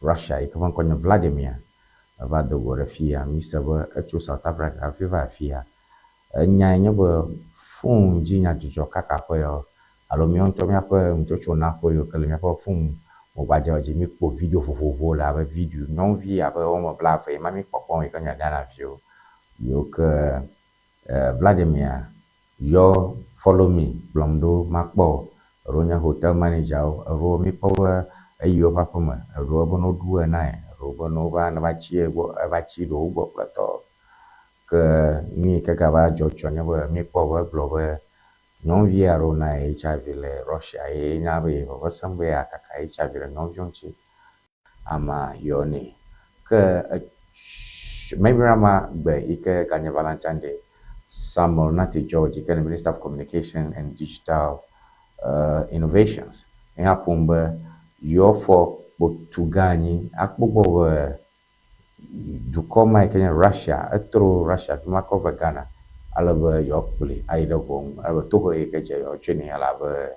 Russia yi ke ƒe ŋkɔ nye Vladimir eva do go ɖe fia. Míse be etso South Africa hafi va afia. Enyae nye be fon dzi nyadzɔdzɔ kaka ƒe yawo alo míawo ŋutɔ míaƒe nutsotso naƒe yiwo ke le míaƒe fon gbadzawo dzi míkpɔ video vovovowo le abe video nyɔnuvi abe woame blaeve yi ma míkpɔkpɔm yi ke nye Ghana viwo yiwo ke eh, Vladimir yɔ follow me kplɔm ɖo makpɔ eɖewo nye hotel manager wo eɖewo míkpɔ be eyi woƒe aƒeme eɖewo be ne woɖu enae eɖewo be ne wova ne va tsi egbɔ eva tsi ɖewo gbɔ kple tɔwo. Ke nu yi ke gava dzɔ tsoa nye be míekpɔ be egblɔ be nyɔnuvi aɖewo na HIV le Russia eye enya be ye veve sem be yeakaka HIV ɖe nyɔnuviwo ŋuti ama yɔ nɛ. Ke Mɛmyrama gbe yi ke ganye Valentine Day, Samuel Nartey George yi ke nye Minister of Communication and Digital Innovations ye hã ƒom be yewoafɔ kpotu gã anyi akpɔ gbɔ be dukɔ ma yi ke nye Russia etro Russia fi ma kɔ ve Ghana ale be yewoakplɔe ayi ɖe ʋɔnu ale be tohehe yi ke dze yewoatsɔe nɛ elabe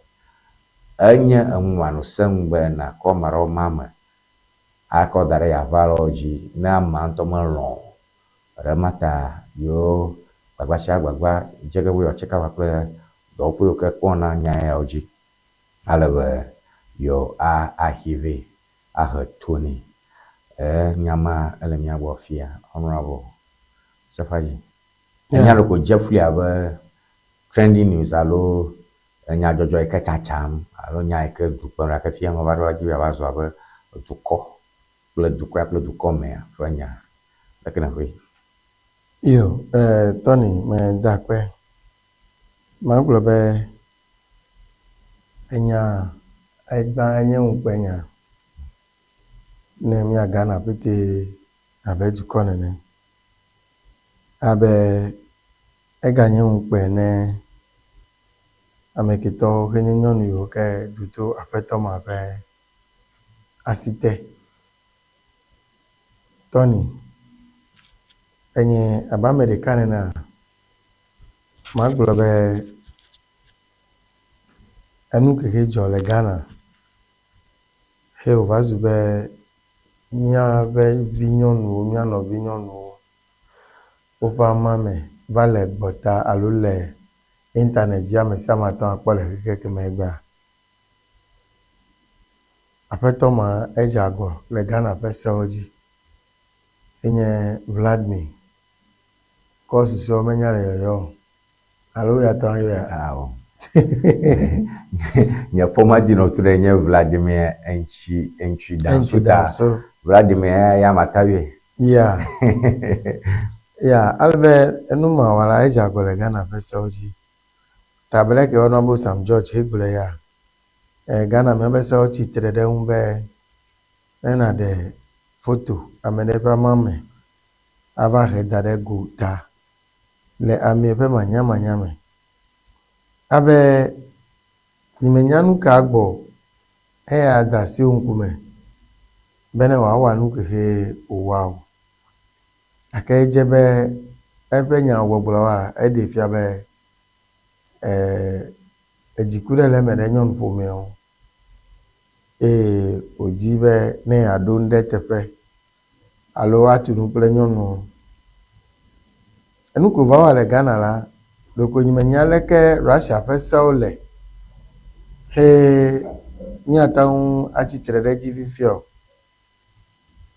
Enye eŋuwɔnu sẽŋu be nàkɔ ame aɖewo ma ame akɔ da ɖe yeaʋalɔwo dzi ne amea ŋutɔ melɔ̃ o. Ɖe ema ta yewo gbagba sia gbagba dze ge be yewoatse kaba kple dɔwɔƒe yiwo ke kpɔna nya yawo dzi ale be yewo a ahi vɛ ahe to nɛ. E nya ma ele mía gbɔ fia honorable Sefaji. Enya ɖeko dze fli abe trending news alo enyadzɔdzɔ yi ke tsatsam alo nya yi ke du kpem gake fia meva ɖo edzi be yeava zu abe dukɔ kple dukɔa kple dukɔ mea ƒe nya. Leke nèxɔe? Yo, eh, Tony, meda akpe. Magblɔ be enya egbã enye ŋukpenya ne mía Ghana ƒete abe dukɔ nene. Abe eganye ŋukpe ne ame ketɔwo henye nyɔnu yiwo ke ɖu to aƒetɔ ma ƒe asi te. Tony, enye abe ame ɖeka nenea, magblɔ be enu kexe dzɔ le Ghana he wòva zu be míaƒe vi nyɔnuwo, mía nɔvi nyɔnuwo woƒe amame va le gbɔta alo le internet dzi ame sia ame ate ŋu akpɔ le xexe keme egbea. Aƒetɔ ma edze agɔ le Ghana ƒe sewo dzi enye Vladimir. Kɔ susuewo menya le yɔyɔ o. Alo ya tɔ ayɔa? Ao. Nye fɔmadinɔ tu ɖe nye Vladimir Entsi Entsi Danso ta. Vladimir ya ya mata yɔe. Ya. Ya, ale be enu ma wɔla edze agɔ le Ghana ƒe sewo dzi. Ta abe leke Honourable Sam George hegblɔe ya, eh, Ghana míaƒe sewo tsi tre ɖe eŋu be ne nàɖe foto ame ɖe ƒe amame ava he da ɖe gota le amee ƒe manyamanya me. Abe nyemenya nu ka gbɔ eya de asi wò ŋkume bene wòawɔ nu kexe wòwɔa o. Gake edze be eƒe nyawo gbɔgblɔwoa, eɖee fia be edziku ɖe le eme ɖe nyɔnu ƒomea ŋu eye wòdi be ne yeaɖo nu ɖe eteƒe alo atu nu kple nyɔnuwo. Enu ko va wa le Ghana la, ɖeko nyemenya leke Russia ƒe sewo le he míate ŋu atsi tre ɖe edzi fifia o.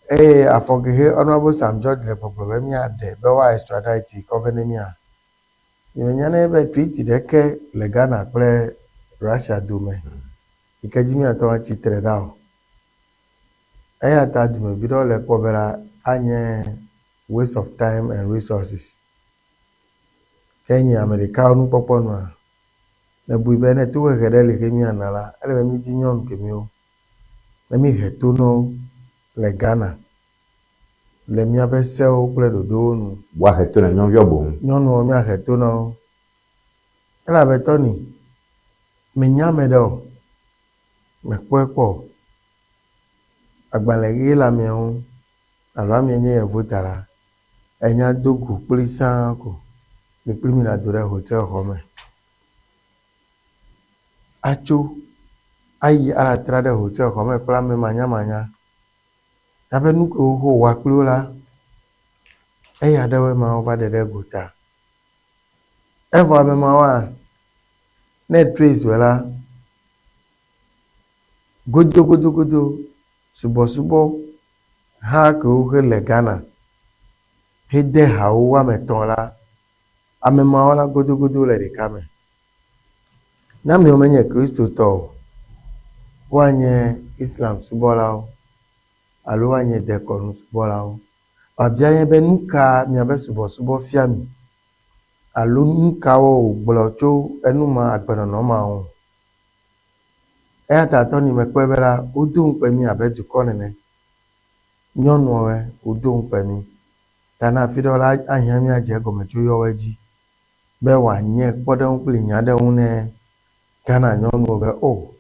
Eye afɔ kexe Honourable Sam George le gbɔgblɔ be míaɖe be woa extradite kɔ vɛ ne mía. Nyemenya ne be treaty ɖeke le Ghana kple Russia dome yi ke dzi míate ŋu atsi tre ɖa o. Eya ta dumevi ɖewo le kpɔ be la anye waste of time and resources. Ke nye ame ɖeka nukpɔkpɔ nua, mebui be ne tohehe ɖe li xe míana la, ele be mídi nyɔnu kemiwo ne míhe to na wo le Ghana le míaƒe sewo kple ɖoɖowo nu. Woahe to na nyɔnuviawo boŋ. Nyɔnuwo míahe to na wo. Elabe Tony, menya ame ɖe o, mekpɔe kpɔ o. Agbalẽ ɣi le amea ŋu alo amea nye yevu ta la, enya do go kpli sãa ko. Mi kpli mi nado ɖe hotel xɔ me. Atso ayi aɖatra ɖe hotel xɔ me kple ame manyamanya. Abe nu kewo wowɔa kpli wo la, eya ɖewoe ma wova ɖe ɖe gota. Evɔ ame mawoa, ne trace wɔe la, godogodogodo subɔsubɔ ha kewo xe le Ghana hede hawo woame etɔ̃ la, ame mawo la godogodo le ɖeka me. Ne amewo menye Kristotɔ o, woanye Islam subɔlawo alo woanye dekɔnu subɔlawo. Biabia nye be nu ka miaƒe subɔsubɔ fia mi alo nu kawo wògblɔ tso enu ma agbenɔnɔ ma ŋu. Eya ta Tony mekpɔe be la wodo ŋukpe mí abe dukɔ nene. Nyɔnuwoe wodo ŋukpe mí. Ta ne afi ɖe la ahiã míadze egɔme tso yɔwoe dzi be wòanye kpɔɖeŋu kple nya ɖe ŋu ne Ghana nyɔnuwo be o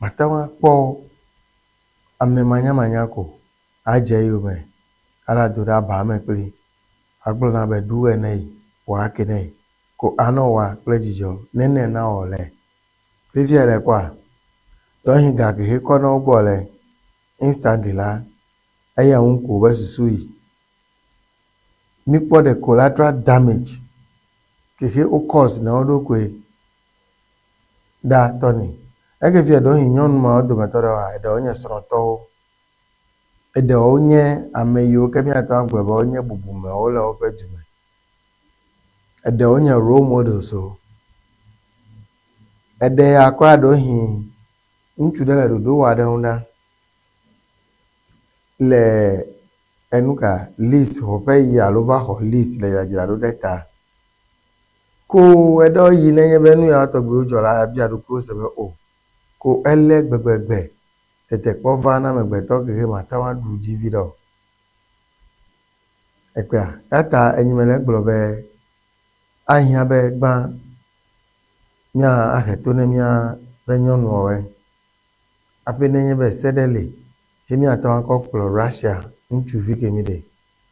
mate ŋu akpɔ ame manyamanya ko adze eyome aɖado ɖe aba me kpli agblɔ na be ɖu ene yi wɔ ake nɛ ko anɔ wa kple dzidzɔ nene na wɔ le. Fifia ɖe kpɔa, Ɖewohĩ ga ke he kɔ na wo gbɔ le instantly la, eya ŋu ko wobe susu yi. Míkpɔ the collateral damage ke he wo cause na wo ɖokoe ɖa tɔni. Eke fia ɖewohĩ nyɔnu mawo dometɔ ɖewoa, eɖewo nye srɔ̃tɔwo, eɖewo nye ame yiwo ke míate ŋu agblɔ be wonye bubumewo le woƒe du me. Eɖewo nye role models wo. Eɖe ya kura ɖewohĩ ŋutsu ɖe le ɖoɖo wɔa ɖe ŋu ɖa le enu ka list xɔƒe yi alo va xɔ list le dzadzraɖo ɖe ta. Ko eɖewo yi nenye be nu yawo tɔgbiwo dzɔ la, abia ɖokuiwo se be o ko ele gbegbegbe tetekpɔ va na amegbetɔ kexe mate ŋu aɖu dzi viɖe o. Ekpea eya ta enyi mele egblɔ be ahiã be gbã mía ahe to ne míaƒe nyɔnuawoe hafi nenye be se ɖe li ye míate ŋu akɔ kplɔ Russia ŋutsuvi kemi ɖe,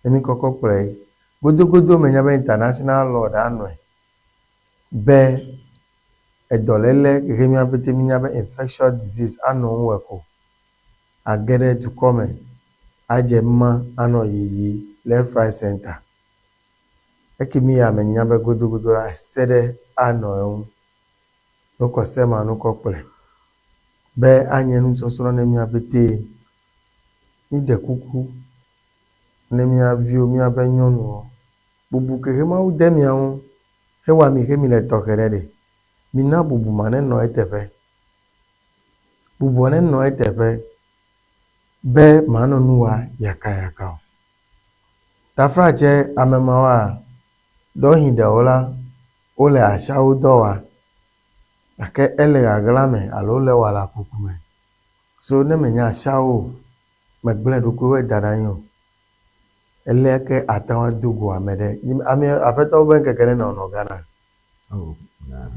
ne míkɔ kɔ kplɔe godogodo menya be international law ɖe anɔe be edɔléle kexe mía pete mínya be infectious disease anɔ ŋuwɔe ko age ɖe dukɔ me adze ma anɔ yiyi left right center. Eke mi ya menya be godogodo la ese ɖe anɔ eŋu. Nukɔ se ma nukɔ kplɔe be anye nusɔsrɔ̃ ne mía pete. Míɖe kuku ne mía viwo, míaƒe nyɔnuwo. Bubu ke he Mawu de mía ŋu hewɔ ami he mi le tɔxɛ ɖe ɖe. Mina bubu ma nenɔ eteƒe. Bubua nenɔ eteƒe be manɔ nu wa yakayaka o. Taflatse ame mawoa, ɖewohĩ ɖewo la, wole asiawo dɔ wa gake ele ɣaɣla me alo le wɔ le akuku me. So ne menye asiawo o, megblẽ ɖokuiwòe da ɖe anyi o. Elea ke ate ŋu ado go ame ɖe. Ame aƒetɔwo be ŋkeke ɖe nɔ nɔ Ghana. Oh, na.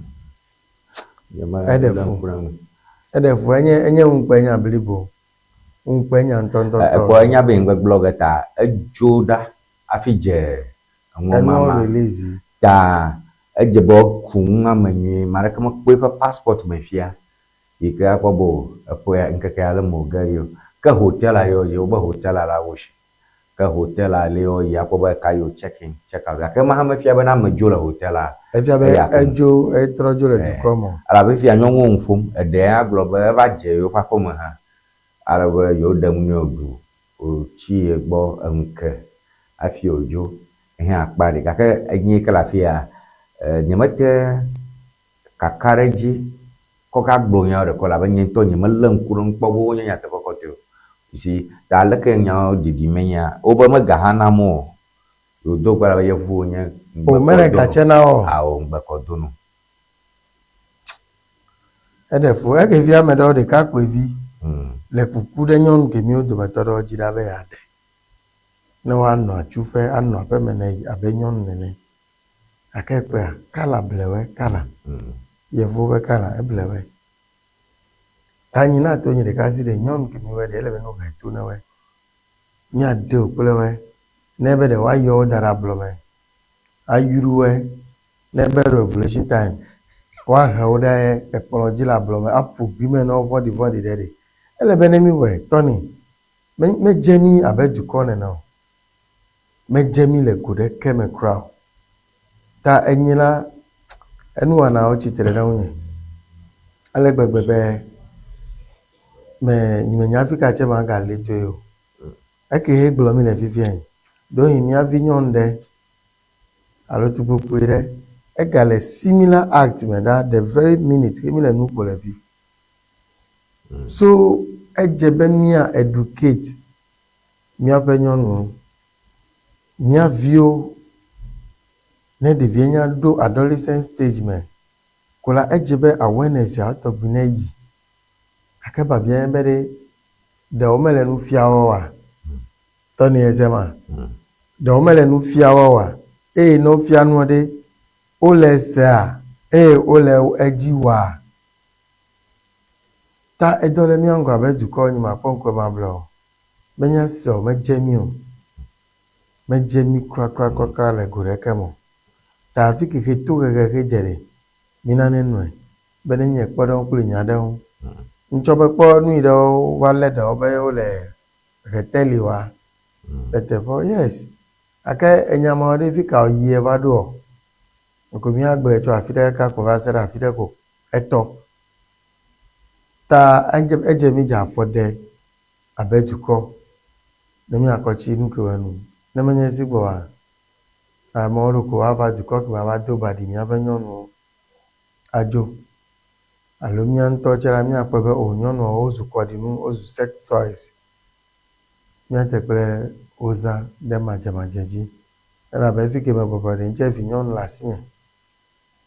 Nyeme Eɖe lé fu. ŋku ɖe eŋu. Eɖe fu enye enye ŋukpe nya blibo. Ŋukpe nya ŋutɔŋutɔŋutɔ. Ekpɔ enya be ŋgbegblɔ ge ta edzo ɖa hafi dze enuɔ Enuɔ mama. release. Ta edze be woku nu ame nyuie. Ame aɖeke mekpɔ eƒe passport me fia yi ke akpɔ be o eƒea ŋkeke ale me wòge ɖi o. Ke hotel yɔ yi wobe hotel la wo si. Ke hotel le yɔ yi akpɔ be eka yi wo check in, check out. Gake ema hã mefia be ne ame dzo le hotel a Efia be eya ko. edzo etrɔ dzo le dukɔ me o. Elabe fifia nyɔnuwo nu ƒom. Eɖe ya gblɔ be eva dze yewoƒe aƒeme hã. Ale be yewoɖe nu nɛ wòɖu. Wòtsi ye gbɔ enu ke hafi wòdzo. Ehe akpa ɖi. Gake enyi yi ke le afi ya, nyemete kaka ɖe edzi kɔ gagblɔ nyawo ɖe ko elabe nye ŋutɔ nyemelé ŋku ɖe eŋu kpɔ be wonye nyateƒe kɔtɔe o. You see, ta aleke nyawo ɖiɖi mee nyea, wobe mega hã nam o. Yewodo gbe ɖa be yevu wonye O mele ŋgbekɔ do ga no. tsɛ na wo o. Ao ŋgbekɔ do no. Eɖe fu. Eke fia ame ɖewo ɖekakpuivi le kuku ɖe nyɔnu kemiwo dometɔ ɖewo dzi ɖa be yeaɖe. Ne woanɔ atsuƒe, anɔ aƒeme ne abe nyɔnu nene. Gake ekpɔea, kala blewoe, kala. Yevuwo ƒe kala eblewoe. Ta nyi na to nyi ɖeka si ɖe nyɔnu kemiwoe ɖe ele be ne wohe to ne woe. Míade wo kple woe. Ne be ɖe woayɔ wo da ɖe ablɔ me, ayru woe. Ne be revolution time, woahe wo ɖe ekplɔ dzi le ablɔ me, aƒo gbi me na wo vɔ̃ɖivɔ̃ɖi ɖe ɖe. Ele be ne míwɔe, tɔni, me medze mí abe dukɔ nene o. Medze mí le go ɖeke me kura o. Ta enyi la, enuwɔnawo tsitre ɖe ŋunye. Ale gbegbe be me nyemenya hafi ka tse magali tsoe o. Eke he gblɔ mi le fifia yi. Ɖewohĩ mía vi nyɔnu ɖe alo tukpukpui ɖe egale similar act me ɖa the very minute ke mi le nu ƒo le fi. So edze be mía educate míaƒe nyɔnuwo, mía viwo ne ɖevia nya ɖo adolescent stage me ko la edze be awareness ya tɔgbi ne yi. Gake biabia nye be ɖe ɖewo mele nu fia wo oa? Tɔni eze ma. Ɖewo mele nu fia wo oa? Eye ne wofia nua ɖe, wole sea eye wole edzi wɔa? Ta edɔ le mía ŋgɔ abe dukɔ nye makpɔ ŋkɔ magblɔ o. Menye se o, medze mí o. Medze mí krakrakrakra le go ɖeke me o. Ta hafi kexe to hehehe dze ɖe, mina nenɔe be nenye kpɔɖeŋu kple nya ɖewo. Ŋtsɔ be kpɔ nu yi ɖewo va lé ɖewo be wole heteli wa le teƒe yes. Gake enya ma ɖe fi ka yie va ɖoɔ? Ko míagblɔe tso afi ɖe kaka ko va se ɖe afi ɖe ko etɔ. Ta edze edze mi dze afɔ ɖe abe dukɔ ne míakɔ tsi nu ke nu. Ne menye esi gbɔa, amewo ɖo ko woava dukɔ ke me ava do ba ɖi míaƒe nyɔnuwo adzo. Alo mía ŋutɔ tse la míakpɔe be o nyɔnuawo wozu kɔɖinu, wozu sex toys. Míate kple wo zã ɖe madzemadze dzi. Elabe fi ke mebɔbɔ ɖe ŋtsi evi nyɔnu le asinye.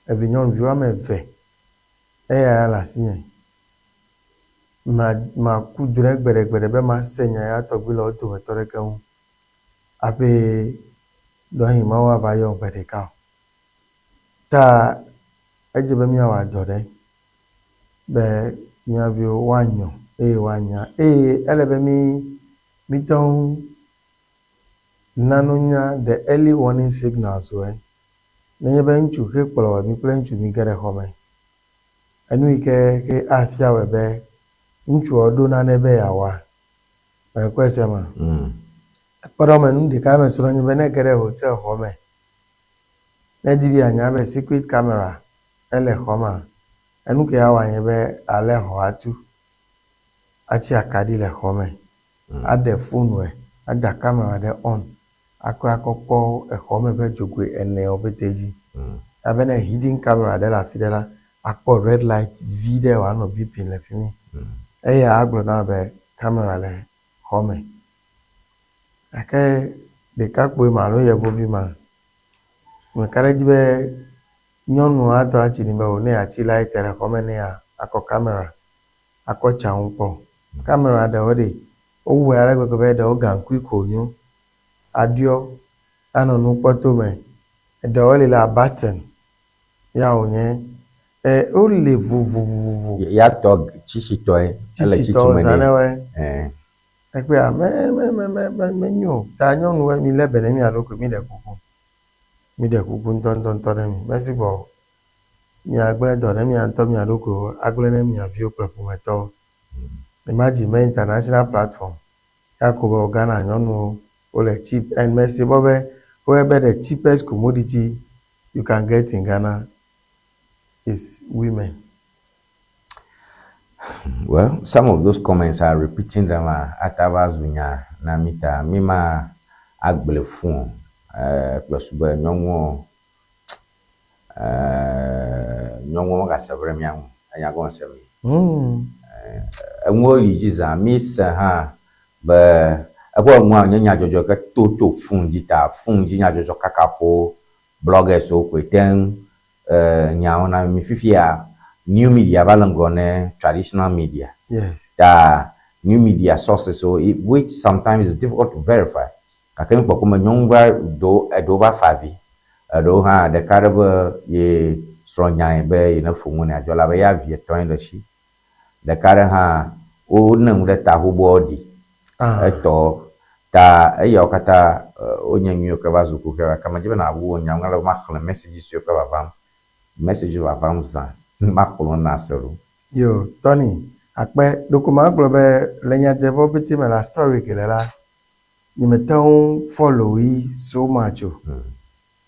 Evi nyɔnuvi woame eve eya ya le asinye. Ma maku drɔ̃e gbeɖegbeɖe be mase nya ya tɔgbi le wo dometɔ ɖeke ŋu hafi ɖewohĩ Mawu ava yɔ gbe ɖeka o. Ta edze be míawɔ dɔ ɖe be mía viwo woanyɔ eye woanya eye ele be mí míte ŋu na nunya the early warning signals woe. Nenye be ŋutsu xe kplɔ mi kple ŋutsu mi ge ɖe xɔ me, enu yi ke ke afia wɔe be ŋutsua ɖo nane be yeawɔa, mèkpɔe se ma? Ekpɔ me nu ɖeka me srɔ̃ nye be ne ege ɖe hotel xɔ me, ne edi be yeanya be secret camera ele xɔ mea, enu ke awɔa nye be alé xɔa tu, atsi akaɖi le xɔ me, aɖe phone ada camera ɖe on, akɔe akɔ kpɔ exɔ me ƒe dzogoe eneawo pɛtɛ dzi. Abe ne hidden camera ɖe le afi ɖe la, akpɔ red light vi ɖe wòanɔ beeping le fi mi. Eya agblɔ na wò be camera le xɔ me. Gake ɖekakpui ma alo yevuvi ma, meka ɖe edzi be nyɔnu atɔ atsi nɛ be o ne yeatsi light le xɔ me ne ya akɔ camera akɔ tsa ŋu kpɔ. Camera ɖewo ɖe, wowɔe ale gbegbe be ɖewo gaŋkui ko wònyo aɖɔ anɔ nu kpɔ to me. Eɖewo li la button ya wònye. E wole vovovovo. Ya tɔ tsitsitɔe. Ele tsitsi Tsitsitɔwo me zã nɛ. ne wɔe. Ɛɛ. Ekpea me me me me me menyo o. Ta nyɔnuwoe mi lé be ne mia ɖokui mi ɖe kuku. Mi ɖe kuku ŋutɔŋutɔŋutɔ ɖe mi. Mesi gbɔ o. Miagblẽ dɔ ne mia ŋutɔ mia ɖokuiwo agblẽ ne mia viwo kple ƒometɔwo. Imagine me international platform ya ko be Ghana nyɔnuwo wole cheap and mesi bɔ be woyɔ be the cheapest commodity you can get in Ghana is women. Well, some of those comments are repeating them ata va zu nya na mi ta mi ma agble fũ o. Kple su be nyɔnuwo nyɔnuwo megase veve ɖe mía ŋu. Enya gɔme se mi. Enuwo yi dzi zã mi se hã be eƒe enua nye nyadzɔdzɔ ke to tso phone dzi ta phone dzi nyadzɔdzɔ kaka ƒo bloggers wo koe te ŋu nyawo na mi fifia new media va le ŋgɔ ne traditional media. Ta new media sources so it, which sometimes is difficult to verify. Gake mi kpɔkpɔ me nyɔnu va ɖewo eɖewo va fa avi. Eɖewo hã ɖeka ɖe be ye srɔ̃ nyae be ye ne ƒo nu ne adzɔ la be ya vi etɔ̃e le esi. Ɖeka ɖe hã wone nu ɖe ta xoxoa ɖi. Etɔ ta eyawo katã wonye nu yiwo ke va zu kuxiwo gake medzi be nawu wò nya ŋu ale be maxlẽ messages siwo ke vavam. Messages vavam zã maxlẽ wo na se ɖo. Yo, Tony, akpe ɖoko magblɔ be le nyateƒe pɛtɛ me la story ke le la, nyemete ŋu follow yi so much o.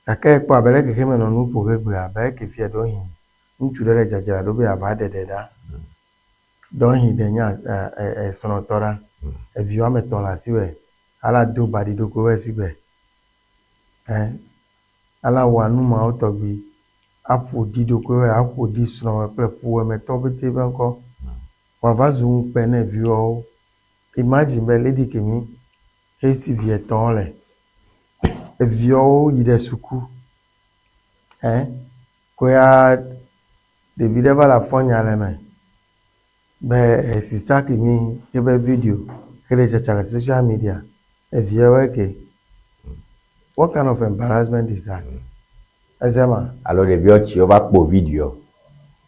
Gake ekpɔ abe le xexeme nɔ nu ƒo ge gblɔe abe ke fia ɖewohĩ ŋutsu ɖe le dzadzra ɖo be yeava ɖe ɖe ɖa. Ɖewohĩ ɖe nye srɔ̃tɔ ɖa. Evi woame etɔ̃ le asiwòe. Ala do ba ɖi ɖokuiwo esigbe. Ala wɔ nu mawo tɔgbi. Aƒo ɖi ɖokuiwo, aƒo ɖi srɔ̃wò kple ƒometɔwo pɛtɛ ƒe ŋkɔ. Wòava zu ŋukpe ne viwoawo. Imagine be lady kemi esi vi etɔ̃ le. Eviawo yi ɖe suku. Koya ɖevi ɖe va le afɔ nya le me be sister kemi eƒe video ke le tsatsa le social media. Eviawoe ke. What kind of embarrassment is that? Ezema. Alo ɖeviwo tsi wova kpɔ video.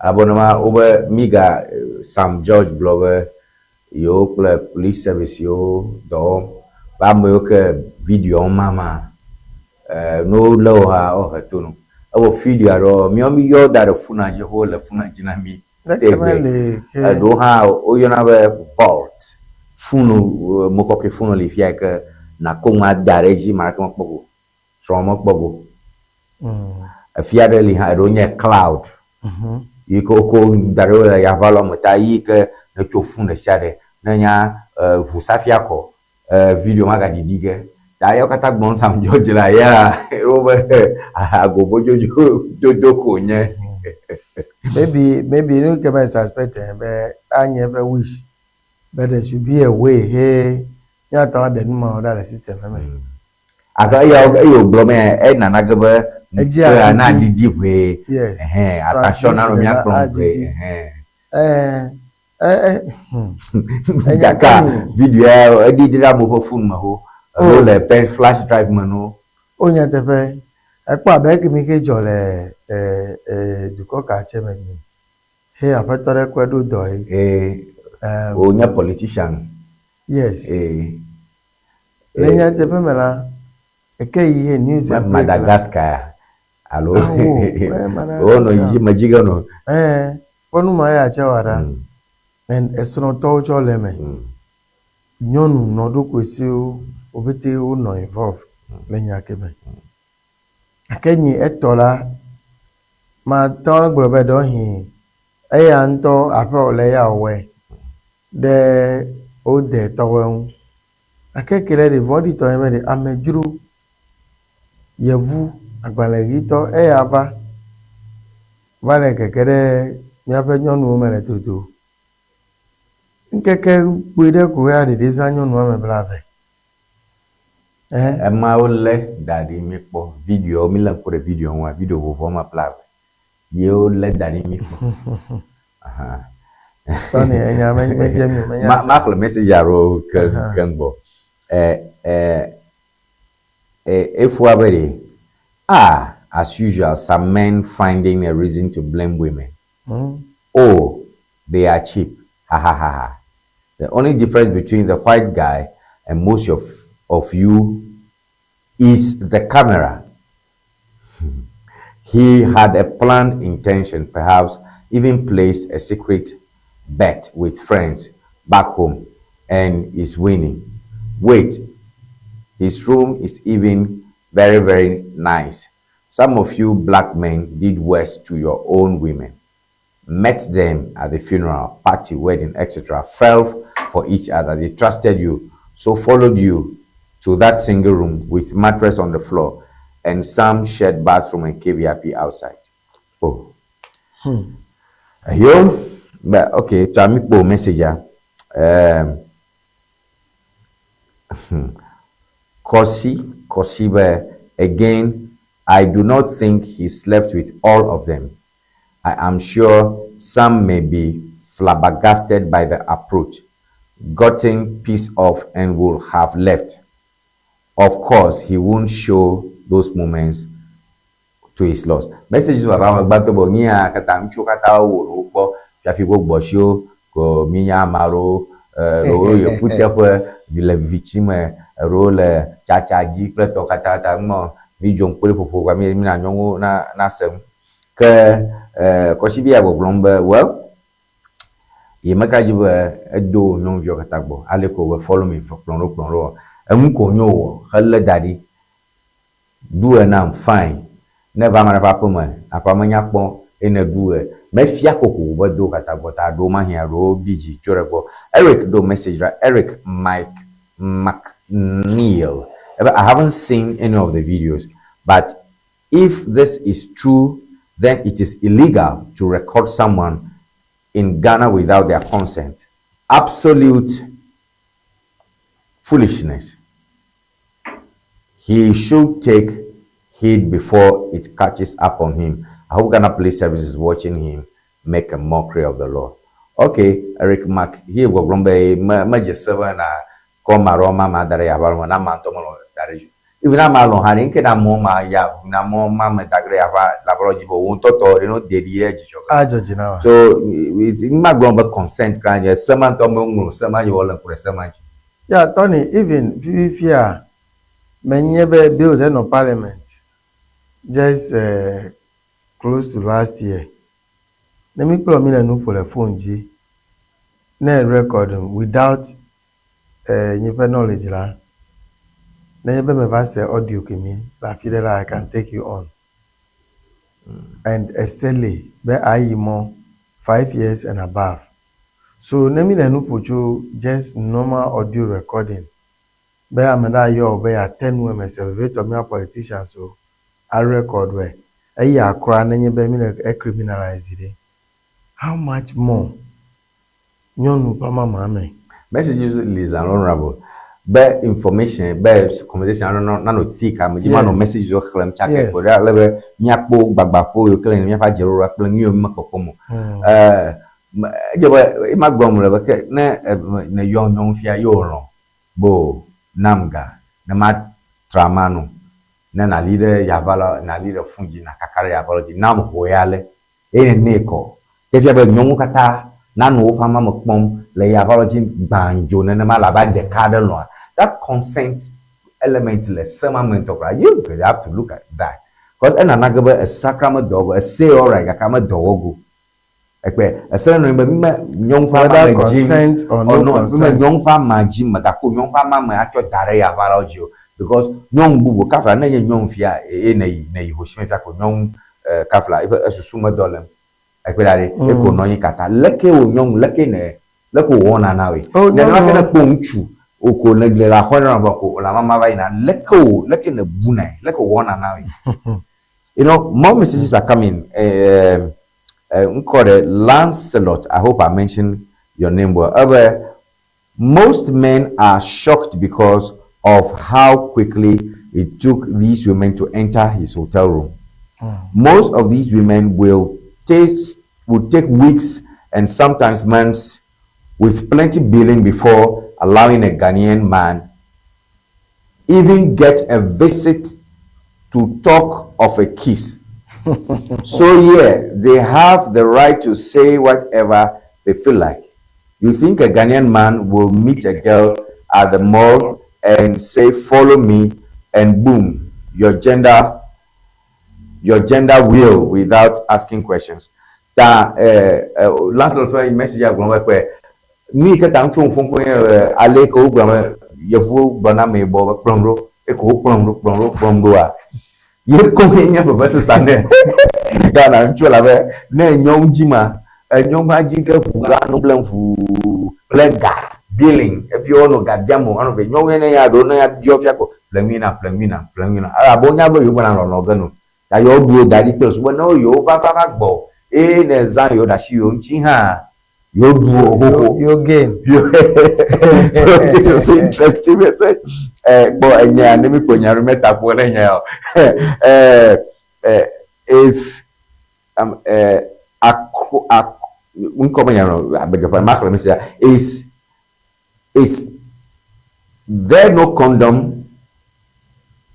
Elabena wobe miga Sam George gblɔ be yewo kple police service yewo dɔ wɔm. Be ame yiwo ke video mama ne wolé wo hã wohe to no. Evɔ video aɖewo míawo mi yɔ da ɖe fona dzi xoxo le fona dzi na mi. Leke mele ke. Eɖewo hã woyɔna be vault. Funu, mokɔkɔe funu li fia yi ke nàko nua da ɖe edzi ame aɖeke mekpɔ go o. Srɔ̃wò mekpɔ go o. Efia ɖe li hã eɖewo nye cloud. Yi ke woko da ɖe le yaʋalɔ me ta yi ke nètso funu ɖe sia ɖe ne nya ʋusafia kɔ video magaɖiɖi ge. Ta yawo katã gblɔm Sam George la ya wobe agobodzodzodo dodo ko wònye. Maybe maybe nu ke me suspect be anye eƒe wish but there should be a way he míate ŋu aɖe nu mawo ɖa le system me. Ake eya eye wògblɔ be enana ge be Edzi ŋkpea na aɖiɖi. ɖiɖi ʋee. Yes. Ɛhɛn, attention nanɔ Transmission mía na kplɔm ʋee. aɖiɖi. Ɛhɛn. Ɛɛ ɛ ɛ hmm. Enya Gake ke video ya eɖiɖi ɖe amewo ƒe phone me ho. Alo Oh. le pen flash drive me no. O nyateƒe. Ekpɔ abe ekemi ke dzɔ le ɛ ɛ dukɔ ka tse me gbe. He aƒetɔ ɖe kɔe ɖo dɔ ye. Ee, Um, wònye politician. yes. Ee. Le nyateƒe me la, eke yi he news Me break la. Madagascar alo Awo, ɛ wonɔ Madagascar. dzi me dzi ge nɔ. Ɛ kpɔ nu ma ya tse wa ɖa. And esrɔ̃tɔwo tsɔ le eme. Nyɔnu nɔ ɖokui siwo wo pete wonɔ involve le nya ke me. Gake nyi etɔ la, mate ŋu agblɔ be ɖewohĩ eya ŋutɔ aƒe wòle ya wòwɔe ɖe wode tɔwoe ŋu. Gake ke ɖe ɖe vɔ̃ɖitɔ nye be ɖe amedzro, yevu, agbalẽʋitɔ eya va va le gege ɖe míaƒe nyɔnuwo me le dodo. Ŋkeke kpui ɖe ko ya ɖeɖe zã nyɔnu woame blaeve. Ɛhɛ. Emawo lé da ɖi míkpɔ video mílé ŋku ɖe video ŋua video vovovo woame blaeve ye wolé da ɖi míkpɔ. Aha. Tɔni enya me medze mi o menya Ma se. maxlẽ message aɖewo ke Aha. keŋ gbɔ. Ɛ ɛ ɛ efua be ɖe ah as usual some men finding a reason to blame women. Oh they are cheap hahahaha. The only difference between the white guy and most of, of you is the camera. He had a planned intention, perhaps even placed a secret bet with friends back home and is winning. Wait, his room is even very, very nice. Some of you black men did worse to your own women. Met them at the funeral, party, wedding, etc. Fell for each other. They trusted you, so followed you to that single room with mattress on the floor and some shared bathroom and KVIP outside. Oh. Yo, but okay, to amikpo message. Kosi, Kosibe, again, I do not think he slept with all of them. I am sure some may be flabbergasted by the approach, gotten pissed off, and will have left. Of course, he won't show those moments to his loss. Messages baba me gbãtɔ be nyia katã ŋutsuwo katã wɔ ɖewo kpɔ fiafi gbogbo siwo ko minya ame aɖewo ɖewo yi kuteƒe le viviti me eɖewo le tsatsa dzi kple tɔ katã ta ŋmɔ mi dzom kple ƒoƒo kpa mi mina nyɔnuwo na na sem. Ke Kɔsibi ya gbɔgblɔm be well ye meka dzi be edo nyɔnuviwo katã gbɔ ale ko be follow me kplɔ ɖo kplɔ ɖo enu ko nyo wɔ helé da ɖi ɖu enam fine ne va ame ɖe ƒe aƒe me aƒea me nya kpɔ eye ne ɖu ɣe mefia koko be do katã gbɔ ta ɖewo mahĩ ɖewo bi dzi tso ɖe gbɔ. Eric ɖo message ɖa Eric Mike McNeil ebe I haven't seen any of the videos but if this is true then it is illegal to record someone in Ghana without their consent. Absolute foolishness. He should take heed before it catches up on him. I hope Ghana Police Service is watching him make a mockery of the law. Okay, Eric Mac, here gbɔgblɔm be me medze se be na kɔ ma ɖe ma ma da ɖe yaʋa me na ma ŋutɔ melɔ da ɖe dzi. Even na ma lɔ hã ɖe ŋke na mɔ ma ya na mɔ ma me da ɖe yaʋa la dzi be wo ŋutɔ tɔ ɖe no de ɖi ɖe dzidzɔ. Adzɔ dzi na wa. So ma gblɔ be consent kra nye se ma ŋutɔ me ŋlɔ se ma dzi wɔ le ŋku ɖe se ma dzi. Ya Tony, even fifia menye be bill ɖe nɔ parliament just close to last year. Ne mi kplɔ mi le nu ƒo le phone dzi, ne record without nye ƒe knowledge la, nenye be meva se audio kemi le afi ɖe la, I can take you on. And ese li be ayi mɔ 5 years and above. So ne mi le nu ƒo tso just normal audio recording be ame ɖe ayɔ wò be yeate nu eme se vevitɔ mía politicians o a record wɛ eya kura nenye be mi le e criminalize ɖe, how much more nyɔnu ƒe amama me? Messages li zã honorable be information be conversation aɖe nanɔ thick ame dzi manɔ messages wo xlẽm tsaka ko ɖe ale be míakpɔ gbagbaƒo yiwo ke le míaƒe adzeɖoɖoa kple nu yiwo mímekpɔkpɔm o. Edze be ema gblɔm le be ke ne ne yɔ nyɔnu fia ye wòlɔ̃ be o nam ga ne matra ama no ne nàli ɖe yaʋala nàli ɖe fon dzi nàkaka ɖe yaʋala dzi nam ho ya le eye ne kɔ ke fia be nyɔnuwo katã nanɔ woƒe ama me kpɔm le yaʋala dzi gbãdzo nenema le abe ɖeka aɖe lɔ̃a, that consent element le se ma me ŋutɔ kura, you have to look at that because enana ge be esakra medɔ wɔ go ese alright gake medɔ wɔ go ekpe ese nɔ anyi be mi me nyɔnu ƒe ama me dzi consent or no consent. Mi me nyɔnu ƒe ama dzi megako nyɔnu ƒe ama me atsɔ da ɖe yaʋalawo dzi o because nyɔnu bubu kafla ne nye nyɔnu fia eye ne yi ne yi hosime fia ko nyɔnu kafla eƒe esusu medɔ lem ekpe ɖa ɖe eko nɔ anyi kata leke wo nyɔnu leke ne leke wòwɔna na woe nenema ke ne kpɔ ŋutsu o ko ne le aƒe na vɔ ko le amama va yina leke wo leke ne bunae leke wòwɔna na woe. More messages are coming. Ŋkɔ Lancelot, I hope I mentioned your name well. Most men are shocked because of how quickly it took these women to enter his hotel room. Most of these women will take weeks and sometimes months with plenty billing before allowing a Ghanaian man even get a visit to talk of a kiss. So yeah, they have the right to say whatever they feel like. You think a Ghanaian man will meet a girl at the mall and say, "Follow me," and boom, your gender will without asking questions? Ta Lancelot ƒe message agblɔ be kpe nu yi ke ta ŋutsu ŋu ƒom nye ale ke wogblɔ be yevuwo gblɔ na ame yibɔ be kplɔm ɖo eko wokplɔm ɖo kplɔm ɖo kplɔm ɖoa ye koŋ nye vevesesa nɛ. Ghana ŋutsu elabe ne nyɔnu dzi ma enyɔnua dzi ke ʋu la nu gblẽm ʋuu kple ga billing efi wonɔ ga biam o anɔ be nyɔnu ne ya ɖo ne ya biɔ fia ko ƒle nui nam ƒle nui nam ƒle nui nam elabe wonya be yewo gbɔna lɔlɔ ge no ta yewo ɖu wo da ɖi kple susu be ne yewo va va va gbɔ eye ne zã yewo ɖe asi yewo ŋuti hã yewo ɖu wo xoxo. You gain. So this is interesting message. Gbɔ enya ne mi kpɔ nya ɖo meta ƒo ɖe nya o. If ako ako ŋkɔ me nya nɔ agbedzeƒe maxlẽ mi sia is there no condom,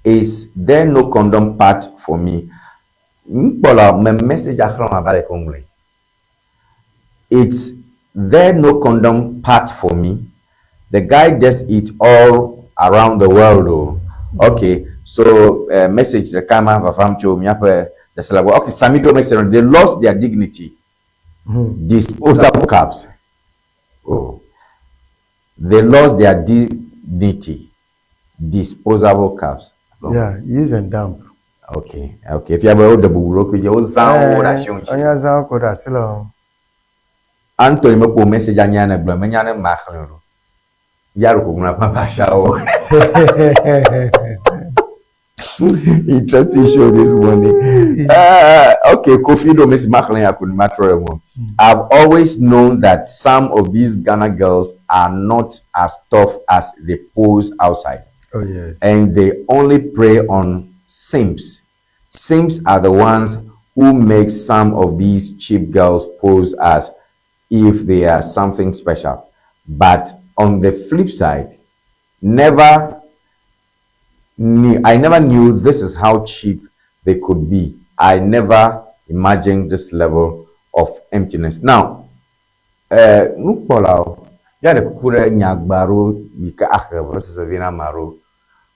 is there no condom part for me? Ŋkpɔ me message axlẽ ma va le ko ŋlɔe. It's there no condom part for me. The guy does it all around the world o. Okay, so message ɖeka ma vavam tso míaƒe desela gbɔ. Okay, Sami ɖo message, they lost their dignity. Disposable cups. Oh. They lost their dignity. Disposable cups. Oh. Yeah, use and dump. Okay. Fia be woɖe bubu ɖokui dzi, wozã wo ɖe asi ŋuti. Wonya zã wo ko ɖe asi le wo. Anthony mekpɔ message anya ne gblɔ menya ne ma xlẽ o. Ya ɖo ko ŋlɔ ƒe basawo. Interesting show this morning. Okay, Kofi do Miss Machlin I've always known that some of these Ghana girls are not as tough as they pose outside. Oh, yes. And they only prey on simps. Simps are the ones who make some of these cheap girls pose as if they are something special. But on the flip side, never knew I never knew this is how cheap they could be. I never imagined this level of emptiness. Now, nukpɔlawo míaɖe kuku ɖe nyagba ɖewo yi ke ahe vevesese vi na ame aɖewo.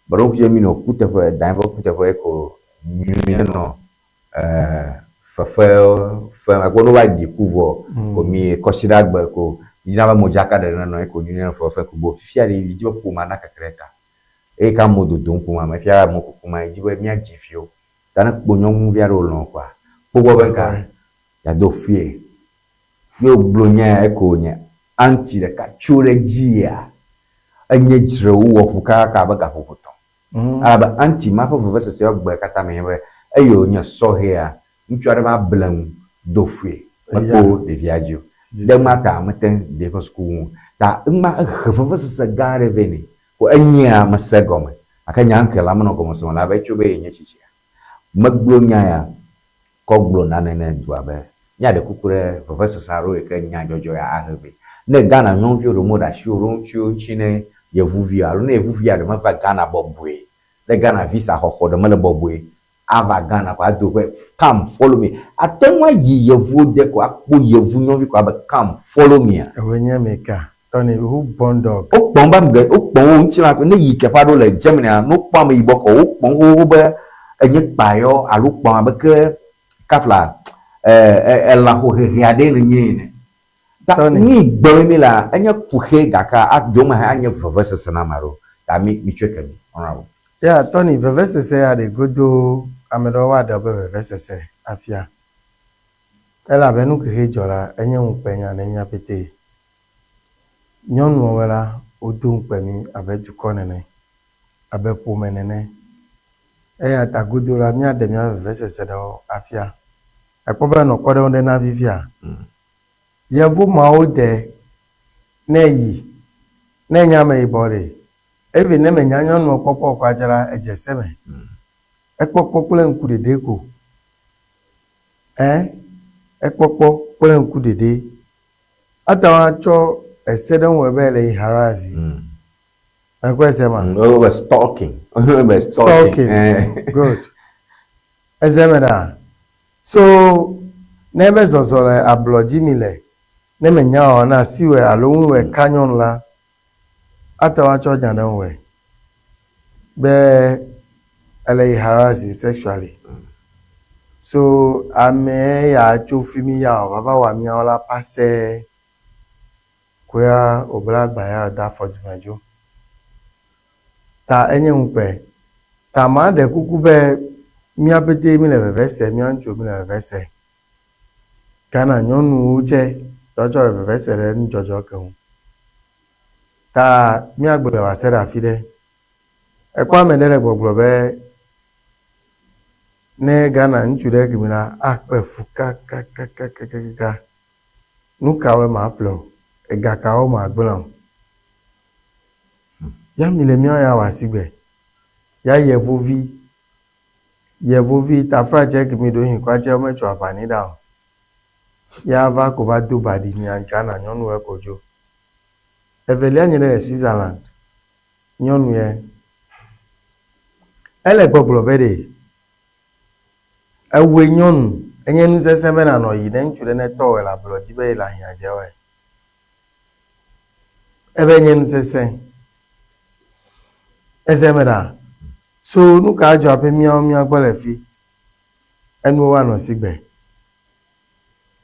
Be ɖewo dze mi nɔ kuteƒe, dan ƒe kuteƒe ko nyuie nɔ. Fefe fe akpɔ ne wova ɖi ku vɔ ko mi kɔsiɖagbe ko mi dzina be modzaka ɖeɖe nenɔ anyi ko nyuie nenɔ fefe ko bo fifia ɖe mi dzi be ƒomea na keke ɖe ta. Eye ke amewo dodom ƒomea me fifia amewo kukum ma dzi be mía dzi viwo. Ta ne kpo nyɔnuvi aɖe wolɔ̃ kɔa, kpɔ gbɔ be ŋka yeado fue. Ye wogblɔ nya ya eko nye aunty ɖeka tso ɖe dzia, enye dzre wowɔ ƒu kakaka abe gaƒoƒo tɔ̃. Elabe aunty ma ƒe vevesese yɔ gbe katã me nye be eyi wònye sɔhɛa, ŋutsu aɖe va ble ŋu do fue mekpɔ ɖevia dzi o. Ɖe ema ta mete ŋu de eƒe suku ŋu o. Ta ema ehe vevesese gã aɖe vɛ nɛ. Ko enyea mese egɔme. Gake nya ŋke la menɔ gɔme sem o elabe etso be yenye tsitsia. Megblɔ nya ya kɔ gblɔ nane ne dua be míaɖe kuku ɖe vevesese aɖewo yi ke nya dzɔdzɔ ya ahe vɛ. Ne Ghana nyɔnuviwo ɖe meɖe asi wo ɖo ŋuti wo ŋuti ne yevuvi o alo ne yevuvi aɖe meva Ghana bɔbɔe, ne Ghana visa xɔxɔ ɖe mele bɔbɔe ava Ghana ko ado be come follow me. Ate ŋu ayi yevuwo de ko akpɔ yevu nyɔnuvi ko abe come follow mea? Ewoe nye meka? Tony, who born dog? Wokpɔm be ame ge, wokpɔm wo ŋutilã ne yi teƒe aɖewo le Germany-a, ne wokpɔ ame yibɔ kɔ, wokpɔm xoxoxo be enye kpayɔ alo wokpɔm abe ke kafla elã ƒohehe aɖee nenye ene. Ta Tony. nu yi gblɔm mi lea, enye kuxi gake ɖewo hã anye vevesese na ame aɖewo. Ta mi mitsɔe ke mi. Honorable. Ya, Tony, vevesese ya ɖe godo ame ɖewo woaɖe wobe vevesese afia. Elabe nu kexe dzɔ la, enye ŋukpe nya ne mía ƒete. Nyɔnuwo la, wodo ŋukpe mí abe dukɔ nene, abe ƒome nene. Eya ta godo la, míaɖe míaƒe vevesese ɖewo afia. Ekpɔ be enɔ kpɔɖeŋu ɖe na fifia. Yevu mawo de ne yi, ne enye ameyibɔ ɖe, even ne menya nyɔnuɔ kpɔkpɔ o kura dze la, edze se me. Ekpɔkpɔ kple ŋku ɖeɖe ko. Ɛ, ekpɔkpɔ kple ŋku ɖeɖe. Ate ŋu atsɔ ese ɖe ŋuwò be ele yi harass yi. Ekpɔe se ma? Wo be stalking. Wo be stalking. Stalking. Good. Eze me ɖa. So, ne ebe zɔzɔ le ablɔ dzi mi le, ne menya o ne asiwòe alo ŋuwòe ka nyɔnu la, ate ŋu atsɔ nya ɖe ŋuwòe be ele yi harass yi sexually. So, ame ya tso fi mi ya wòava va wɔ amiawo la pase koya wòbla agba ya wòde afɔ dume dzo. Ta enye ŋukpe. Ta maɖe kuku be mía ƒete mi le veve se, mía ŋutsuwo mi le veve se. Ghana nyɔnuwo tse tsɔtsɔ le veve se ɖe nudzɔdzɔ ke ŋu. Ta míagblɔe wòase ɖe afi ɖe. Ekpɔ ame ɖe le gbɔgblɔ be ne Ghana ŋutsu ɖe kemi la akpe fu kakakakakaka. Nu kawoe maƒle o? Ega kawo magblẽ o? Ya mi le míawo ya wɔ asigbe. Ya yevuvi, yevuvi taflatse kemi ɖewohĩ kɔadze wometso aʋa ni ɖa o. Ya va ko va do ba ɖi mia Ghana nyɔnuwo ko dzo. Evelia nye ɖe le Switzerland. Nyɔnu ye. Ele gbɔgblɔ be ɖe ewɔe nyɔnu enye nu sesẽ be nanɔ yi ne ŋutsu ɖe ne tɔwòe le ablɔ dzi be yele ahiã dze wɔe. Ebe nye nu sesẽ. Eze me ɖa. So nu ka adzɔ abe míawo mía gbɔ le fi? Enuwo woanɔ sigbe.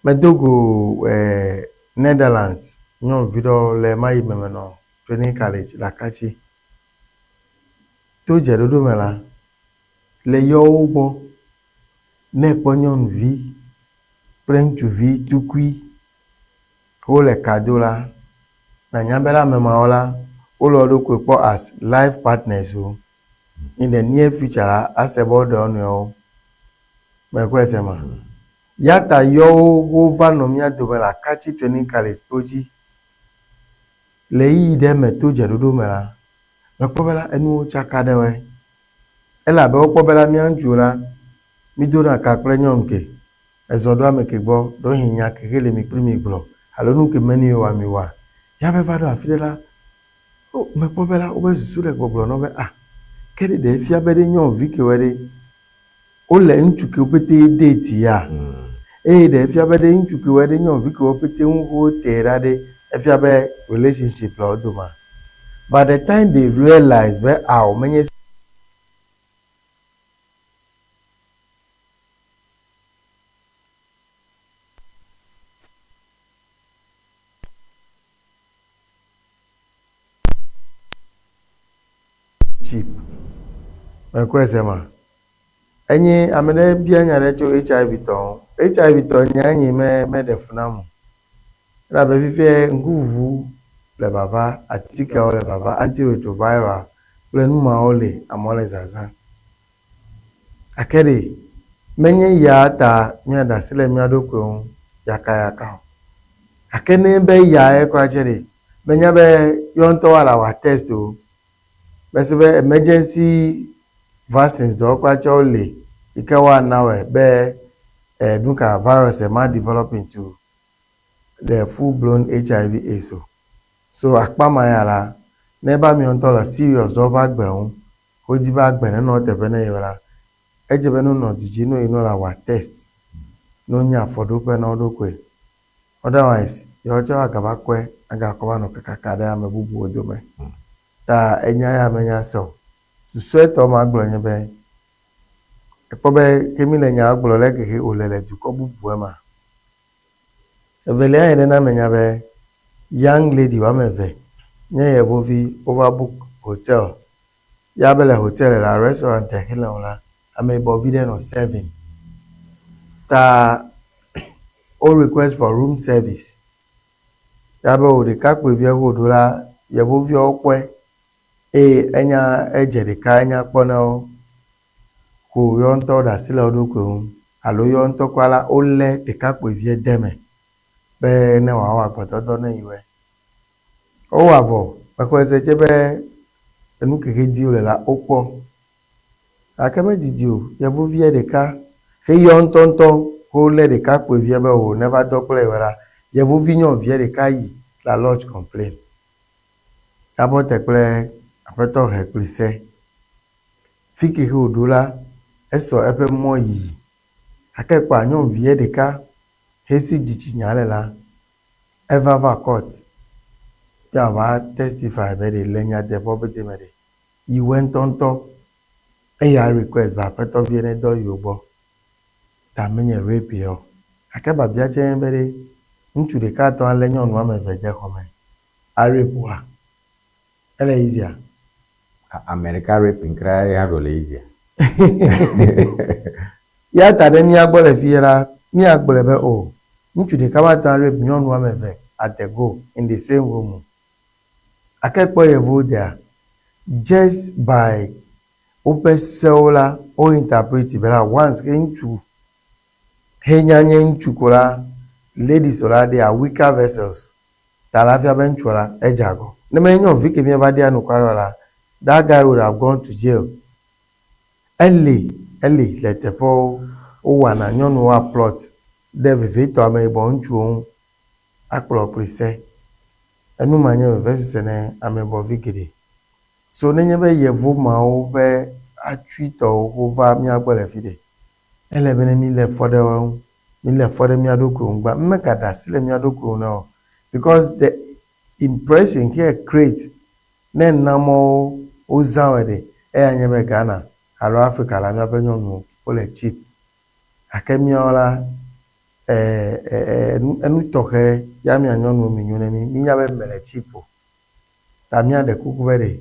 Medo go Netherlands nyɔnuvi ɖewo le ema yi me menɔ training college le Akatsi. To dzeɖoɖo me la, le yɔwo gbɔ, ne ekpɔ nyɔnuvi kple ŋutsuvi tukui wole ka do la, nanya be le ame mawo la, wole wo ɖokui kpɔ as life partners o. In the near future la, ase be woɖe wo nɔewo. Mekpɔe se ma? Ya ta yɔwo wova nɔ mía dome le Akatsi Training College to dzi. Le ɣeyiɣi ɖe me to dzeɖoɖo me la, mekpɔ be la enuwo tsaka ɖe wɔe. Elabe wokpɔ be la mía ŋutsuwo la, mídona ka kple nyɔnu ke ezɔ ɖo ame ke gbɔ, ɖewohĩ nya ke xe le mi kpli mi gblɔ alo nu ke menu yewoa mi wɔa. Ya be va ɖo afi ɖe la, o mekpɔ be la wobe susu le gbɔgblɔ nɔ be ah, ke ɖe ɖe fia be ɖe nyɔnuvi ke wɔe ɖe wole ŋutsu kewo pete date ya. Eye ɖe efia be ɖe ŋutsu kewoe ɖe nyɔnuvi kewo pete ŋu wote ɖa ɖe efia be relationship le wo dome. By the time they realize be ao menye cheap. Mekɔe se ma. Enye ame ɖe bia nya ɖe tso HIV tɔ ŋu. HIV tɔ nya nyi me meɖe fu nam o. Elabe fifia ŋkuʋuʋu le vava, atikewo le vava, antiretroviral kple nu mawo le amewo le zazã. Gake ɖe menye ya ta míaɖe asi le mía ɖokui ŋu yakayaka o. Gake ne be yae kura tse ɖe, menya be yewo ŋutɔ woala wɔ test o. Mese be emergency vaccines ɖewo kura tse wole yi ke woana wɔe be eh, nu ka virus ma develop into the full blown HIV AIDS o. So akpa ma ya la, ne ebe amewo ŋutɔ le serious ɖe woƒe agbe ŋu, wodi be agbe nenɔ eteƒe ne yewo la, edze be nonɔ du dzi ne yi ne wole test ne wonye afɔɖoƒe na wo ɖokui. Otherwise, yewo tsɛ woagava kɔe agakɔ va nɔ kakaka ɖe ame bubuwo dome. Ta enya ya menya se o. Susɔetɔ magblɔ nye be, ekpɔ be ke mi le nya gblɔ le kexe wòle le dukɔ bubu ma. Evelia yi ɖe na menya be young lady woame eve nye yevuvi wova book hotel. Ya be le hotel la restaurant xe le wo la, ameyibɔ vi ɖe nɔ serving. Ta wo request for room service. Ya be wò ɖekakpuivia ko ɖo la, yevuviawo kpɔe eye enya edze ɖeka enya kpɔ na wo ko yewo ŋutɔ ɖe asi le wo ɖokui ŋu alo yewo ŋutɔ kura la wolé ɖekakpuivia de me be ne wòawɔ agbɔdɔdɔ ne yewoe. Wowɔ avɔ mexɔe se tse be enu keke di wole la wokpɔ. Gake medidi o, yevuvia ɖeka xeyɔ ŋutɔŋutɔ wolé ɖekakpuivia be o neva dɔ kple yewo la, yevuvi nyɔnuvia ɖeka yi la lodge complain. Yabɔ te kple aƒetɔ he kpli se. Fi ke wòɖo la, esɔ eƒe mɔ yi. Gake kpɔa nyɔnuvia ɖeka hesi dzitsinya le la, eva va court. Ya wòva testify be ɖe le nyateƒe pete me ɖe yiwɔe ŋutɔŋutɔ eya request be aƒetɔ vie ne dɔ yewo gbɔ. Ta menye rape ye o. Gake biabia tse nye be ɖe ŋutsu ɖeka atɔ alé nyɔnu woame eve de xɔ me a rape woa? Ele easy a? America raping kura ya ɖo le easy. Ya ta ɖe mía gbɔ le fie la, míagblɔe be o ŋutsu ɖeka va tɔ rape nyɔnu woame eve at the go in the same room o. Gake kpɔ yevuwo dea, just by woƒe sewo la, wo interpret be la once ke ŋutsu he nya nye ŋutsu ko la, ladies la they are weaker vessels. Ta la fia be ŋutsua la edze agɔ. Ne menye nyɔnuvi ke míeva ɖia anukware o la, that guy would have gone to jail. Eli eli le teƒewo wowɔna nyɔnuwo aplot ɖe vevitɔ ameyibɔ ŋutsuwo ŋu akplɔ kpli se. Enu ma nye vevesese ne ameyibɔvi geɖe. So nenye be yevu mawo ƒe atsuitɔwo wova mía gbɔ le fi ɖe, ele be ne mi lé fɔ ɖe wo ŋu, mi lé fɔ ɖe mía ɖokuiwo ŋu gbã. Megaɖe asi le mía ɖokuiwo ŋu na o because the impression here create ne namewo wozã wɔe ɖe eya nye be Ghana alo Africa la míaƒe nyɔnuwo wole cheap. Gake míawo la ɛɛ enu tɔxɛ ya mía nyɔnuwo mi nyo ne mí. Mínya be mele cheap o. Ta míaɖe kuku be ɖe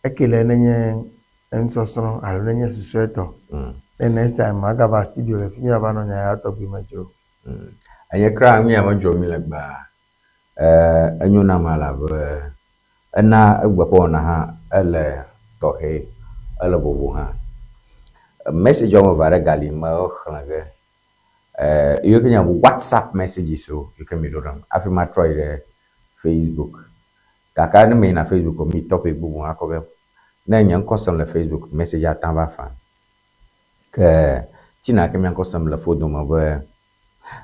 eke le nenye enusɔsrɔ̃ alo nenye susɔetɔ. Ne next time magava studio le fi mi ava nɔ nya ya tɔgbi me dzro. Enye kura nu ya medzɔ mi le gbea, enyo nam elabe ena egbe ƒe wɔna hã ele tɔxɛ, ele vovo hã. Message woame eve aɖe gali me xlẽ ge. Eyiwo ke nye WhatsApp messages wo yi ke mi ɖo ɖem hafi matrɔ yi ɖe Facebook. Gake ne meyina Facebook o, mi topic bubu hã kɔ ge. Ne nye ŋkɔ sem le Facebook, message ate ŋu ava faa. Ke Tina ke mía ŋkɔ sem le fodome be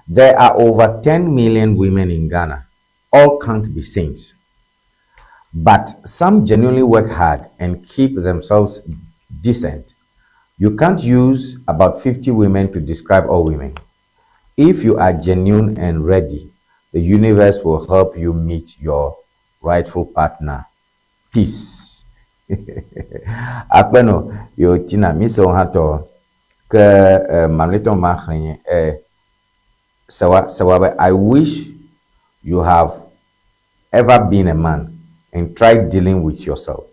there are over 10 million women in Ghana. All can't be saints. But some genuinely work hard and keep themselves decent. You can't use about 50 women to describe all women. If you are genuine and ready, the universe will help you meet your rightful partner. Peace. Akpeno yo Tina mi se wo hã tɔ ke mamlɛtɔ ma xlẽ nye sewa sewa be I wish you have ever been a man and tried dealing with yourself.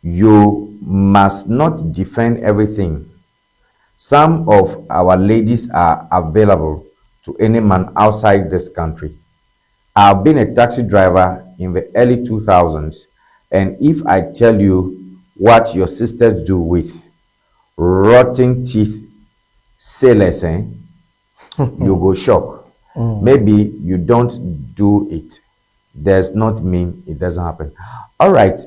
You must not defend everything. Some of our ladies are available to any man outside this country. I've been a taxi driver in the early 2000s, and if I tell you what your sisters do with rotten teeth sailors, eh, you go shock. Maybe you don't do it. Does not mean it doesn't happen. All right.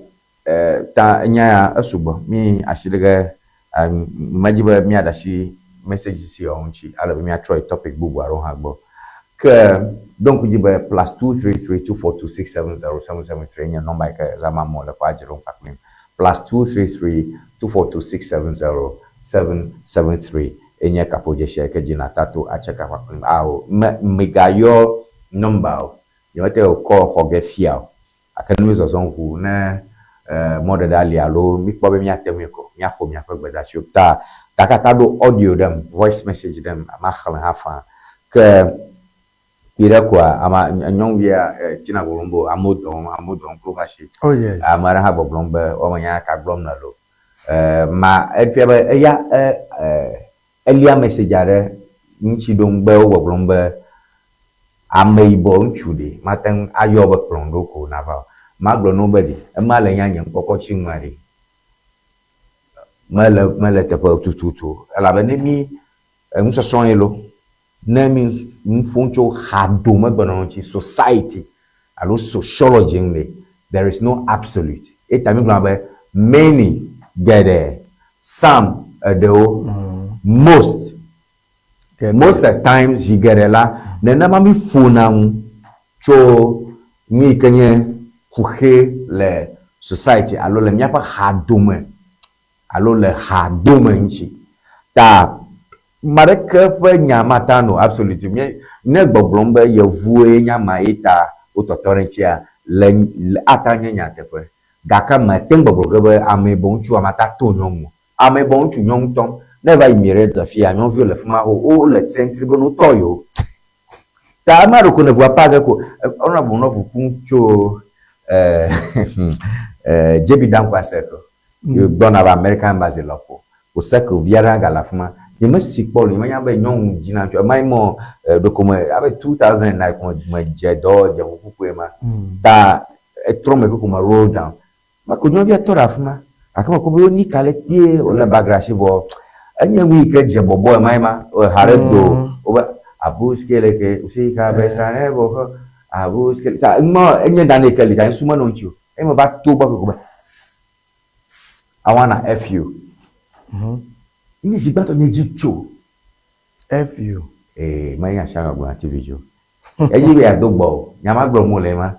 Ta nya ya esugbɔ mi asi ɖe ge medzi be míaɖe asi message siawo ŋuti ale be míatrɔ yi topic bubu aɖewo hã gbɔ. Ke ɖo ŋku dzi be +233 242 670 773 nye nɔmba yi ke zãm amewo le kɔ adze ɖom kpakplim. +233 242 670 773 enye kaƒodzesia yi ke dzi nàta to atse ka kpakplim. Ao me megayɔ nɔmba o. Nyemete ŋu kɔ xɔ ge fia o. Gake ne mízɔzɔm ʋu ne mɔɖeɖe ali alo míkpɔ be míate ŋui ko míaxɔ miaƒe gbedeasiwo ta gake ata ɖo audio ɖem, voice message ɖem maxlẽ hã faa. Ke kpui ɖe koa ama nyɔnuvia tina gbɔgblɔm be amewo dɔm amewo dɔm klo va si. Oh yes. Ame aɖe hã gbɔgblɔm be woame nya ka gblɔm nèle o. Ma efia be eya elia message aɖe ŋuti ɖom be wo gbɔgblɔm be ameyibɔ ŋutsu ɖe mate ŋu ayɔ be kplɔm ɖo ko nava o. Magblɔ na wo be ɖe ema le nya nye ŋkɔkɔ tsi ŋua ɖe mele mele teƒe tututu o. Elabe ne mi enusɔsrɔ̃ ye lo ne mi nu ƒom tso hadomegbenɔnɔ ŋuti society alo sociology ŋu ɖe there is no absolute. Eta mi gblɔna be many geɖe, some eɖewo, most most at times zi geɖe la nenema mi ƒona nu tso nu yi ke nye kuxe le society alo le míaƒe hadome alo le hadome ŋuti. Ta ame aɖeke ƒe nya mate anɔ absolute. Ne gbɔgblɔm be yevuwoe nye ama ye ta wotɔtɔ ɖe ŋutia le le ate nye nyateƒe. Gake mete ŋu gbɔgblɔ ge be ameyibɔ ŋutsu mate ato nyɔnu o. Ameyibɔ ŋutsu nyɔnu tɔm. Ne eva yi mi ɖe dɔ fia nyɔnuviwo le fi ma wo le tsentri be no tɔ yewo. Ta ema ɖeko ne ʋua pa ge ko honorable nɔ ʋu kum tso JB Danquah Circle. Gbɔna va American Embassy lɔƒo. Ko circle vi aɖe hã gale afi ma. Nye mesi kpɔ o, nye menya be nyɔnu dzina ŋutsu. Ema ye mɔ ɖeko me abe 2009 ko me dze dɔ dze ʋukuku ema. Ta etrɔ me koko me roll down. Meko nyɔnuvia tɔ ɖe afi ma. Gake mekpɔ be woni ka le kpuie wòle bag ɖe asi vɔ enye nu yi ke dze bɔbɔ ema ye ma. Ha ɖe do wobe abuskele usika besa bɔ abuskele. Ta ŋmɔ enye nane yi ke li ta ŋsu menɔ ŋuti o. Eye meva to gbɔ koko be I wanna F you. Nye zi gbãtɔ nye dzi tso. F you. Ee, menye nya sia gblɔ na TV dzi o. Edzi be yeado gbɔ o. Nya ma gblɔm wole ema.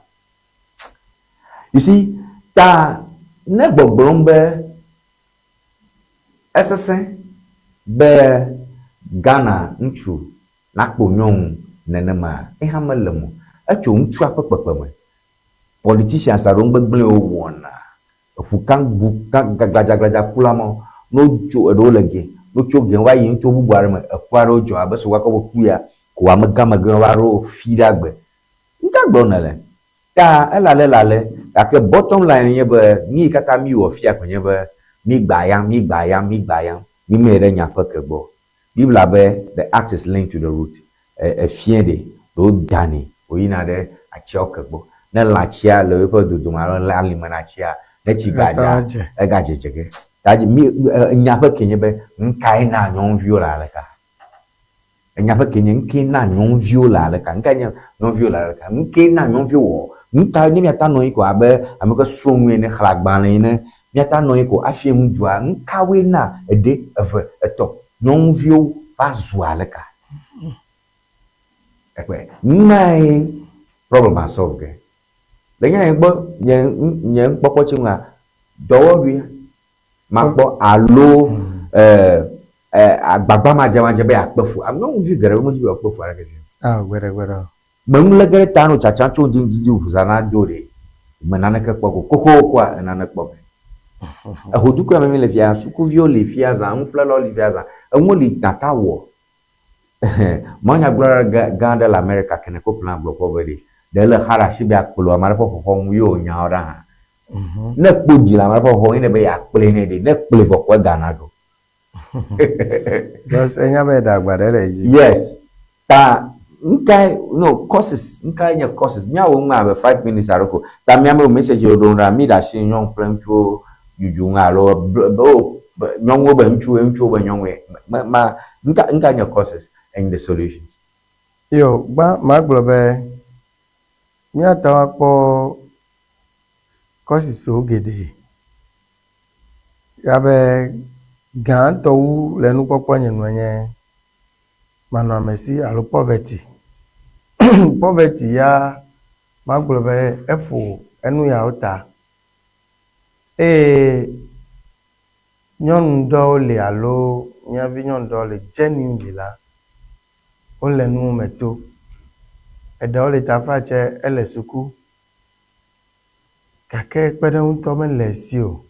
You see, ta ne gbɔgblɔm be esesẽ be Ghana ŋutsu nakpo nyɔnu nenema, eha mele mo. Etso ŋutsua ƒe kpekpeme. Politicians aɖewo ŋugbegblẽwo wɔna. Eʋu kan gu kan gladzagladza kula ma ne wotso eɖewo le ge, ne wotso ge wova yi nuto bubu aɖe me, eku aɖewo dzɔ abe sogba kɔ be ku ya ko amegãmegãwo va ɖo fi ɖe agbe. Nuka gblɔm nèle? Ta ele ale le ale gake bottom line nye be nu yi katã mi wɔ fia koe nye be mi gba yam, mi gba yam, mi gba yam, mi mee ɖe nya ƒe ke gbɔ. Biblia be the axe is linked to the root. Efia ɖe ɖe wodanɛ wòyina ɖe atiawo ke gbɔ. Ne lãtsia le eƒe dodome alo le alime na atsia, ne tsi gadza, egadzedze ge. Ta mi enya ƒe ke nye be nukae na nyɔnuviwo le aleka? Enya ƒe ke nye nukae na nyɔnuviwo le aleka? Nukae nye nyɔnuviwo le aleka? Nukae na nyɔnuviwo wɔ? Nuka ne míate anɔ anyi ko abe ame ke srɔ̃ nu ene, xlẽ agbalẽ ene, míate anɔ anyi ko hafi enu dzɔa, nukawoe na eɖe, eve, etɔ̃ nyɔnuviwo va zu aleka? Ekpɔe, numae problem a solve ge. Le nya nye gbɔ, nye nye nukpɔkpɔ tsi ŋua, dɔwɔɖui makpɔ alo agbagba madzemadze be yeakpe fu. Nyɔnuvi geɖe medzi be yewoakpe fu aleke o. Ah, gbeɖegbeɖe o. Menu lé ge ɖe ta nɔ tsatsam tso ŋdi ŋdi ʋu zã na do ɖe. Me naneke kpɔ go. Xoxoxoa enane kpɔ ge. Eho dukɔa me mi le fia, sukuviwo li fia zã, nuƒlelawo li fia zã. Enuwo li nata wɔ. Mawunyagblɔɖila gã aɖe le Amerika, Kenneth Copeland gblɔ kpɔ be ɖe, ɖe ele xa ɖe asi be yeakplɔ ame aɖe ƒe xɔxɔ ŋu ye wònya wo ɖa hã. Ne kpo dzi le ame ɖe ƒe xɔ ŋu ne be yeakplɔe nɛ ɖe, ne kplɔe vɔ ko egana ɖo. Because enya be eɖe agba ɖe le edzi. Yes. Ta nukae no causes nukae nye causes míawɔ nu abe 5 minutes alo ko ta míabe message wo ɖom ɖa mi ɖe asi nyɔnu kple ŋutsuwo dzudzu ŋu alo be o nyɔnuwo be ŋutsuwoe, ŋutsuwo be nyɔnuwoe me ma nuka nye causes and the solutions? Yo, gbã magblɔ be míate ŋu akpɔ causes wo geɖe. Yabe gãtɔ wu le nukpɔkpɔ nye nue nye manɔamesi alo poverty. Poverty ya magblɔ be eƒo enu yawo ta. Eye nyɔnu ɖewo li alo míavi nyɔnu ɖewo li genuinely la, wole nu me to. Eɖewo li taflatse ele suku gake kpeɖeŋutɔ mele esi o.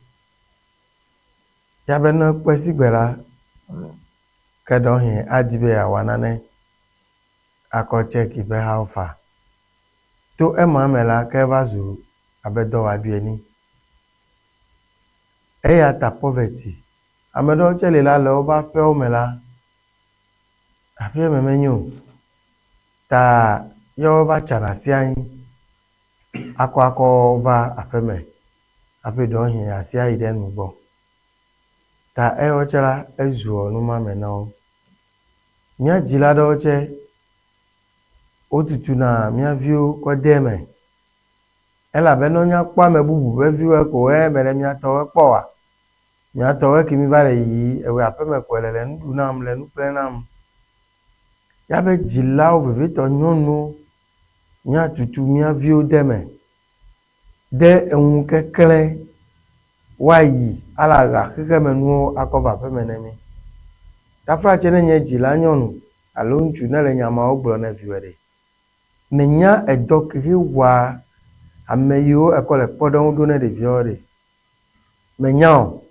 Yabe ne ekpɔe sigbe la, ke ɖewohĩ adi be yeawɔ nane akɔ check ƒe how far. To ema me la, ke eva zu abe dɔwɔɖui ene. Eya ta poverty. Ame ɖewo tse li la le woƒe aƒewo me la, aƒea me menyo o. Ta ye wova tsana asi anyi akɔ akɔ va aƒeme hafi ɖewohĩ asi ayi ɖe nu gbɔ. Ta eyawo tse la, ezua numame na wo. Mía dzila ɖewo tse, wotutuna mía viwo kɔ de eme elabe ne wonya kpɔ ame bubu ƒe viwoe ko eme ɖe mía tɔwoe kpɔ oa, mía tɔwoe ke mi va le yiyi ewɔe aƒeme ko le le nu ɖu nam, le nu ƒle nam. Yabe dzilawo vevitɔ nyɔnuwo míatutu mía viwo de eme ɖe eŋu keklẽ woayi ala xexemenuwo akɔ va aƒeme ne mí. Taflatse ne nye dzila nyɔnu alo ŋutsu ne le nya mawo gblɔ ne viwò ɖe, menya edɔ ke he wɔa ame yiwo ekɔ le kpɔɖeŋu ɖo ne ɖeviawo ɖe, menya o.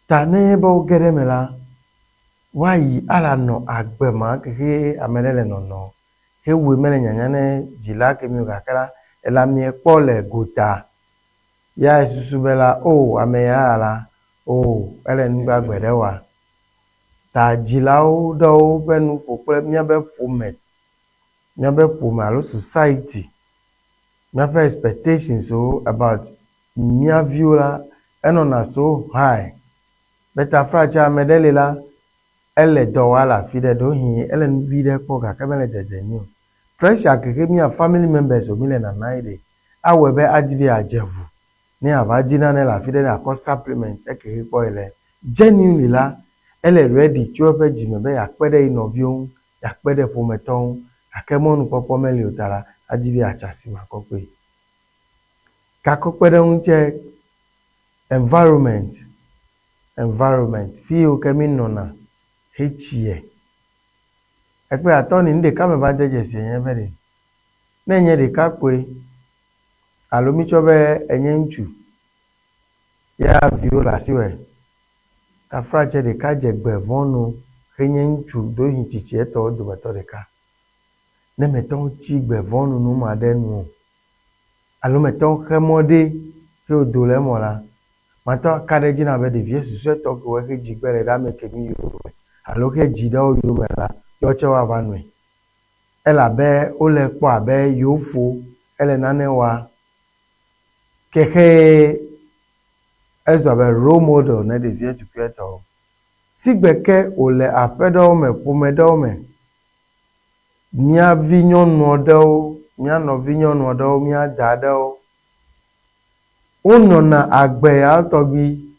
Ta ne be woge ɖe eme la, woayi ala nɔ agbe ma ke he ame ɖe le nɔnɔ hewɔe mele nyanya ne dzila ke mi o gake la, ele amea kpɔ le gota. Ya esusu be la, o ame ya la, o ele nugbagbe ɖe wa. Ta dzilawo ɖewo ƒe nuƒo kple míaƒe ƒome, míaƒe ƒome alo society, míaƒe expectations wo about mía viwo la, enɔna so high. Be taflatse ame ɖe li la, ele dɔ wɔa le afi ɖe, ɖewohĩ ele nu vi ɖe kpɔ gake mele dede nɛ o. Pressure ke ke mía family members wo mi le nana ye ɖe, awɔe be adi be yeadze ʋu ne yeava di nane le afi ɖe ne yeakɔ supplement eke he kpɔ ye le. Genuinely la, ele ready tso eƒe dzime be yeakpe ɖe ye nɔviwo ŋu, yeakpe ɖe ƒometɔwo ŋu gake mɔnukpɔkpɔ meli o ta la, adi be yeatsa asi ma kɔ kpee. Gakɔ kpe ɖe eŋu tse, environment fi yiwo ke mi nɔna hetsie. Ekpe atɔ ni nu ɖeka me va de dzesi enye be ɖe, ne enye ɖekakpui alo mitsɔ be enye ŋutsu ya viwo le asiwòe, taflatse ɖeka dze gbe vɔ̃ nu henye ŋutsu ɖewohĩ tsitsietɔwo dometɔ ɖeka. Ne mete ŋu tsi gbe vɔ̃ nunu ma ɖe nu o alo mete ŋu xe mɔ ɖe he wòdo le eme o la, mate ŋu aka ɖe edzi na be ɖevia susɔetɔ kewoe he dzi gbe le ɖe ame kemi yome alo he dzi ɖe wo yome la, yewo tse woava nɔe. Elabe wole kpɔ abe yewo fo ele nane wɔa ke he ezu abe role model ne ɖevia tukuietɔwo. Sigbe ke wòle aƒe ɖewo me, ƒome ɖewo me, mía vi nyɔnu ɖewo, mía nɔvi nyɔnu ɖewo, mía da ɖewo, wonɔna agbe ya tɔgbi.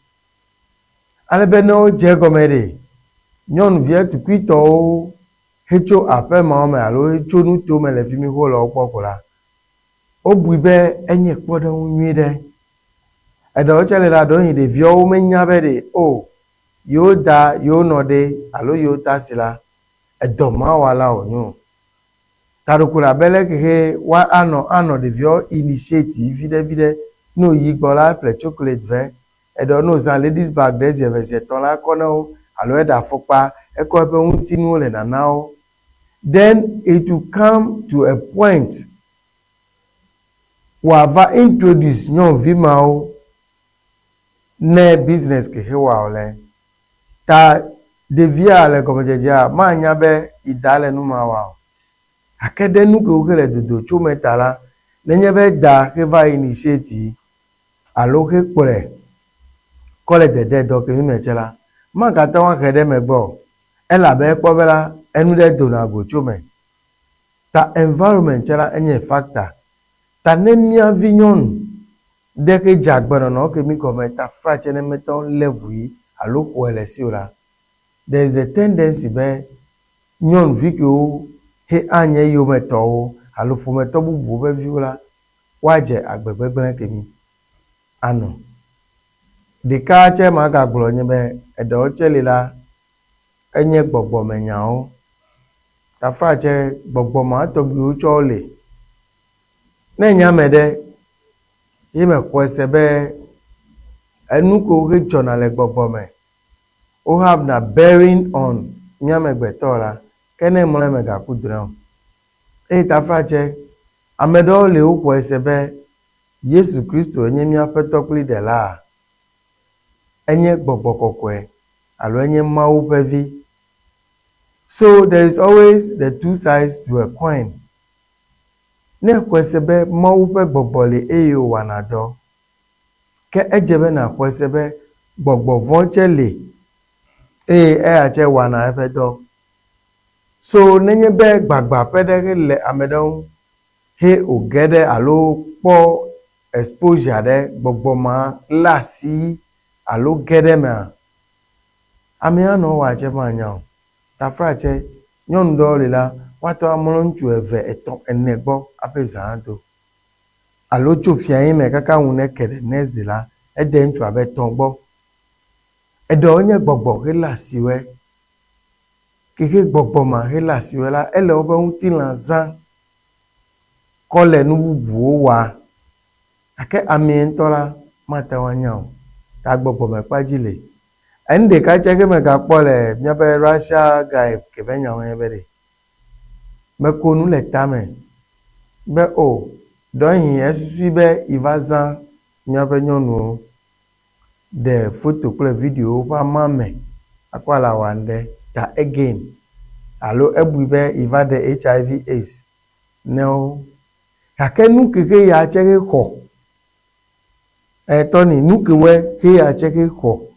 Ale be ne wodze egɔme ɖe, nyɔnuvia tukuitɔwo hetso aƒe mawo me alo hetso nuto me le fi mi xoxo le wo gbɔ ko la, wobui be enye kpɔɖeŋu nyui ɖe. Eɖewo tse li la, ɖewohĩ ɖeviawo menya be ɖe o yewo da yewo nɔ ɖe alo yewo ta si la, edɔ mawɔla wònye o. Taɖoko le abe leke he woa anɔ anɔ ɖeviawo initiate viɖe viɖe ne woyi gbɔ la, eƒle chocolate vɛ. Eɖewo ne wozã ladies bag ɖe zi eve zi etɔ̃ la, ekɔ na wo alo eɖe afɔkpa, ekɔ eƒe ŋutinuwo le nana wo. Then it will come to a point. Wòava introduce nyɔnuvi mawo ne business ke xe wɔa wòle. Ta ɖevia le gɔmedzedzea manya be yi da le nu ma wɔa o. Gake ɖe nu kewo xe le dodo tso me ta la, nenye be da xe va initiate alo xe kplɔe kɔ le dede dɔ kemi me tse la, magate ŋu axe ɖe megbe o elabe ekpɔ be la enu ɖe dona go tso me. Ta environment tse la enye factor. Ta ne mía vi nyɔnu ɖe xe dze agbenɔnɔ ke mi gɔme ta fra tse ne mete ŋu lé vui alo xɔe le si o la, there is a tendency be nyɔnuvi kewo he anye yometɔwo alo ƒometɔ bubuwo ƒe viwo la, woadze agbe gbegblẽ ke mi anɔ. Ɖeka tse magagblɔ nye be eɖewo tse li la, enye gbɔgbɔmenyawo. Tafra tse gbɔgbɔ ma tɔgbiwo tsɔ le. Ne enye ame ɖe ye mexɔe se be enu kewo he dzɔna le gbɔgbɔ me, wo have na bearing on mía amegbetɔ la, ke ne emlɔ eme gaku drɔ̃e o. Eye tafra tse, ame ɖewo li woxɔe se be Yesu Kristo enye mía Aƒetɔ kple Ɖelaa, enye gbɔgbɔ kɔkɔe alo enye Mawu ƒe vi. So there is always the two sides to a coin. Ne exɔe se be Mawu ƒe gbɔgbɔ li eye wòwɔna dɔ, ke edze be nàxɔe se be gbɔgbɔ vɔ̃ tsɛ li eye eya tsɛ wɔna eƒe dɔ. So nenye be gbagbãƒe ɖe le ame ɖe ŋu he wòge ɖe alo kpɔ exposure ɖe gbɔgbɔ ma lé asi alo ge ɖe emea, amea nɔ ewɔa tse manya o. Tafra tse, nyɔnu ɖewo li la, woate ŋu amlɔ ŋutsu eve, etɔ̃, ene gbɔ hafi zã ado. Alo tso fiae me kaka ŋu ne ke the next day la, ede ŋutsu abe etɔ̃ gbɔ. Eɖewo nye gbɔgbɔ hele asiwɔe. Kexe gbɔgbɔ ma hele asiwɔe la, ele woƒe ŋutilã zã kɔ le nu bubuwo wɔa. Gake amea ŋutɔ la, mate ŋu anya o. Ta gbɔgbɔmekpa dzi le. Enu ɖeka tse ke megakpɔ le míaƒe Russia guy ke ƒe nyawo nye be ɖe, meko nu le tame be o, ɖewohĩ esusui be yi va zã míaƒe nyɔnuwo ɖe foto kple videowo ƒe ama me akɔ le awɔ ŋɖe ta again alo ebui be yi va ɖe HIV AIDS ne wo. Gake nu ke ya tse ke xɔ etɔ ni nu ke wɔe ke ya tse ke xɔ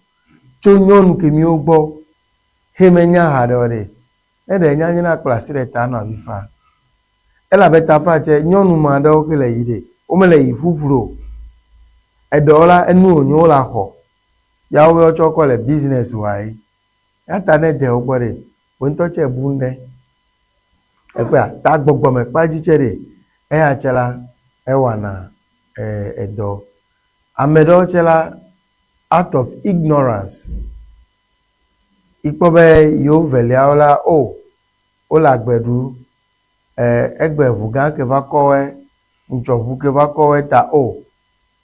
tso nyɔnu kemiwo gbɔ he menya haɖe o ɖe, ne ɖe nya nyina kpla asi ɖe ta nɔ avi fa. Elabe tafla tse nyɔnu ma ɖewo ke le yi ɖe, womele yi ƒuƒlu o. Eɖewo la enu wònyo wole axɔ. Ya wo tsɔ kɔ le business wɔa ye. Ya ta ne de wo gbɔ ɖe, wo ŋutɔ tse bu ŋɖe. Ekpɔa ta gbɔgbɔme kpa dzi tse ɖe, eya tse la ewɔna edɔ. Ame ɖewo tse la out of ignorance, ikpɔ be yewo veliawo la o, wole agbe ɖu, egbe ʋu gã ke va kɔ wɔe, ŋutsɔ ʋu ke va kɔ wɔe ta o.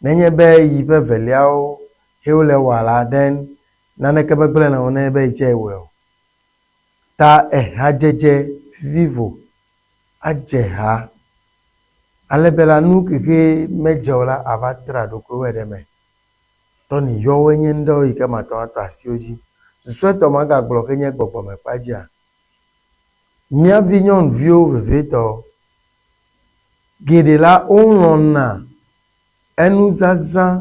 Nenye be yi ƒe veliawo he wole wɔa la, then naneke megblẽ le wo ne be yi tse wɔe o. Ta ehadzedze vivivo adze ha ale be la nu keke medze o la ava tra ɖokuiwòe ɖe eme. Tɔni yɔwoe nye ŋɖewo yi ke mate ŋu atɔ asi wo dzi. Susɔetɔ magagblɔ ke nye gbɔgbɔmekpa dzia. Mía vi nyɔnuviwo vevietɔ geɖe la wolɔ̃na enuzazã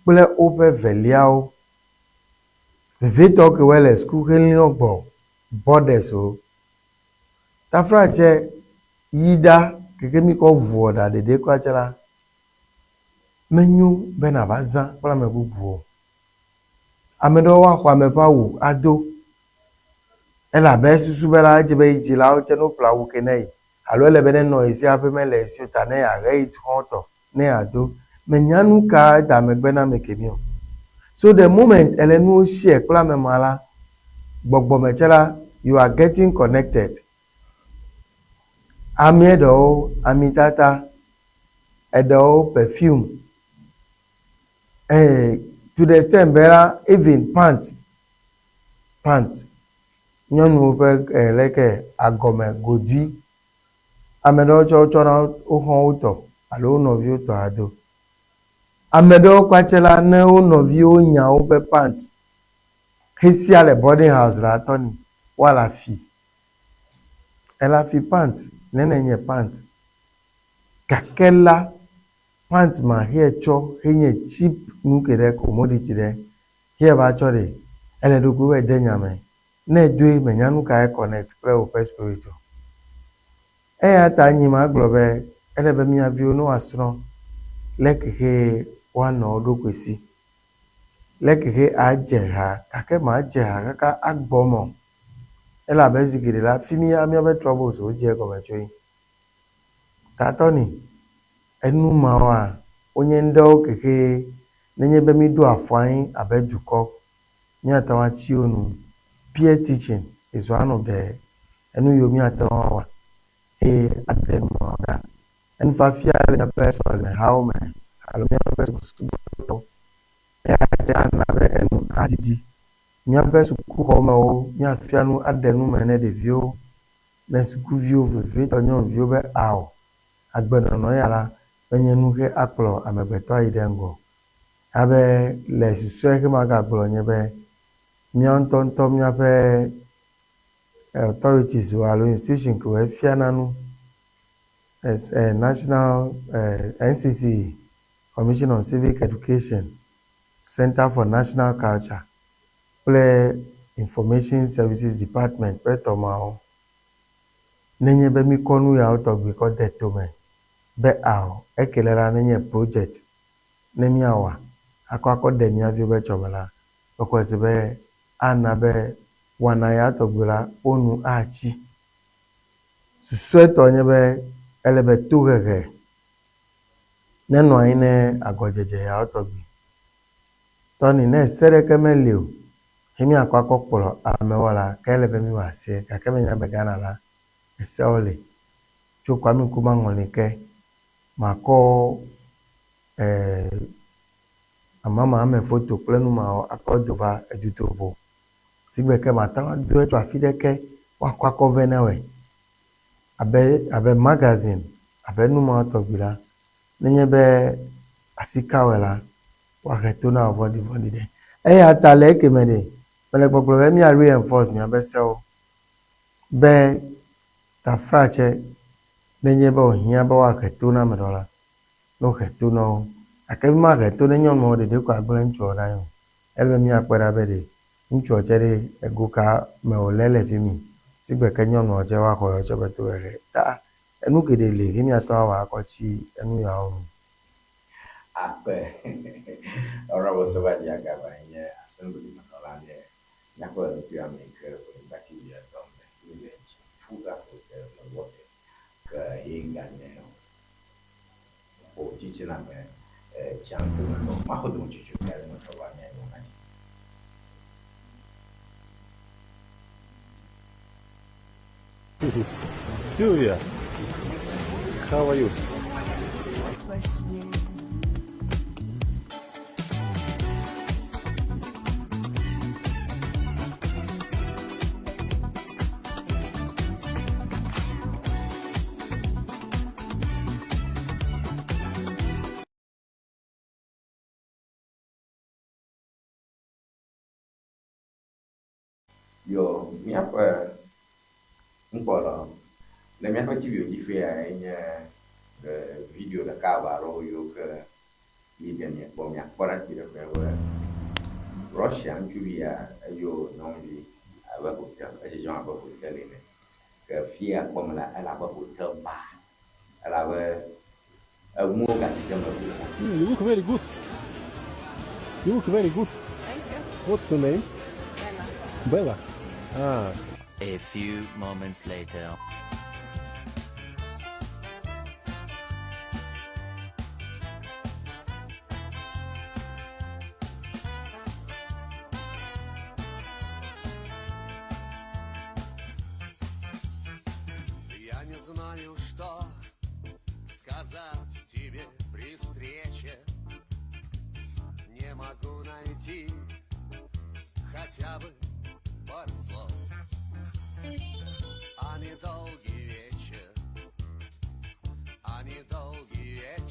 kple woƒe veliawo. Vevietɔ ke woe le suku heliɔ gbɔ borders wo. Tafla tse yi ɖa keke mi kɔ ʋuɔ ɖa ɖeɖe kura tse la, menyo be nàva zã kple ame bubuwo o. Ame ɖewo woaxɔ ame ƒe awu ado elabe esusu be la edze be yi dzilawo tse ne woƒle awu ke ne yi alo ele be nenɔ ye si hafi mele ye si o ta ne yeahe yi xɔtɔ ne yeado. Menya nu ka eda megbe na ame kemi o. So the moment ele nuwo share kple ame ma la, gbɔgbɔme tse la, you are getting connected. Amea ɖewo amitata, eɖewo perfume, to the extent be la even pant, pant, nyɔnuwo ƒe leke agɔme godui, ame ɖewo tse wotsɔna wo xɔwo tɔ. alo wo nɔviwo tɔ ado. Ame ɖewo kpatse la, ne wo nɔviwo nya woƒe pant hesia le boarding house la, tɔni woala fi. Ela fi pant nene nye pant. Gake la, pant ma xeɛ tsɔ henye cheap nu ke ɖe commodity ɖe xeɛ va tsɔ ɖe ele ɖokui wɛ de nya me. Ne edoe menya nu kae connect kple woƒe spirit o. Eya ta nyi ma gblɔ be ele be mía viwo ne woasrɔ̃ le kexe woanɔ wo ɖokui si. Le kexe adze ha gake madze ha kaka agbɔ eme o. Elabe zi geɖe la fi mía míaƒe troubles wo dze egɔme tsoe. Tatɔ ni enu mawoa wonye ŋɖewo kexe nenye be míɖo afɔ anyi abe dukɔ míate ŋu atsi wo nu. Peer teaching is one of the enu yiwo míate ŋu awɔ eye aɖe nu mawo ɖa. Enufiafia le míaƒe sɔlemehawo me alo míaƒe subɔsubɔtɔwo eya dze ana be enu aɖiɖi. Míaƒe sukuxɔmewo míafia nu aɖe nu me ne ɖeviwo ne sukuviwo vevietɔ nyɔnuviwo be ao agbenɔnɔ ya la menye nu xe akplɔ amegbetɔ ayi ɖe ŋgɔ. Abe le susɔe xe magagblɔ nye be míawo ŋutɔŋutɔ míaƒe authorities alo institution kewo efiana nu as national NCC Commission on Civic Education, Center for National Culture kple Information Services Department kple tɔmawo. Nenye be míkɔ nu yawo tɔgbi kɔ de tome be ao ekele la nenye project ne míawɔa akɔ akɔ ɖe mía viwo be tsɔme la, mexɔe se be ana be wɔna ya tɔgbi la wo nu atsi. Susɔetɔ nye be ele be tohehe nenɔ anyi ne agɔdzedze yawo tɔgbi. Tɔni ne se ɖeke meli o he míakɔ akɔ kplɔ amewo la ke ele be míwɔ asie gake menya be Ghana la esewo li tso Kwame Nkrumah ŋɔli ke makɔ amama ame foto kple nu mawo akɔ do va edutoƒo. Sigbe ke mate ŋu adoe tso afi ɖeke woakɔ akɔ vɛ na wɔe abe abe magazine abe nu mawo tɔgbi la nenye be asi ka wɔe la woahe to na wò vɔ̃ɖivɔ̃ɖi ɖe. Eya ta le ekeme ɖe mele gbɔgblɔ be mía reinforce míaƒe sewo be taflatse nenye be wòhiã be woahe to na ame ɖewo la, ne wohe to na wo. Gake mímahe to ne nyɔnuwo ɖeɖe ko agblẽ ŋutsuawo ɖe anyi o. Ele be míakpɔe ɖa be ɖe ŋutsuɔ tse ɖe ego ka me wòle le fi mi sigbe ke nyɔnuɔ tse woaxɔ yewo tse be tohehe. Ta enu geɖe li he míate ŋu awɔ akɔ tsi enu yawo nu. Akpe Honorable Sovaji Agaba nye assembly menɔla ne míaƒe ŋkuya me yi ke Ʋenyigba TV dɔm le mi le Fuga Hostel le Wɔte ke ye ganye ƒo tsitsina me tsiaŋkume nɔ maxɔ dometsotsotso ka le metrɔ va mía nyɔna dzi. Sylvia, how are you? Во сне. Yo míaƒe nukpɔla le míaƒe TV dzi fia enye video ɖeka eve aɖewo yiwo ke mi ɖe miekpɔ miakpɔ ɖe ati ɖe ƒe be Russia ŋutsuvi ya eyo nyɔnuvi abe hotel edzedzem abe hotel ene. Ke fia kpɔm la ele abe hotel bar elabe enuwo gadzedzem le xoxo. You look very good. You look very good. Thank you. What's your name? Bella. Bella. Ah, A few moments later. Я не знаю, что сказать тебе при встрече. Не могу найти хотя бы пару слов. А недолгий вечер, а недолгий вечер.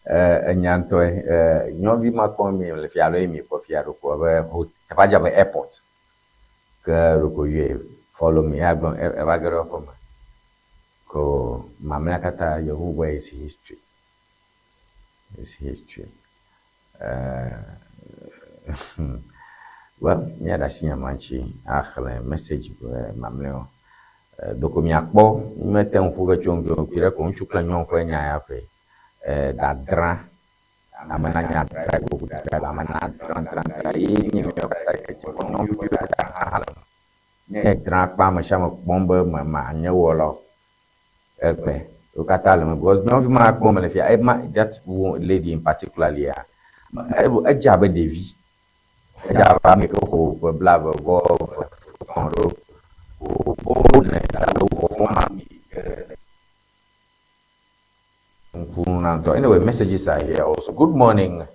Enya ŋutɔe. Nyɔnuvi ma kpɔm mi le fia alo ye mi kpɔ fia ɖo ko abe teƒea dze abe airport. Ke ɖeko yɔe follow me ya gblɔ eva ge ɖe eƒe me. Ko mamlɛa katã yevu be is history. Is history. Well, míaɖe asi nya ma ŋuti axlẽ message mamlɛawo. Ɖeko miakpɔ mete ŋu ƒo ge tso ŋgɔ kui ɖe ko ŋutsu kple nyɔnu ƒe nya ya ƒe dadra ame nanya dra gogo dra ame nadra dra dra ye nye míawo katã yi ke dze kɔ nyɔnuviwo katã hã le eme. Ne edra kpa ame sia ame kpɔm be manye wɔla o. Egbe wo katã le eme because nyɔnuvi ma kpɔm mele fia ema that lady in particularly ya edze abe ɖevi. Edze abe ame yi ke xɔ ƒe blaeve vɔ eve etɔ̃ ɖo boldness alo vɔvɔ̃ ma ŋku na ŋutɔ. Anyway, messages are here also. Good morning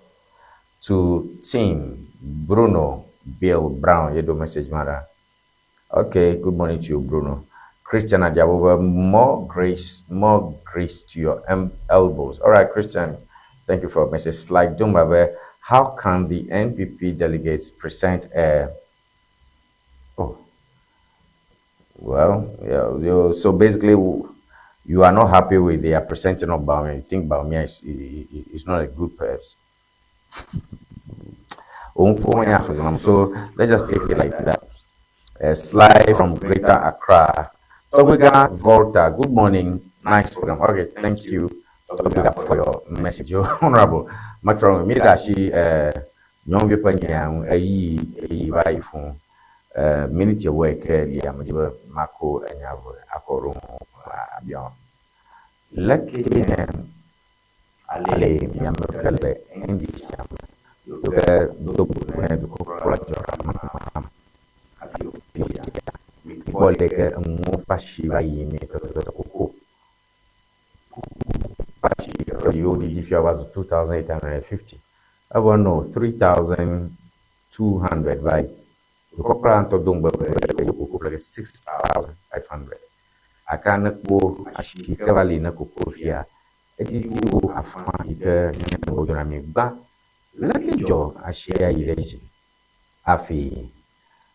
to team Bruno Bill Brown. Ye ɖo message ma ɖa. Okay, good morning to you, Bruno. Christian Adiabova, more grace to your elbows. All right, Christian, thank you for your message. Slide Dumbabe, how can the NPP delegates present a... Oh, well, yeah, so basically, you are not happy with their presenting of Bawumia. You think Bawumia is not a good person. So let's just take it like that. Sly from Greater Accra. Tobiga Volta, good morning. Nice program. Okay, thank you, Tobiga, for your message. Honorable Matron, me that she nyɔnuvi ƒe nya ŋu eyi eyi va yi fũ miniti ewo yi ke lia medzi be mako enya ve akɔ ɖo ŋu abiɔ. Leke ne ale miame ke le NDC me ke do bubu ne dukɔkplɔla John Dramani Mahama mikpɔ leke enuwo ƒe asi va yi mi tɔtɔtɔtɔ koko ƒe asi yiwo ɖiɖi fia va zu 2850 evɔ nɔ 3200 va yi. Dukɔkplɔla ŋutɔ do ŋugbe be yewo koko ƒle ge 6500. Aka ne kpɔ asi yi ke va li ne koko fia eɖiɖi wo afã yi ke nye ŋgɔdona mi gbã leke dzɔ asia yi ɖe dzi hafi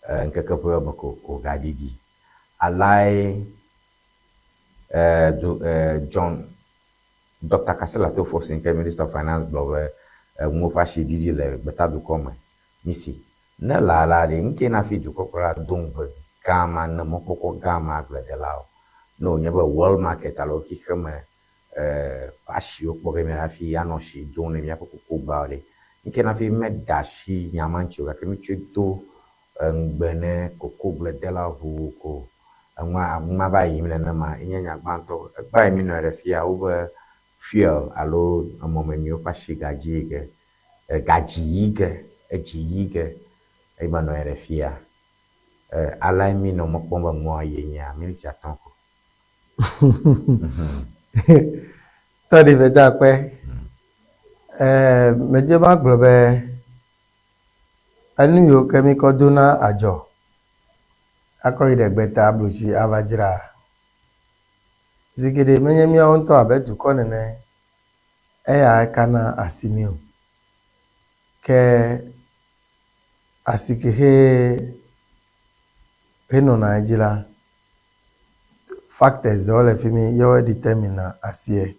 ŋkeke ƒe me ko wògaɖiɖi. Alae John Dr. Kasela Tofosi ke Minister of Finance gblɔ be enuwo ƒe asi ɖiɖi le gbetadukɔ me. Misi ne la la ɖe ŋke na fi dukɔkplɔla do ŋugbe gã ma ne mɔkpɔkpɔ gã ma agbledelawo. Ne wònye be world market alo xixeme ƒe asiwo kpɔ ge mía hafi anɔ si dom ne míaƒe kokogbawo ɖe. Ŋke na fi meɖe asi nya ma ŋuti o gake mitsɔe do ŋugbe ne kokogbledelawo ʋuu ko enua ma va yim nenema enye nya gbãtɔ. Egbea yi mi nɔ ɖe fia wobe fuel alo emɔmemiwo ƒe asi gadzi yi ge gadzi yi ge edzi yi ge eye menɔ ɖe fia. Alae mi nɔ mɔ kpɔm be nua yi nyea miniti atɔ̃ ko. Tɔɖi veda akpe. Medze ma gblɔ be enu yiwo ke mi kɔ dona adzɔ akɔ yi ɖe gbeta blutsi ava dzra. Zi geɖe menye míawo ŋutɔ abe dukɔ nene eya kana asi mi o. Ke asi ke he henɔna edzi la factors ɖewo le fi mi yewoe determine asie.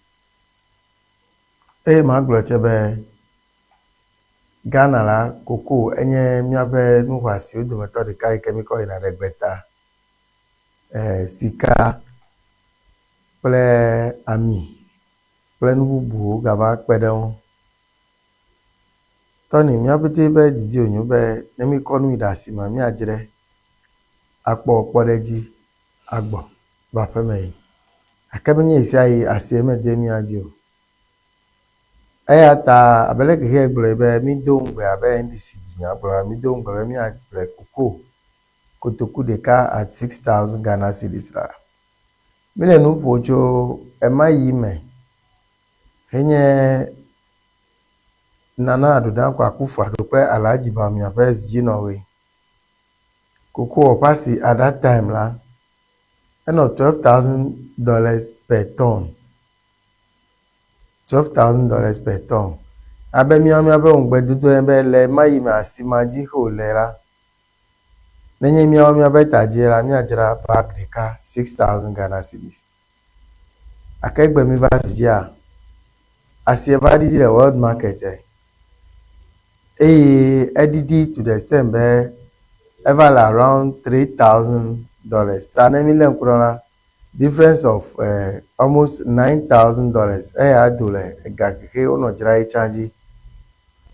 Eye magblɔ tse be Ghana la koko enye míaƒe nu xɔasiwo dometɔ ɖeka yi ke míkɔ yina ɖe gbeta. Sika kple ami kple nu bubuwo gava kpe ɖe ŋu. Tɔni mía pete be didi wònyo be ne míkɔ nu yi ɖe asime míadzrae akpɔ kpɔɖedzi agbɔ va aƒeme yi. Gake menye ɣesiaɣi asie mede mía dzi o. Eya ta abe leke xe gblɔe be mído ŋugbe abe NDC dunyagblɔla mído ŋugbe be míaƒle koko kotoku ɖeka at 6,000 Ghana cedis la. Míle nu ƒo tso ema yi me henye Nana Addo Dankwa Akufo-Addo kple Alhaji Bawumia ƒe zidzinɔɣi. Koko ƒe asi at that time la, enɔ $12,000 per ton. $12,000 per ton. Abe míawo míaƒe ŋugbedodo ene be le ema yi me asi ma dzi xe wòle la, nenye míawo míaƒe ta dzie la, míadzra bag ɖeka 6,000 Ghana cedis. Gake egbe míva zi dzia, asie va ɖiɖi le world market eye eɖiɖi to the extent be eva le around $3,000. Ta ne mílé ŋku ɖe la, difference of almost $9,000 eya do le ega kexe wonɔ dzra ye tsã dzi.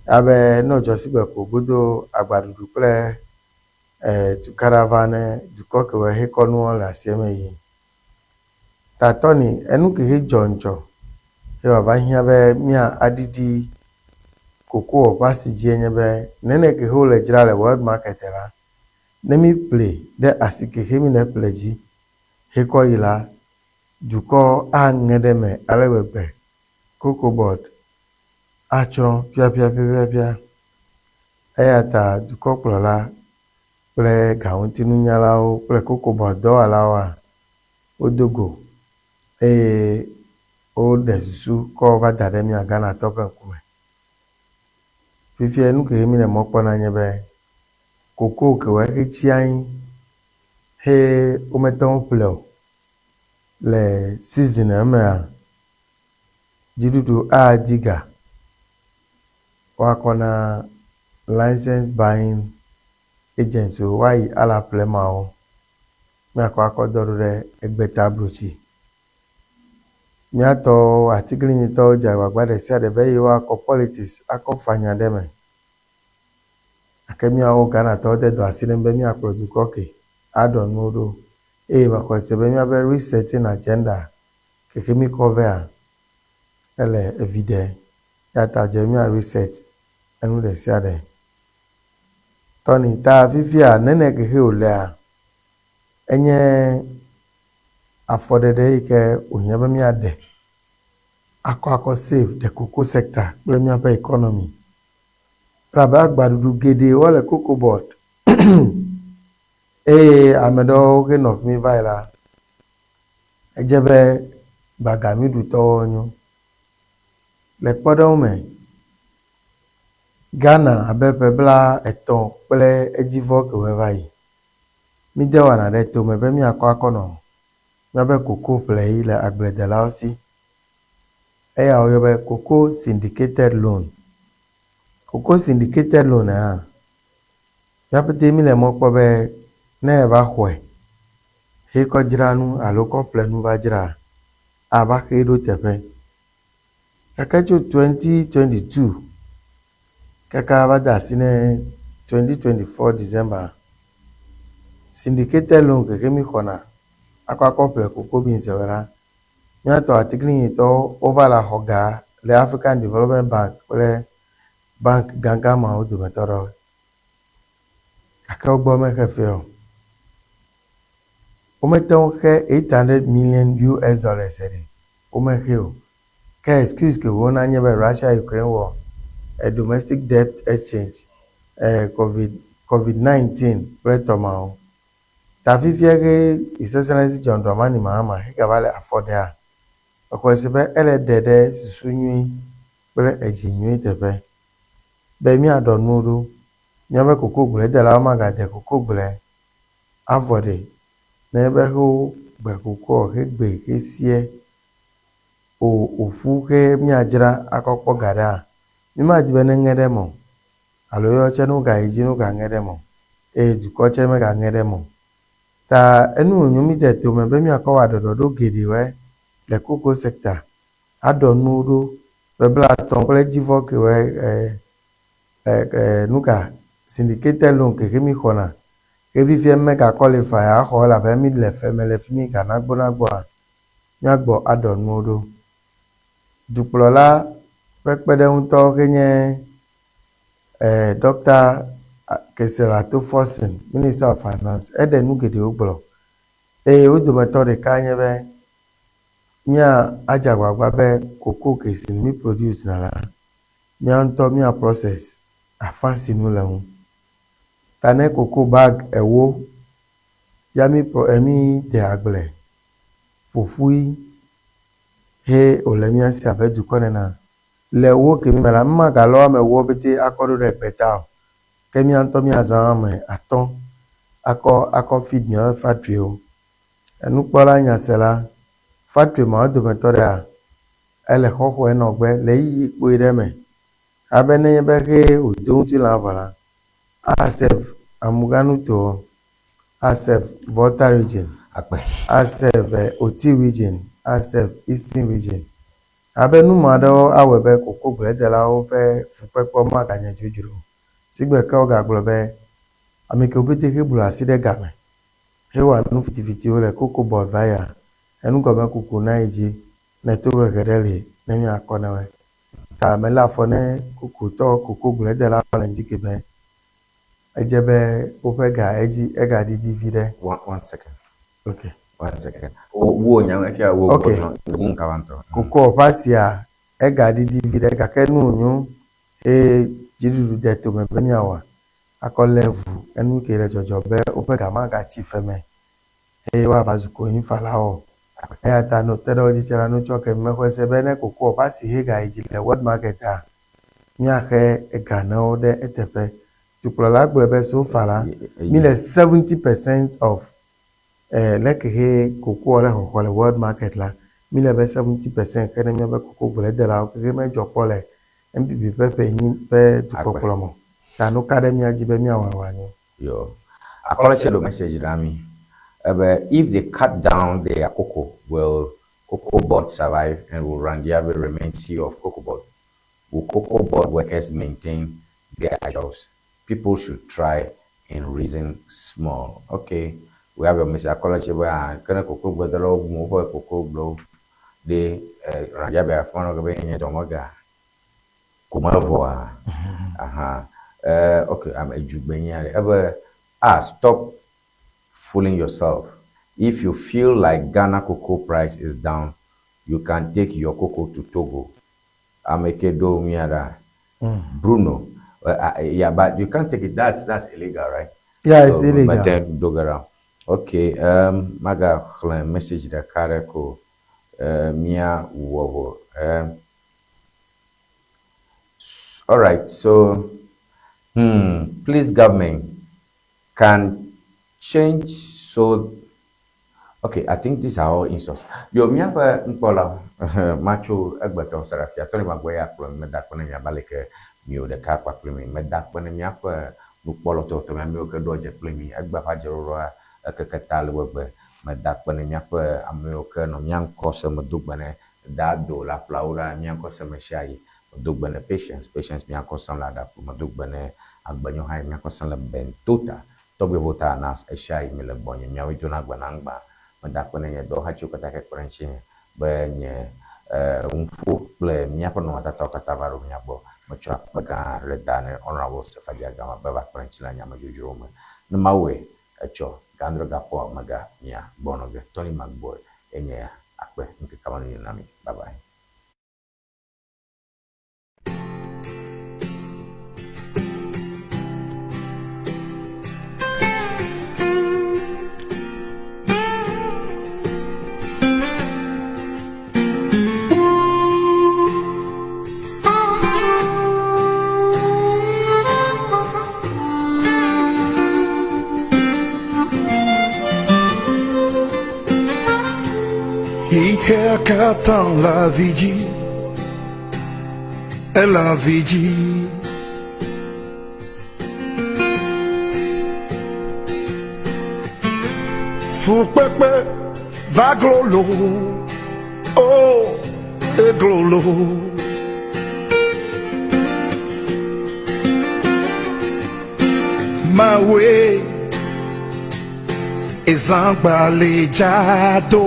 Abe ne wòdzɔ sigbe ko godo agbaɖuɖu kple tukaɖa va ne dukɔ ke wo hekɔ nuwo le asie me yim. Tatɔ ni enu ke he dzɔ ŋtsɔ ye wòava hiã be mía aɖiɖi cocoa ƒe asi dzie nye be nene ke he wole dzra le world market la, ne mi ƒle ɖe asi ke he mi ne ƒle dzi hekɔ yi la, dukɔ aŋe ɖe eme ale gbegbe. Cocoa board atsrɔ̃ ƒiaƒiaƒiaƒia. Eya ta dukɔkplɔla kple gaŋutinunyalawo kple cocoa board dɔwɔlawoa wodo go eye woɖe susu kɔ va da ɖe mía Ghanatɔ ƒe ŋkume. Fifia nu ke mi le mɔ kpɔm na nye be cocoa ke woe he tsi anyi he womete ŋu ƒle o le season mea, dziɖuɖu adi ga woakɔ na license buying agents wo woayi ala ƒle mawo míakɔ akɔ dɔ ɖo ɖe egbeta brotsi. Míatɔwo atiglinyitɔwo dze agbagba ɖe sia ɖe be yewoakɔ politics akɔ fa nya ɖe me. Gake míawo Ghanatɔwo de dɔ asi ne be míakplɔ dukɔ ke aɖɔ nuwo ɖo eye mexɔe se be míaƒe resetting agenda keke míkɔ vea ele evi ɖe. Eya ta dze mía reset enu ɖe sia ɖe. Tɔni ta fifia nene ke he wòlea enye afɔɖeɖe yi ke wòhiã be míaɖe akɔ save the cocoa sector kple míaƒe economy. Elabe agbaɖuɖu geɖewo le cocoa board eye ame ɖewo ke nɔ fi mi va yi la, edze be gbagamiɖutɔwo nyo. Le kpɔɖeŋu me, Ghana abe ƒe 30 kple edzivɔ ke woe va yi. Míde wɔna ɖe tome be míakɔ akɔ nɔ míaƒe cocoa ƒle le agbledelawo si. Eya woyɔ be cocoa syndicated loan. Cocoa syndicated loan hã, míaƒete mi le mɔ kpɔ be ne eva xɔe hekɔ dzra nu alo kɔ ƒle nu va dzra, ava xe ɖo teƒe. Gake tso 2022 kaka va de asi ne 2024 December, syndicated loan keke mi xɔna akɔ ƒle cocoa beans la, míatɔ atiglinyitɔwo wova le xɔ ga le African Development Bank kple bank gãgã mawo dometɔ ɖewo. Gake wogbɔ mexe fe o. Womete ŋu xe 800 million US dollars ɖe. Womexe o. Ke excuse ke wona nye be Russia Ukraine war, a domestic debt exchange, COVID-19 kple tɔ mawo. Ta fifia ke His Excellency John Dramani Mahama hegava le afɔ ɖea, exɔe se be ele ɖe ɖe susu nyui kple edzi nyui teƒe be míaɖɔ nuwo ɖo. Míaƒe kokogbledelawo magade kokogble avɔ ɖe ne be wogbe kokoa hegbe hesie o wòƒu he míadzra akɔ kpɔ ga ɖea, mímadi be neŋe ɖe eme o alo yewo tse ne wogayi dzi ne wogaŋe ɖe eme o eye dukɔ tse megaŋe ɖe eme o. Ta enu wònyo mí de tome be míakɔ wɔ ɖɔɖɔɖo geɖewoe le cocoa sector aɖɔ nuwo ɖo ƒe 30 kple edzivɔ ke woe nu ka syndicated loan ke mí xɔna ke fifia mega qualify axɔ elabe mí le fe me le fi mi ga nagbɔnagbɔa míagbɔ aɖɔ nuwo ɖo. Dukplɔla ƒe kpeɖeŋutɔ ke nye Dr. Cassiel Ato Forson, Minister of Finance, eɖe nu geɖewo gblɔ eye wo dometɔ ɖeka nye be mía adze agbagba be cocoa ke si mí produce na la, mía ŋutɔ mía process afã si nu le ŋu. Ta ne cocoa bag 40 ya mí de agble ƒoƒui He wòle mía si abe dukɔ nena. Le wo kemi me la, magalɔ ame ewo pete akɔ ɖo ɖe gbeta o. Ke mía ŋutɔ míazã ame atɔ̃ akɔ akɔ feed míaƒe factorywo. Enukpɔla nyasela, factory mawo dometɔ ɖea, ele xɔxɔe nɔgbe le ɣeyiɣi kpui ɖe me. Abe nenye be xe wòdo ŋutilã vɔ la, aserve Amuganutowo, aserve Volta region, Akpe. aserve Oti region, aserve Eastern region. Abe nu ma aɖewo awɔe be kokogbledelawo ƒe fukpekpewo maganye dzodzro o. Sigbe ke wogagblɔ be ame kewo pete xe blu asi ɖe game hewɔa nu fitifitiwo le cocoa board va yia, enugɔme kuku na yi dzi ne tohehe ɖe li ne míakpɔ ne woe. Ta melé afɔ ne kokotɔ kokogbledelawo le ŋdi ke be edze be woƒe ga edzi egaɖiɖi vi ɖe. One second. Okay. One second. Wo nya efia wo Okay. gbɔdzɔ kaba ŋutɔ. Kokoa ƒe asia egaɖiɖi vi ɖe gake nu wònyo eye dziɖuɖu de tome be míawɔa akɔ lé ʋu enu ke le dzɔdzɔ be woƒe ga magatsi fe me eye woava zu konyifalawo o. Eya ta no te ɖe wo dzi tse la nutsɔ ke mexɔe se be ne kokoa ƒe asi he ga yi dzi le world market-a, míaxe ega na wo ɖe eteƒe. Dukplɔla gblɔe be so far la, mi le 70% of leke he kokoa le xɔxɔ le world market la, mi le be 70% xe ne míaƒe kokogbledelawo kexe medzɔ kpɔ le NPP ƒe ƒe enyi ƒe dukɔkplɔ me o. Ta nu ka ɖe mía dzi be míawɔ wòanyo. Yo. Akɔlɔtse ɖo message na mi ebe if they cut down their cocoa, will cocoa board survive and will Randiave remain CEO of cocoa board? Will cocoa board workers maintain their jobs? People should try and reason small. Okay. We have your message. Akɔlɔtse be ah ke ne cocoa gbedelawo bu woƒe cocoa gblewo ɖe Randiave afɔ na wo be nye dɔmega ko mevɔa. Aha. Okay, ame edzugbe nye ɖe. Ebe ah stop fooling yourself. If you feel like Ghana cocoa price is down, you can take your cocoa to Togo. Ame ke ɖo mía ɖa. Bruno. Yeah, but you can't take it. That's illegal, right? Yeah, it's illegal. But then do go Okay. Maga xlẽ message ɖeka ɖe ko mía wɔ vɔ. All right. So, please, government can change so. Okay, I think these are all insults. Yo, míaƒe nukpɔlawo, matso egbetɔ Serafia Tony Magbe ya kplɔ mi meda akpe ne miaba leke miwo ɖeka kpakple mi. Meda akpe ne míaƒe nukpɔlawo tɔtɔ mi amewo ke ɖo dze kple mi. Egbe ƒe adzeɖoɖoa ekeke ta le gbegbe. Meda akpe ne míaƒe amewo ke nɔ mía ŋkɔ se medo gbe ne dado le aƒlawo ɖa mía ŋkɔ se me sia yi. Medo gbe ne Patience, Patience mía ŋkɔ sem le aɖaƒu. Medo gbe ne Agbenyo hã yi mía ŋkɔ sem le Bentota. Tɔgbe vota nas esia yi mi le gbɔnye miawoe dona gbe na ŋgba. Meda akpe ne nye dɔwɔhatiwo katã ke kpe ɖe ŋutinye be nye ŋuƒo kple míaƒe nɔnɔmetatawo katã va ɖo mía gbɔ. Metsɔ akpe gã aɖe da ne Honorable Sefadia Gama be va kpe ɖe ŋuti le nyamedzodzrowo me. Ne Mawue etsɔ gãdrɔ gakpɔ mega mia gbɔ nɔ ge. Tony Magboy enye ya. Akpe ŋkeke me nu na mi. Bye bye. Katã la vi dzi, ela vi dzi. Fukpekpe va glolo, oh, eglolo. Mawe, ezãgbalẽ dzado,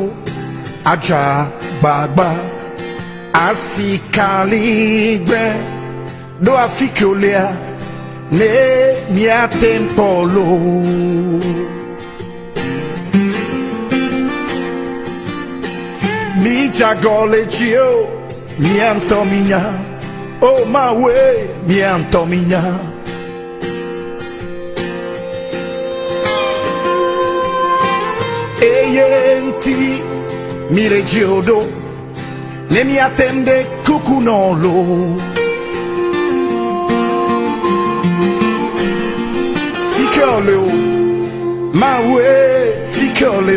adza gbagba, asikaligbe, ɖo afi ke wolia, ne míate kpɔ loo. Mídzagɔ le dzi o, mía ŋutɔ mínya, o Mawue, mía ŋutɔ mínya. Eye ŋuti mi le dzi o ɖo, Ne miate ŋu ɖe kuku nɔ loo. Fike wòle o, Mawue, fike wòle.